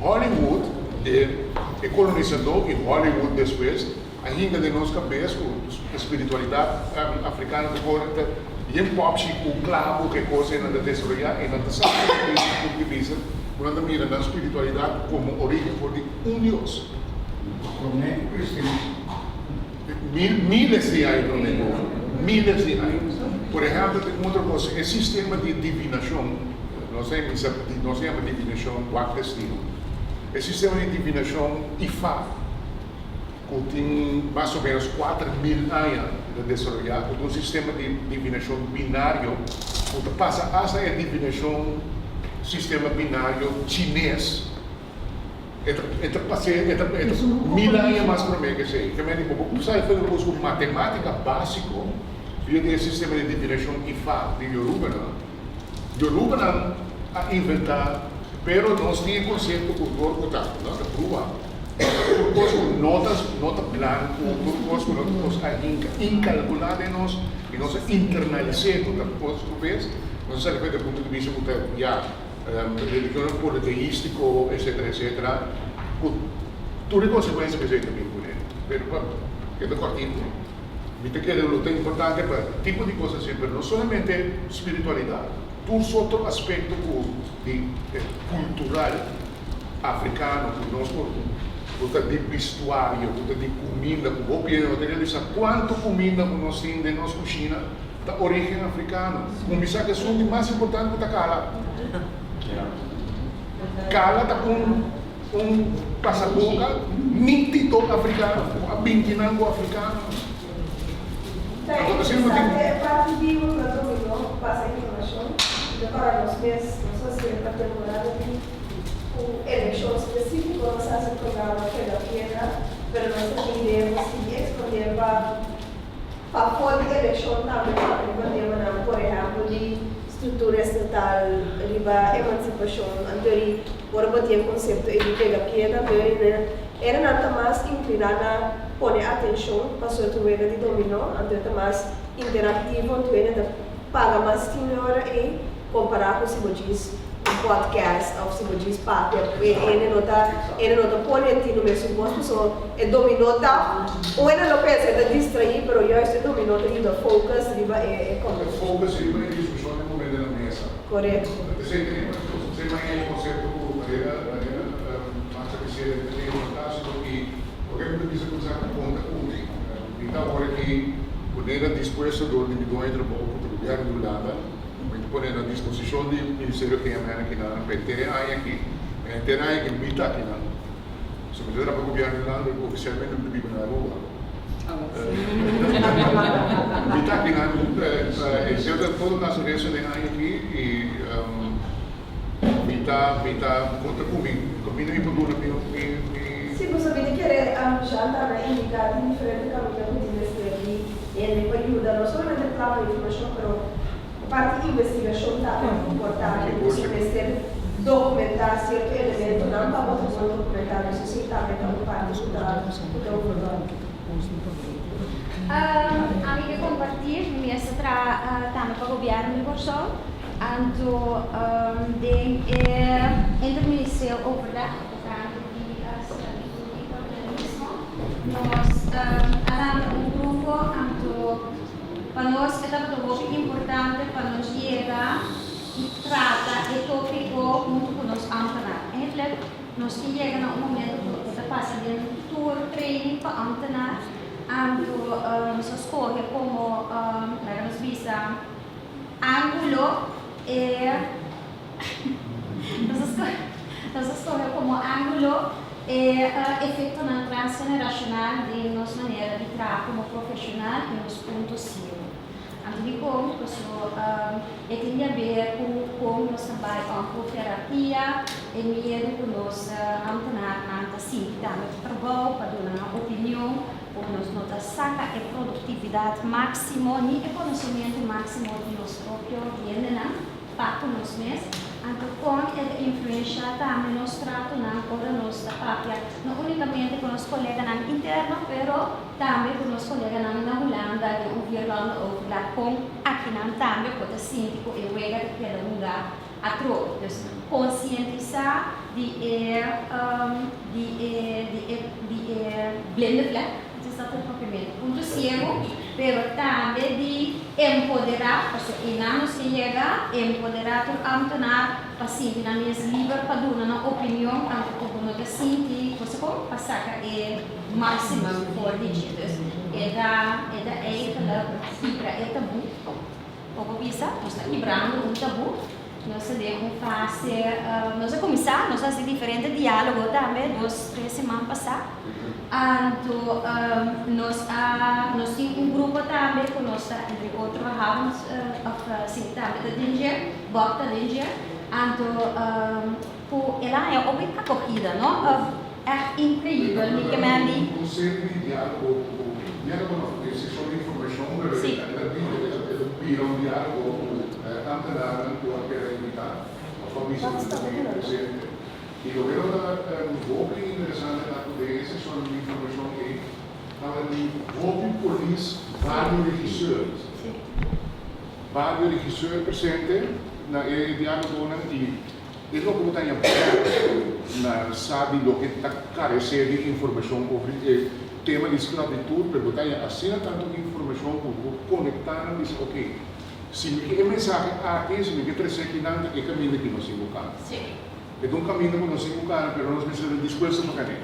Hollywood e kolonisadó i Hollywood despues A hinka den nos kabes ku spiritualidat afrikano ta kore ta yen popshi ku klabu ku e kos ei nan ta desaroyá i nan ta sa ku e punto di bista ku nan ta mira nan spiritualidat komo origen for di un Dios. Promé ku kristianismo. Miles di aña promé ku miles di aña. Por ehèmpel tin otro kos e sistema di divinashon nos ta bisa nos ta yama divinashon wak destino e sistema di divinashon Ifá. ku tin mas o ménos 4000 aña ta desaroyá, ku ta un sistema di divinashon binario ku ta pasa asta e divinashon sistema binario chines. E ta e ta pas'é e ta e ta mil aña mas promé ku esei. Ke mende bo por kuminsá e feder kos ku matemátika básiko via di e sistema di divinashon Ifá di Yorubanan. Yorubanan a inventá, pero nos tin e konsepto ku dor ku ta, no ta brua. Tur kos ku no ta no ta blanku, tur kos ku no ta kos a hinka inkalkulá den nos i nos a internalis'é ku ta kos ku bes, nos a sali for di e punto di bista ku ta ya religionnan politeístiko etsetera etsetera ku tur e konsekuensia ku esei ta bin kuné. Pero pa keda kòrtitu mi ta kere lo ta importante pa tipo di kos asina pero no solamente spiritualidat tur sotro aspekto ku di kultural. Afrikano ku nos por ku ta di bistuario, ku ta di kuminda, ku hopi hende no ta realisa kuantu kuminda ku nos tin den nos kushina ta origen afrikano. Kuminsá ku esun di mas importante ku ta kala. Kala ta un un pasaboka nitido afrikano, ku a binti nan ku afrikano. Ta interesante e parti di un dominó pasa informashon, i ta para nos mes, nos a hasié pa temporada di. Ku elekshon spesífiko nos hasi programa Keda Piedra, pero nos ta tin idea pa sigui ekspandé pa pafó di elekshon tambe papia riba temanan, por ehèmpel di struktura estatal, riba emansipashon. Anto di. Ora bo tin e konsepto ei di pega piedra, mayoria di hendenan ta mas inkliná na pone atenshon pasobra e ta un wega di dominó, anto e ta mas interaktivo, anto hende ta paga mas tin e ora ei kompará ku si bo djis un podcast òf si bo djis papia ku e hende no ta hende no ta pone tinu mesun kos pasobra e dominó ta un hende lo pensa e ta distraí pero juist e dominó ta yuda focus riba e kombersashon. Focus riba e diskushon di momento na mesa. Korekto. Esei ta esei maña e konsepto ku manera manera Max a bis'é ta tin fantástiko i loke mi ta bisa ku esaki konta ku mi. Mi ta awor aki pone na dispuesto dor di mi doño di trabou ku ta gobièrnu di Hulanda. Mi ta pone na disposishon di Ministerio GMN akinan pa henter e aña aki. Pa henter e aña aki mi ta akinan. So mi ta traha pa gobièrnu di Hulanda pero ofisialmente mi ta biba na Aruba. Mi ta akinan e sierto todo caso resto den aña aki y mi ta mi ta conta cu mi caminda mi por duna mi mi mi. Sí, pasobra mi ta kere Jean tambe a indica tin diferente caminda cu tin mester di hende pa yuda, no solamente plama informacion pero parti investigacion tambe ta importante, pasobra mester documenta cierto elementonan pa bo ta por documenta, dus esey tambe ta un parti cu ta cu ta importante. Ami ke kompartí, mi mes ta traha tambe pa gobièrnu di Kòrsou, anto den e interministerieel overleg tokante di sklabitut i kolonialismo, nos a lanta un grupo, anto pa nos e tabata hopi importante pa nos yega i trata e tópiko huntu ku nos ámtenar. Eigentlik Nos tin yega na un momento ku e ta pasa den tur training pa ambtenaar, anto nos a skohe komo laga nos bisa angulo e nos a skohe nos a skohe komo angulo e efektonan transgenerashonal den nos manera di traha komo profeshonal i nos punto siego. Anto dikon? Paso e tin di haber ku kon nos ta bai òf ku terapia, e miedu ku nos ambtenaarnan ta sinti tambe ku trabou pa duna nan opinion, ku nos no ta saka e produktividat máksimo ni e konosementu máksimo di nos propio hendenan pa ku nos mes. Anto kon e ta influensha tambe nos tratonan ora nos ta papia no únikamente ku nos koleganan interno pero Tambe ku nos koleganan na Hulanda den un vierlandenoverleg kon akinan tambe por ta sinti ku e wega ta keda hungá atrobe. Dus konsientisá di e di e di e di e blinde vlek, is dat het papiamento, punto siego, pero tambe di empoderá, pasobra einan nos tin yega, empoderá tur ámtenar pa sinti nan mes liber pa duna nan opinion anto ku bo no ta sinti, bo sa kon, pa saka e. Maximum for di dje. Dus e ta e ta eigenlijk kibra e tabú. Poko bisa, nos ta kibrando un tabú. Nos ta den un fase, nos a kuminsá, nos a hasi diferente diálogo tambe dos, tres siman pasá. Anto nos a nos tin un grupo tambe ku nos ta entre otro Hans òf si tambe ta den dje, Bob ta den dje. Anto ku el a haña hopi akogida, no? Echt increibel mi ke men di. Un serie di dialogo cu dialogo no e sesion di informacion pero e ta bira un dialogo cu ambtenarnan cu a keda invita of a bisa cu ta bin presente. Y loke lo ta hopi interesante ta cu den e sesion di informacion ey tabatin hopi polis vario regisseur. Vario regisseur presente na e dialogonan y. E loke bo ta haña bèk na sa di loke ta karesé di informashon over e tema di sklabitut, pero bo ta haña asina tantu informashon ku bo konektá nan bisa oke, si mi ke e mensahe aki, si mi ke tresé kinan ta e kaminda ki nos tin ku kana. E ta un kaminda ku nos tin ku kana, pero nos mester ta dispuesto pa kan'é.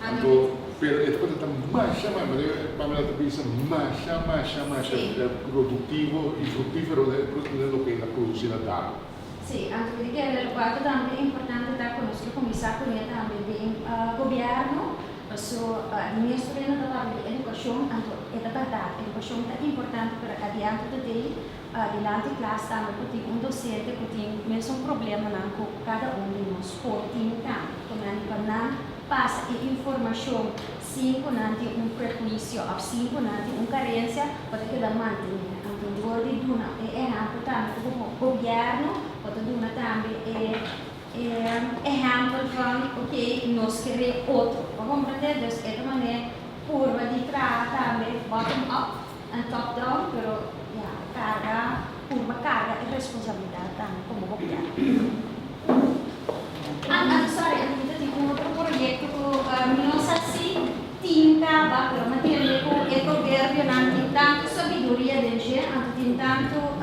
Anto, pero e tabata ta masha, manera Pamela ta bisa, masha, masha, masha produktivo i fruktífero den loke el a produsí na Dalo. Sí, anto mi di kere lokual ku tambe ta importante ta ku nos ke kuminsá kuné tambe den gobièrnu, paso mi mes tur hende ta papia di edukashon, anto e ta bèrdat, edukashon ta importante, pero adianto ta dei dilanti klas tambe ku tin un dosente ku tin mesun problemanan ku kada un di nos por tin tambe, ku nan pa nan pasa e informashon sin ku nan tin un prehuisio òf sin ku nan tin un karensia bo ta keda mantené. Anto dor di duna e ehèmpel tambe ku gobièrnu bo ta duna tambe e. Ehèmpel van, oké, nos kere otro. Bo komprendé? Dus e ta manera purba di traha tambe bottom up en top down, pero ya, karga, purba karga e responsabilidat tambe komo gobièrnu. Ah, sorry, mi ta tin un otro proyekto ku mi no sa si tin kaba, pero mi a tende ku e proverbionan tin tantu sabiduria den dje, anto tin tantu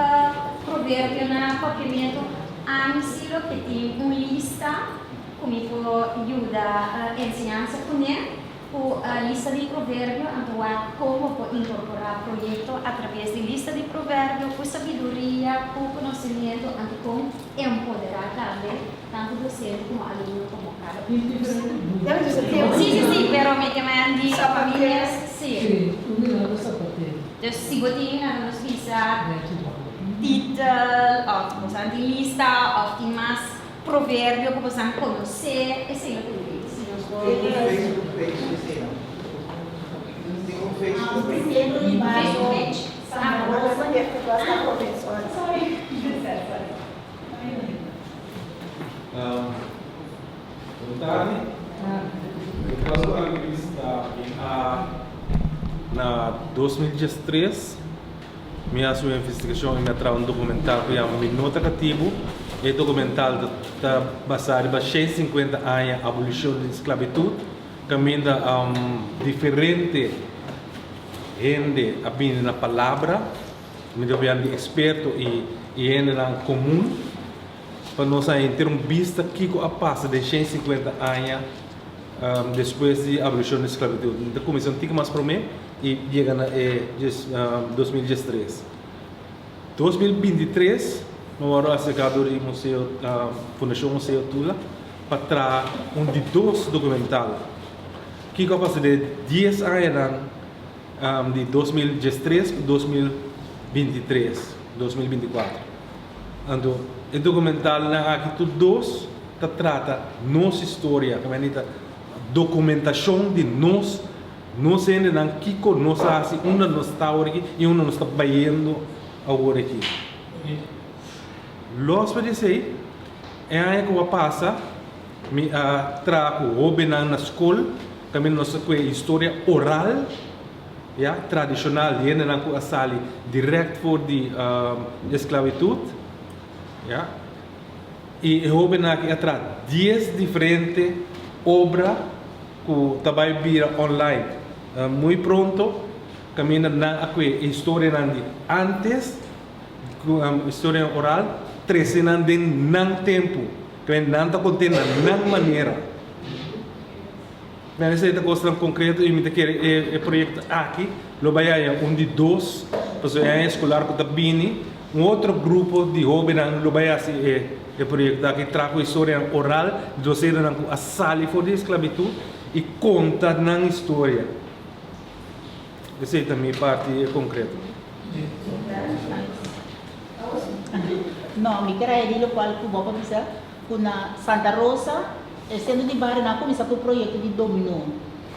proverbio na papiamentu. Ami si lo ke tin un lista ku mi por yuda enseñansa kuné, ku lista di proverbio, anto wak kon bo por inkorporá proyekto atraves di lista di proverbio ku sabiduria, ku konosimiento, anto kon empoderá tambe tantu dosente komo alumno komo kada un. Sí, sí, sí, pero mi ke men di mi mes, sí. Dus si bo tin, laga nos bisa. Titel of bosan tin lista of tin mas proverbio ku bosan konosé, esei lo ta yuda si nos por. Tin un Facebook page di esei no? Tin un Facebook page. Facebook page? Bon tardi. Mi caso a revista na 2013. Mi a hasi un investigashon i mi a traha un dokumental ku yama Mi No Ta Katibu. E dokumental ta basá riba 150 aña abolishon di sklabitut, kaminda diferente hende a bini na palabra, mi ta papia di eksperto i hendenan komun, pa nos a henter un bista kiko a pasa den 150 aña despues di abolishon di sklabitut. Mi ta kuminsá un tiki mas promé. I yega na e 2013. 2023 mi wòrdu aserká dor di museo Fundashon Museo Tula pa traha un di dos dokumental. Kiko a pasa den e dies añanan di 2013 ku 2023, 2024. Anto e dokumentalnan aki tur dos ta trata nos historia, dokumentashon di nos Nos hendenan kiko nos a hasi, unda nos ta awor aki i unda nos ta bayendo awor aki. Los pa di esei, e aña ku a pasa mi a traha ku hóbennan na skol, kaminda nos a kue historia oral, ya, tradishonal di hendenan ku a sali dirèkt for di esklabitut, ya. I e hóbennan aki a traha dies diferente obra. Ku ta bai bira online muy pronto kaminda nan a kue e historianan di antes ku historianan oral trese nan den nan tempu kaminda nan ta kont'é na nan manera. Nan esei ta kosnan konkreto i mi ta kere e proyekto aki lo bai haña un di dos pasobra e aña eskolar ku ta bini un otro grupo di hóbennan lo bai hasi e E proyekto aki traha ku historianan oral di dosentenan ku a sali for di esklabitut i konta nan historia. Esei ta mi parti konkreto. No, mi ker a hedi lokual ku bo por bisa ku na Santa Rosa e sentro di bario nan a kuminsá ku e proyekto di dominó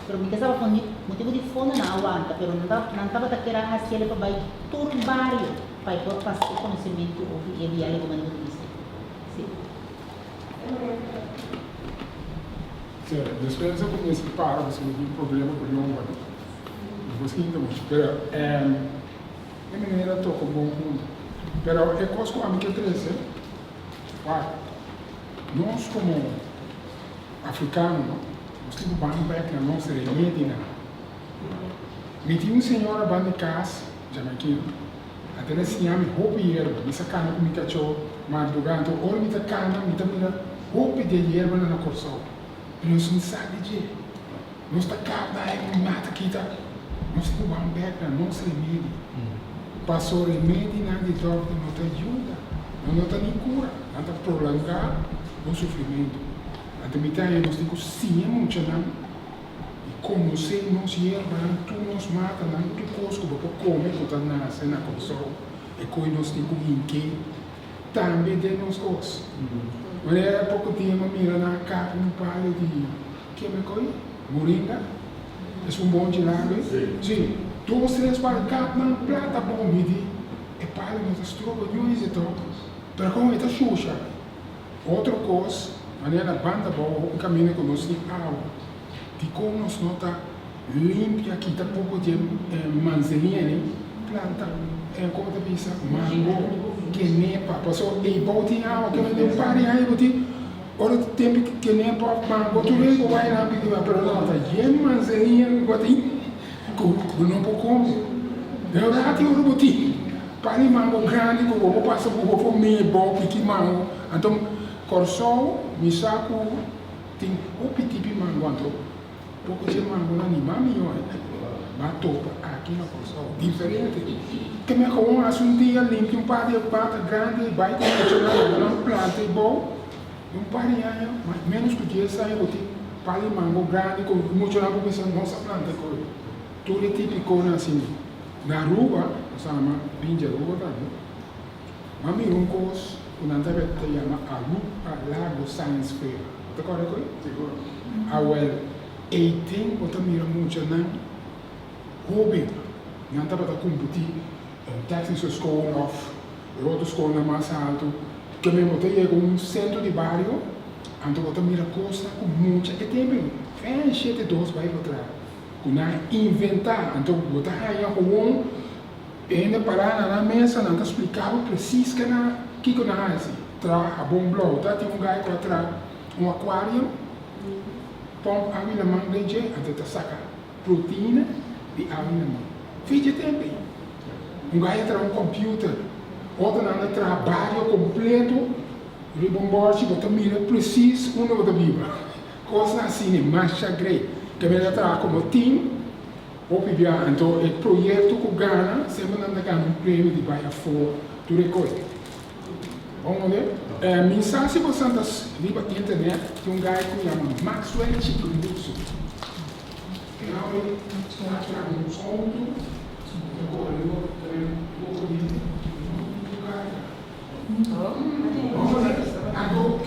pero mi ke sa pa motibu di fondo nan a wanta pero nan nan tabata ker a hasiel pa bai tur bario. Pa e por pasa e konosementu over e diálogo manera ku bisa. Sí. Sí, despensa ku mester para pasobra mi tin problema ku longua no. Mi por sinta muchu, pero e manera toka un bon punto. Pero e kos ku ami ke trese, wak, nos komo afrikano no, nos tin ku ban bek na nos remedinan. Mi tin un señora banda di kas, Jamaiquino, a tene siña mi hopi yerba. Mi sa kana ku mi kachó madrugá, anto ora mi ta kana mi ta mira hopi di e yerbanan na Kòrsou, pero nos no sa di dje. Nos ta kap dai un mata kita, nos tin ku ban bèk na nos remedi. Paso remedinan di dòkter no ta yuda, nan no ta ni kura, nan ta prolongá bo sufrimentu. Anto mi ta haña nos tin ku siña muchanan. I konosé nos yerbanan, tur nos matanan, tur kos ku bo por kome ku ta nase na Kòrsou, e koe nos tin ku hink'é tambe den nos kos. Manera poko dia mi a mira nan a kap un palo di keme koi? Moringa? Es un bonchi largu ei? Sí. Dos tres palo kap nan plata bon, mi di e palo no ta stroba niun hende tòg, pero kon e ta shusha. Otro kos, manera na Banda Bou un kaminda ku nos tin awa, dikon nos no ta limpia kita poko di e manzania ni planta komo ta bisa mango, kenepa, pasobra ei bou tin awa ke mende un par di aña bo tin ora tempu kenepa of mango tur hende por bai nan pidi pero no ta yen manzania ku bo tin ku bo no por kome. Den un rati ora bo tin par di mango grandi ku bo por pasa ku bo por mei bou piki mango anto Kòrsou mi sa ku tin hopi tipi mango anto poko dje mangonan ni mas mihó bo a topa aki na Kòrsou diferente ke mi a kowon hasi un dia limpia un par di e bata grandi bai ku muchanan laga nan planta e bou un par di aña ménos ku dies aña bo tin par di mango grandi ku muchanan por bisa nos a planta e koi tur e tipikonan asina na Aruba nos a ama bin di Aruba tambe. M'a mira un kos ku nan ta ta yama Aruba Lago Science Fair. Bo ta kòrda ku ei? Sigur. Awèl, ei den bo ta mira muchanan hóben. Nan tabata kompetí tèknische skol òf e otro skolnan mas haltu. Ke men bo ta yega un sentro di bario, anto bo ta mira kosnan ku mucha e tempu ei, vèn shete dos bai pa tra, ku nan a inventá. Anto bo ta haña gewoon. E hende pará na nan mesa, nan ta spliká bo presis ke nan, kiko nan hasi. Traha habon blou. Ta tin un gai ku a traha un akuarium, pòmp awa i laman den dje, anto e ta saka proteina di awa i laman. Fi dje tempu ei. Un gai a traha un kòmpiuter, otronan a traha bario kompleto riba un bòrchi, bo ta mira presis unda bo ta biba. Kosnan asina e masha grei. Ke mester a traha komo tim. Hopi bia anto e proyekto ku gana semper nan ta gana un premio di bai afó tur e koi. Bon oke? Mi sa si bosan ta riba internet tin un guy ku yama Maxwell Chikumbuso. E awe ta traha un outo ku ta kore riba tren poko di carga. Bon oke? Anto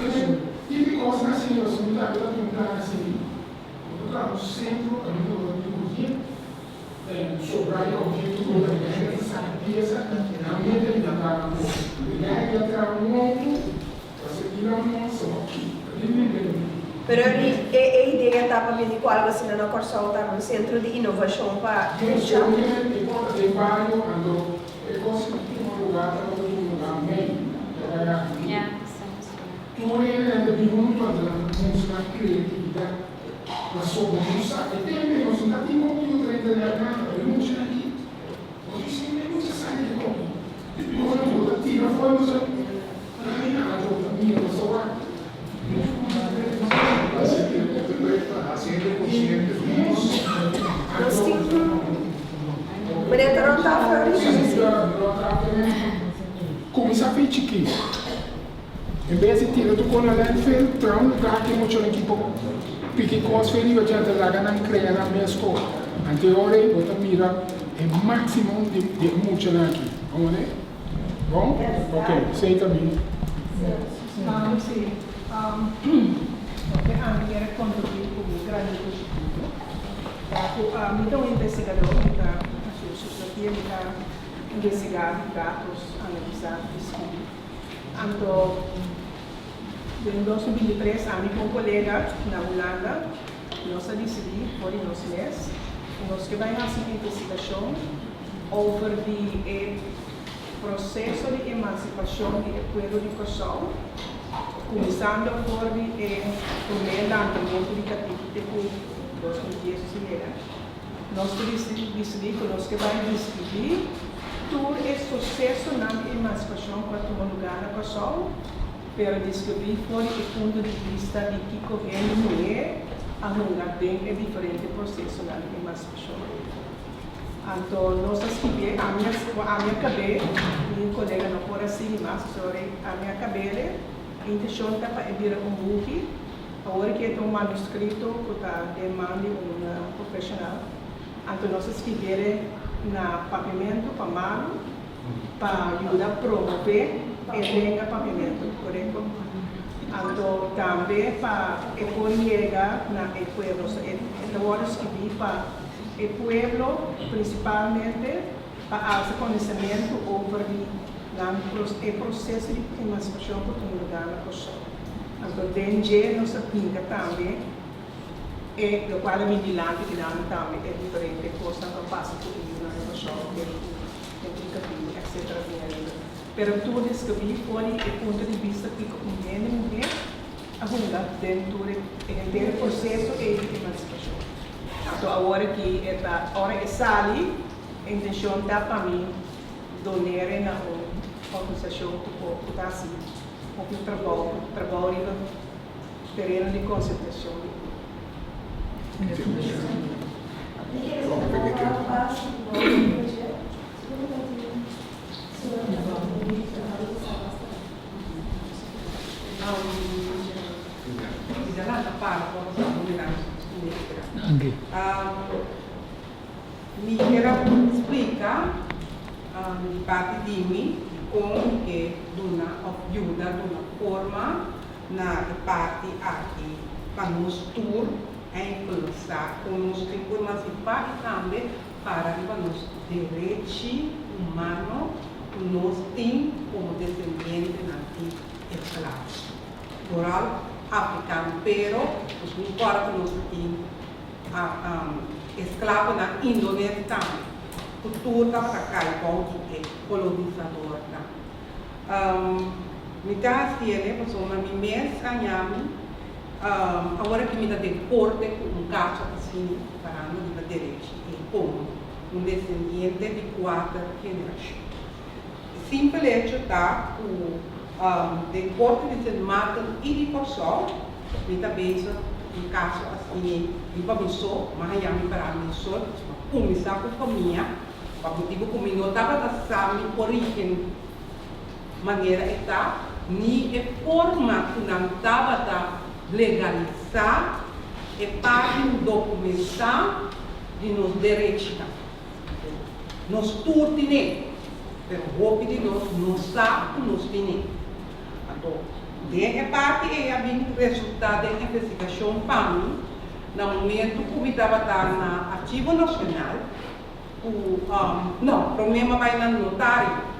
tin kosnan asina pasobra mi tambe ta tin un plan asina. Bo ta traha un sentro kaminda bo ta tin ku hende sobra e obheto ku bo ta hende ta saka piesa nan mete di nan traha ku e guy ki a traha un outo ta ser Elon Musk o ki ta bin bin bin bin. Pero e e idea ta pa bini ku algu asina na Kòrsou tambe, un sentro di inovashon pa Yes, mucha. pero e por ta den bario anto e kos ku tuma lugar ta por tuma lugar mei ta bai aki. Tur hende ta bin huntu anto nan ta mustra kreatividat. Pasobra nos sa e tempu ei nos no ta tin computer, internet, nada, pero e muchanan aki, bo tin siempre e mucha sa di e koki. Ora bo ta tira for nos ta traha anto bo ta mira bo sa wak. Hasi hende konsiente. Nos tin un Meneer ta rond tafel ariba? Si, rond tafel. Kuminsá fe chikí. En bes di tira tur kos na landfill, traha un lugar ku e muchanan ki por piki kos fe riba dje anto laga nan krea nan mes kos. Anto e ora ei bo ta mira e máksimo di e muchanan aki. Bon ora? Bon? Ok, esei ta mi. Si, loke ami kier a kontribuí ku mi granito chikitu ta ku mi ta un investigador, mi ta hasi sosiologia, mi ta investigá datos, analisá, skibi. Anto den 2023 ami ku un kolega na Hulanda nos a disidí for di nos mes ku nos ke bai hasi un investigashon over di e proseso di emansipashon di e pueblo di Kòrsou kuminsando for di e promé lantamentu di katibu te ku 2010 yega. Nos ta disidí ku nos ke bai deskribí tur e susesonan di emansipashon ku a tuma lugá na Kòrsou, pero deskribí for di e punto di bista di kiko hende muhé a hunga den e diferente prosesonan di emansipashon. Anto nos a skibié, ami a, bo ami a kab'é, mi kolega no por a sigui mas, sorry, ami a kab'é, e intenshon ta pa e bira un buki. Awor ki e ta un manuskrito ku ta den man di un profeshonal, anto nos a skibié na papiamentu pa malu pa yuda promové e lenga papiamentu, korekto? Anto tambe pa e por yega na e pueblo. So e ta wòrdu skibí pa e pueblo prinsipalmente pa alsa konosementu over di nan e proseso di emansipashon ku tuma lugá na Kòrsou. Anto den dje nos a hinka tambe e lokual a bin dilanti dilanti tambe e diferente kosnan ku a pasa ku e yunan na Kòrsou den ku den ku kapiu etcetera bin ariba. Pero tur deskribí for di e punto di bista kiko un hende muhé a hunga den tur e henter e proseso ei di emansipashon. Anto awor aki e ta ora e sali e intenshon ta pa mi donere na un organisashon ku por ku ta hasi hopi trabou trabou riba tereno di konsientashon di Mi kier a splika di parti di mi kon mi ke duna òf yuda duna forma na e parti aki pa nos tur enkele sa kon nos tin por emansipá i tambe para riba nos derechi humano ku nos tin komo desendientenan di esklabo, foral afrikano, pero nos no kòrda ku nos tin. Esklabonan indones tambe, ku tur tabata kai bou di e kolonisadornan. Mi ta hasiele pasobra mi mes a ñami awor aki mi ta den korte ku un kaso asina parando riba derechi ei komo un desendiente di kuater generashon. E simpel hecho ta ku den korte di Sint Maarten i di Kòrsou mi ta bezig un kaso asina riba mi so, mi a haña mi pará mi so, mi a kuminsá ku famia pa motibu ku mi no tabata sa mi orígen manera e ta, ni e forma ku nan tabata legalisá e parti dokumentá di nos derechinan. Nos tur tin'é, pero hopi di nos no sa ku nos tin'é. Anto, den e parti ei a bin resultá den investigashon pa mi, na momentu ku mi tabata na Archivo Nacional, ku, no, promé mi a bai na notario,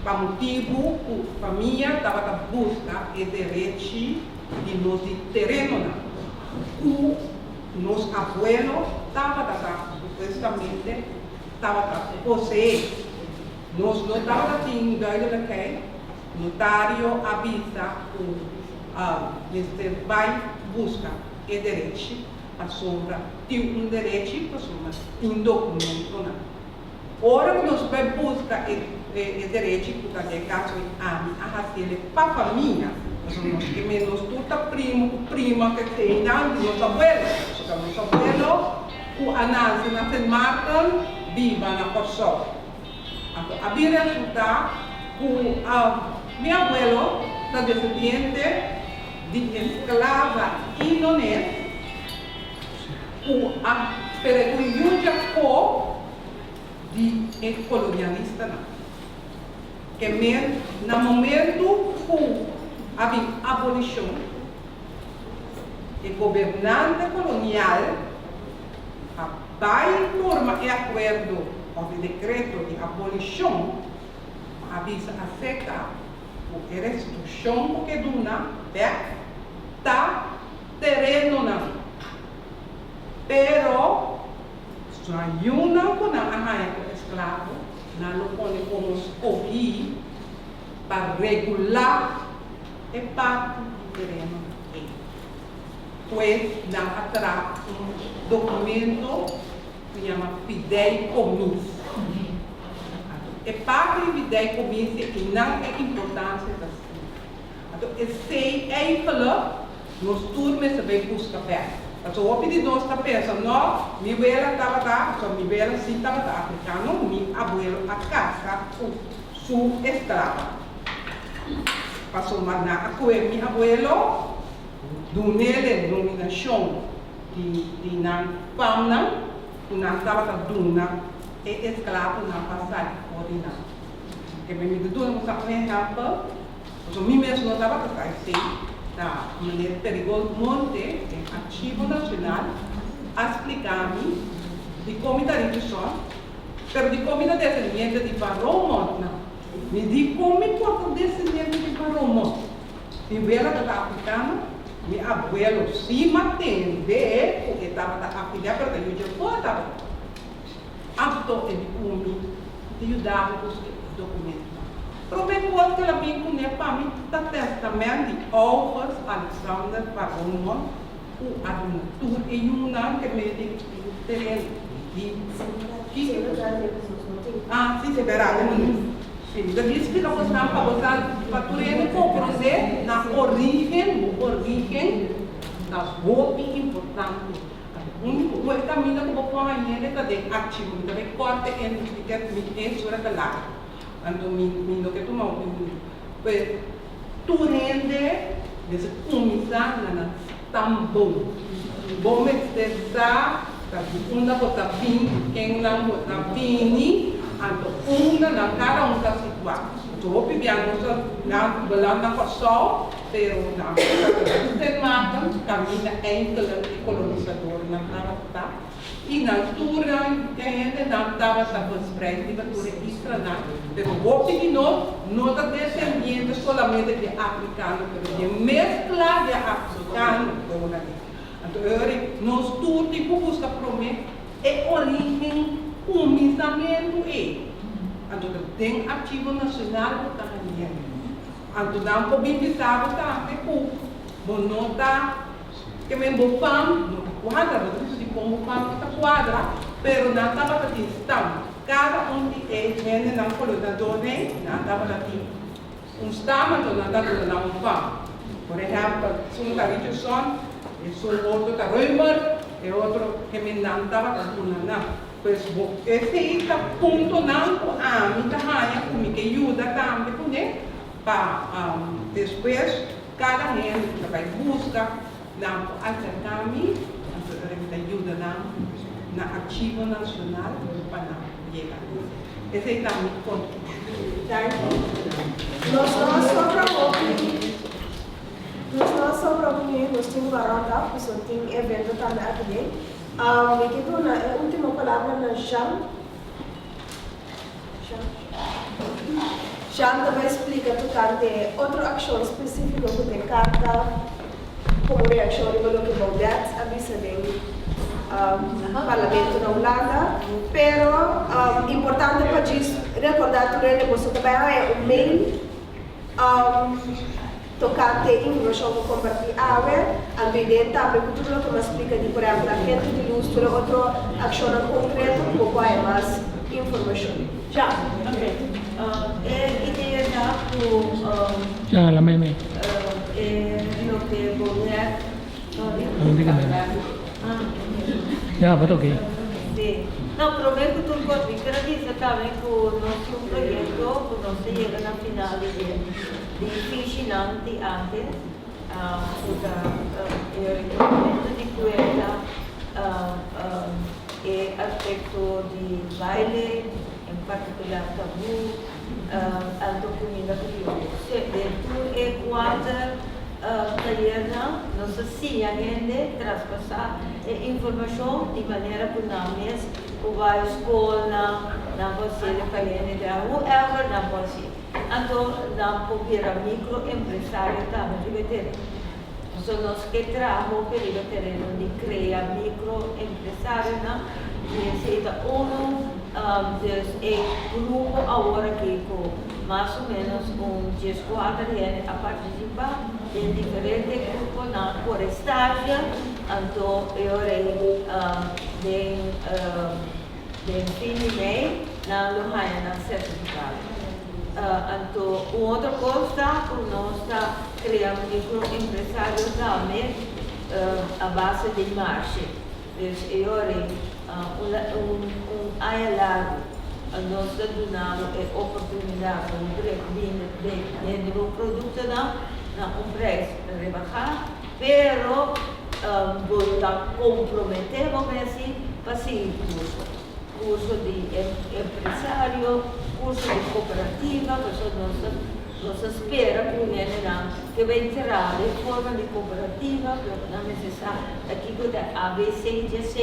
pa motibu ku famia tabata buska e derechi di nos di terenonan, ku. Nos abuelo tabata ta supuestamente tabata poseé. Nos no tabata tin duidelijkheid. Notario a bisa ku mester bai buska e derechi pasobra tin un derechi pasobra tin dokumentonan. Ora ku nos bai buska e e derechi ku ta den kaso ei ami a hasiel pa famia, pasobra nos ke men nos tur ta primo ku prima ku eseinan di nos abuelo, pasobra nos abuelo ku a nase na Sint Maarten biba na Kòrsou. Anto a bin resultá ku mi abuelo ta desendiente di esklava indones ku a pero ku yu djakó di e kolonialistanan. Ke men na momentu ku a bin abolishon, e gobernante kolonial a bai forma e akuerdo òf e dekreto di abolishon pa a bisa aserka ku e restitushon ku ke duna bèk ta terenonan. Pero. Strañonan ku nan a haña ku esklabo, nan lo pone komo skohí pa regulá e parti di tereno ei. Pues nan a traha un dokumento ku yama fideicomis. Anto e parti di fideicomis ei nan e importansia ta asina. Anto esei eigenlijk Nos tur mester bay busca bek. Pasobra hopi di nos ta pensa, no, mi wela tabata, pasobra mi wela si tabata africano, mi abuelo a casa cu su esclava. Pasobra nan a cohe mi abuelo, dunele nominacion di di nan famnan cu nan tabata duna e esclavonan pa sali for di nan. Kende mi ta duna boso un ehempel. Pasobra mi mes no tabata sa esei, ta meneer Perigol Monte den Archivo Nacional a splica mi dicon mi ta Richardson, pero dicon mi ta descendiente di Baron Montnan. Mi di con mi por ta descendiente di Baron Mont? Mi wela tabata afrikano, mi abuelo sí m'a tende ku e tabata afiliá pero ta yu dje por tabata. Anto e di ku mi ta yuda bo buska e dokumentonan. Promé kos ku el a bin kuné pa mi ta tèstamènt di August Alexander van Romondt ku a duna tur e yunan ke medi tereno di kiko. Ah, si, si, bèrdat, e minuut. Si, mi ta di splika bosnan pa bo sa, pa tur hende komprondé na orígen, bo orígen ta hopi importante. Úniko ku e kaminda ku bo por haña hende ta den archivo. Mi ta bai kòrte en mi mi ensura ta largu. Anto mi mi no ke tuma hopi minuto. Pues tur hende mester kuminsá na nan stamboom. Bo mester sa ta di unda bo ta bin, di kennan bo ta bini, anto unda nan kada un ta situá. Anto hopi bia nos ta nan belanda Kòrsou. Pero nan ta Maarten kaminda enkele e kolonisadornan tabata i nan tur nan e hendenan tabata verspreid riba tur e islanan. Pero hopi di nos no ta desendiente solamente di e afrikano pero di e meskla di e afrikano ku nan e. Anto e ora ei nos tur tin ku buska promé e orígen kuminsamentu ei. Anto ta den Archivo Nacional ku ta hañ'é. Anto nan por bin bisa bo tambe ku bo no ta ke men bo fam no ta kuadra, bo ta bisa dikon bo fam no ta kuadra, pero nan tabata tin stam. Kada un di e hendenan kolonadónan nan tabata tin un stam, anto nan ta duna nan un fam. Por ehèmpel, esun ta Richardson, esun otro ta Römer, e otro ke men nan tabata duna nan. Pues bo esei ta puntonan ku ami ta haña ku mi ke yuda tambe kuné pa despues kada hende ku ta bai buska nan por aserká mi, anto ora mi ta yuda nan na Archivo Nacional pa nan yega. Esei ta mi kontribushon. Danki. Nos no a sobra hopi, nos no a sobra hopi hende, nos tin ku a round up pasobra tin evento tambe aki den. Mi ke duna e ultimo palabra na Jean. Jean. Jean ta bai splika tokante otro akshon spesífiko ku den karta komo reakshon riba loke Baudet a bisa den parlamento na Hulanda. Pero importante pa djis rekordá tur hende boso ta bai haña un mail. Tokante e informashon ku kompartí awe, anto i den tambe ku tur loke mas splika di por ehèmpel agente di lus tur e otro akshonnan konkreto ku bo por haña mas informashon. Ja, oké. E idea ta ku Ja, la meme. e loke bo wèk, sorry. Ja, but oké. Sí. No, promé ku tur kos mi ker a bisa tambe ku nos tin un proyekto ku nos ta yega na final di e di fishinan di antes, ku ta e rekonosmentu di kuenta e aspekto di baile, en partikular tabú, anto kuminda krioyo. Den tur e kuater tayernan nos ta siña hende traspasá e informashon di manera ku nan mes por bai skolnan, nan por hasiel pa hende traha, whoever nan por hasi. Anto nan por bira mikroempresario tambe riba e tereno. So nos ke traha hopi riba e tereno di krea mikroempresarionan i esei ta unu. Dus e grupo awor aki ku mas o ménos un dieskuater hende a partisipá den diferente gruponan por e stazje, anto e ora ei den den fin di mei nan lo haña nan sertifikado. Anto un otro kos ta ku nos ta krea mikroempresario tambe a base di marshe. Dus e ora ei un un aña largu nos ta duna bo e oportunidat pa bo bende bo produktonan na un prijs rebahá, pero bo ta komprometé bo mes si pa sigui kurso, kurso di empresario, kurso di kooperativa, pasobra nos ta nos ta spera ku hendenan ke bai traha den forma di kooperativa, pero nan mester sa ta kiko ta abc, djc,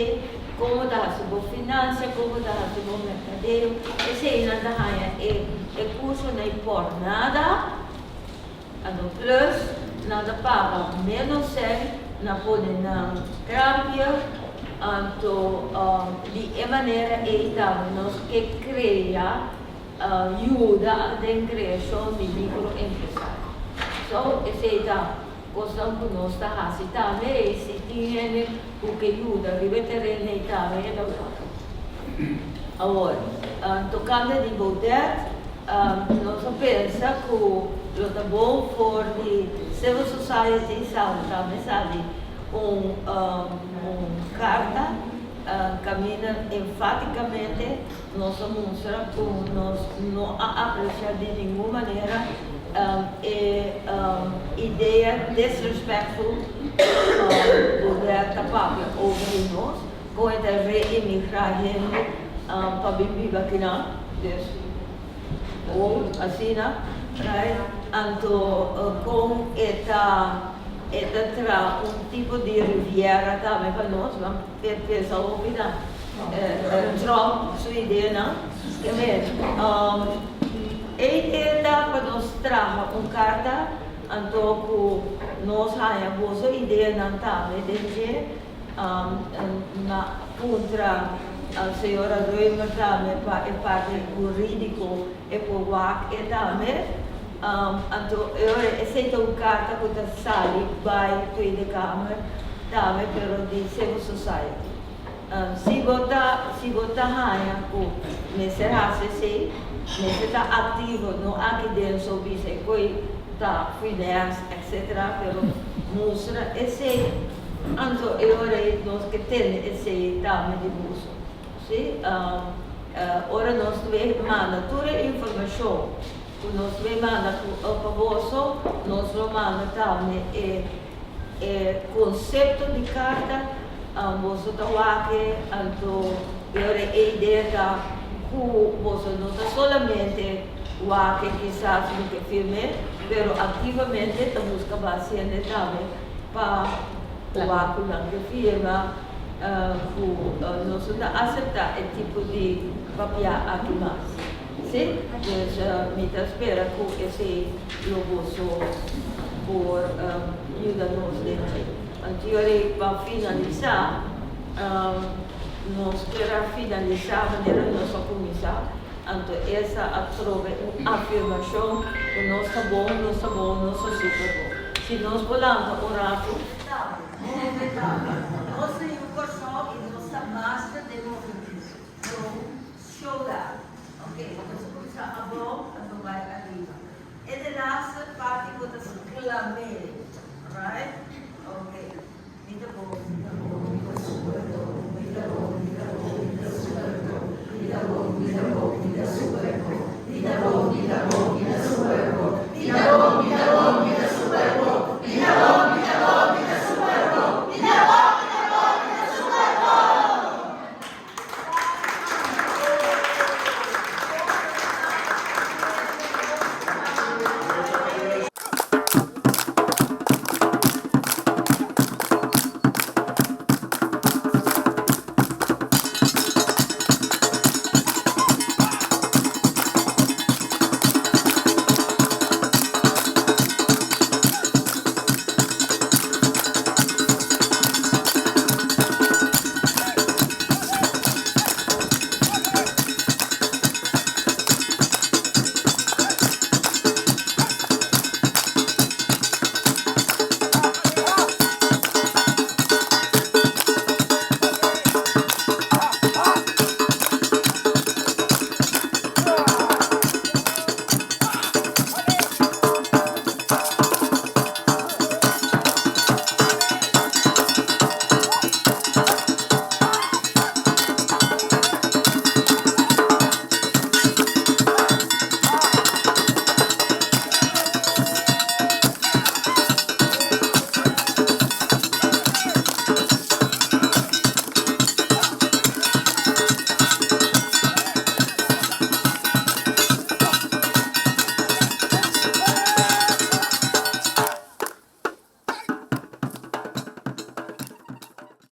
kon bo ta hasi bo finansia, kon bo ta hasi bo merkadeo, eseinan ta haña e kursonan por nada. Anto plus. Nan ta paga ménos sèn, nan pone nan krampje, anto di e manera ei tambe nos ke krea yuda den kreashon di mikroempresario. So, esei ta kosnan ku nos ta hasi tambe i si tin hende ku ke yuda riba e tereno ei tambe e ta welkom. Awor, tokante di Baudet, nos a pensa ku lo ta bon for di civil society tambe sali un un karta kaminda enfatikamente nos a mustra ku nos no a apresiá di ningun manera e idea disrespectful ku Baudet ta papia over di nos. Kon e ta reemigrá hende pa bin biba akinan? Dus, bon, asina, right? Anto kon e ta e ta traha un tipo di riviera tambe pa nos? Ban pensa hopi na Trump su ideanan. Ke men, e idea ta pa nos traha un karta anto ku nos haña boso ideanan tambe den dje. Na puntra señora Römer tambe pa e parti hurídiko e por wak e tambe. Anto e ora esei ta un karta ku ta sali bai Tweede Kamer tambe pero di civil society. Si bo ta si bo ta haña ku mester hasi esei mester ta aktivo no aki den so bisa e koi ta finance etcetera pero mustra esei. Anto e ora ei nos ke tende esei tambe di boso. Sí, ora nos debe manda tur e informashon ku nos debe manda pa boso, nos lo manda tambe e e konsepto di karta, boso ta wak e, anto e ora ei idea ta ku boso no ta solamente wak e kisas loke firm'é, pero aktivamente ta buska basiende tambe. Pa wak ku nan ke firma ku nos no ta aseptá e tipo di papiá aki mas. Sí? Dus mi ta spera ku esei lo boso por yuda nos den dje. Anto yori pa finalisá, nos kier a finalisá manera nos a kuminsá, anto esa a trobe un afirmashon ku nos ta bon, nos ta bon, nos ta super bon. Si nos por lanta un ratu.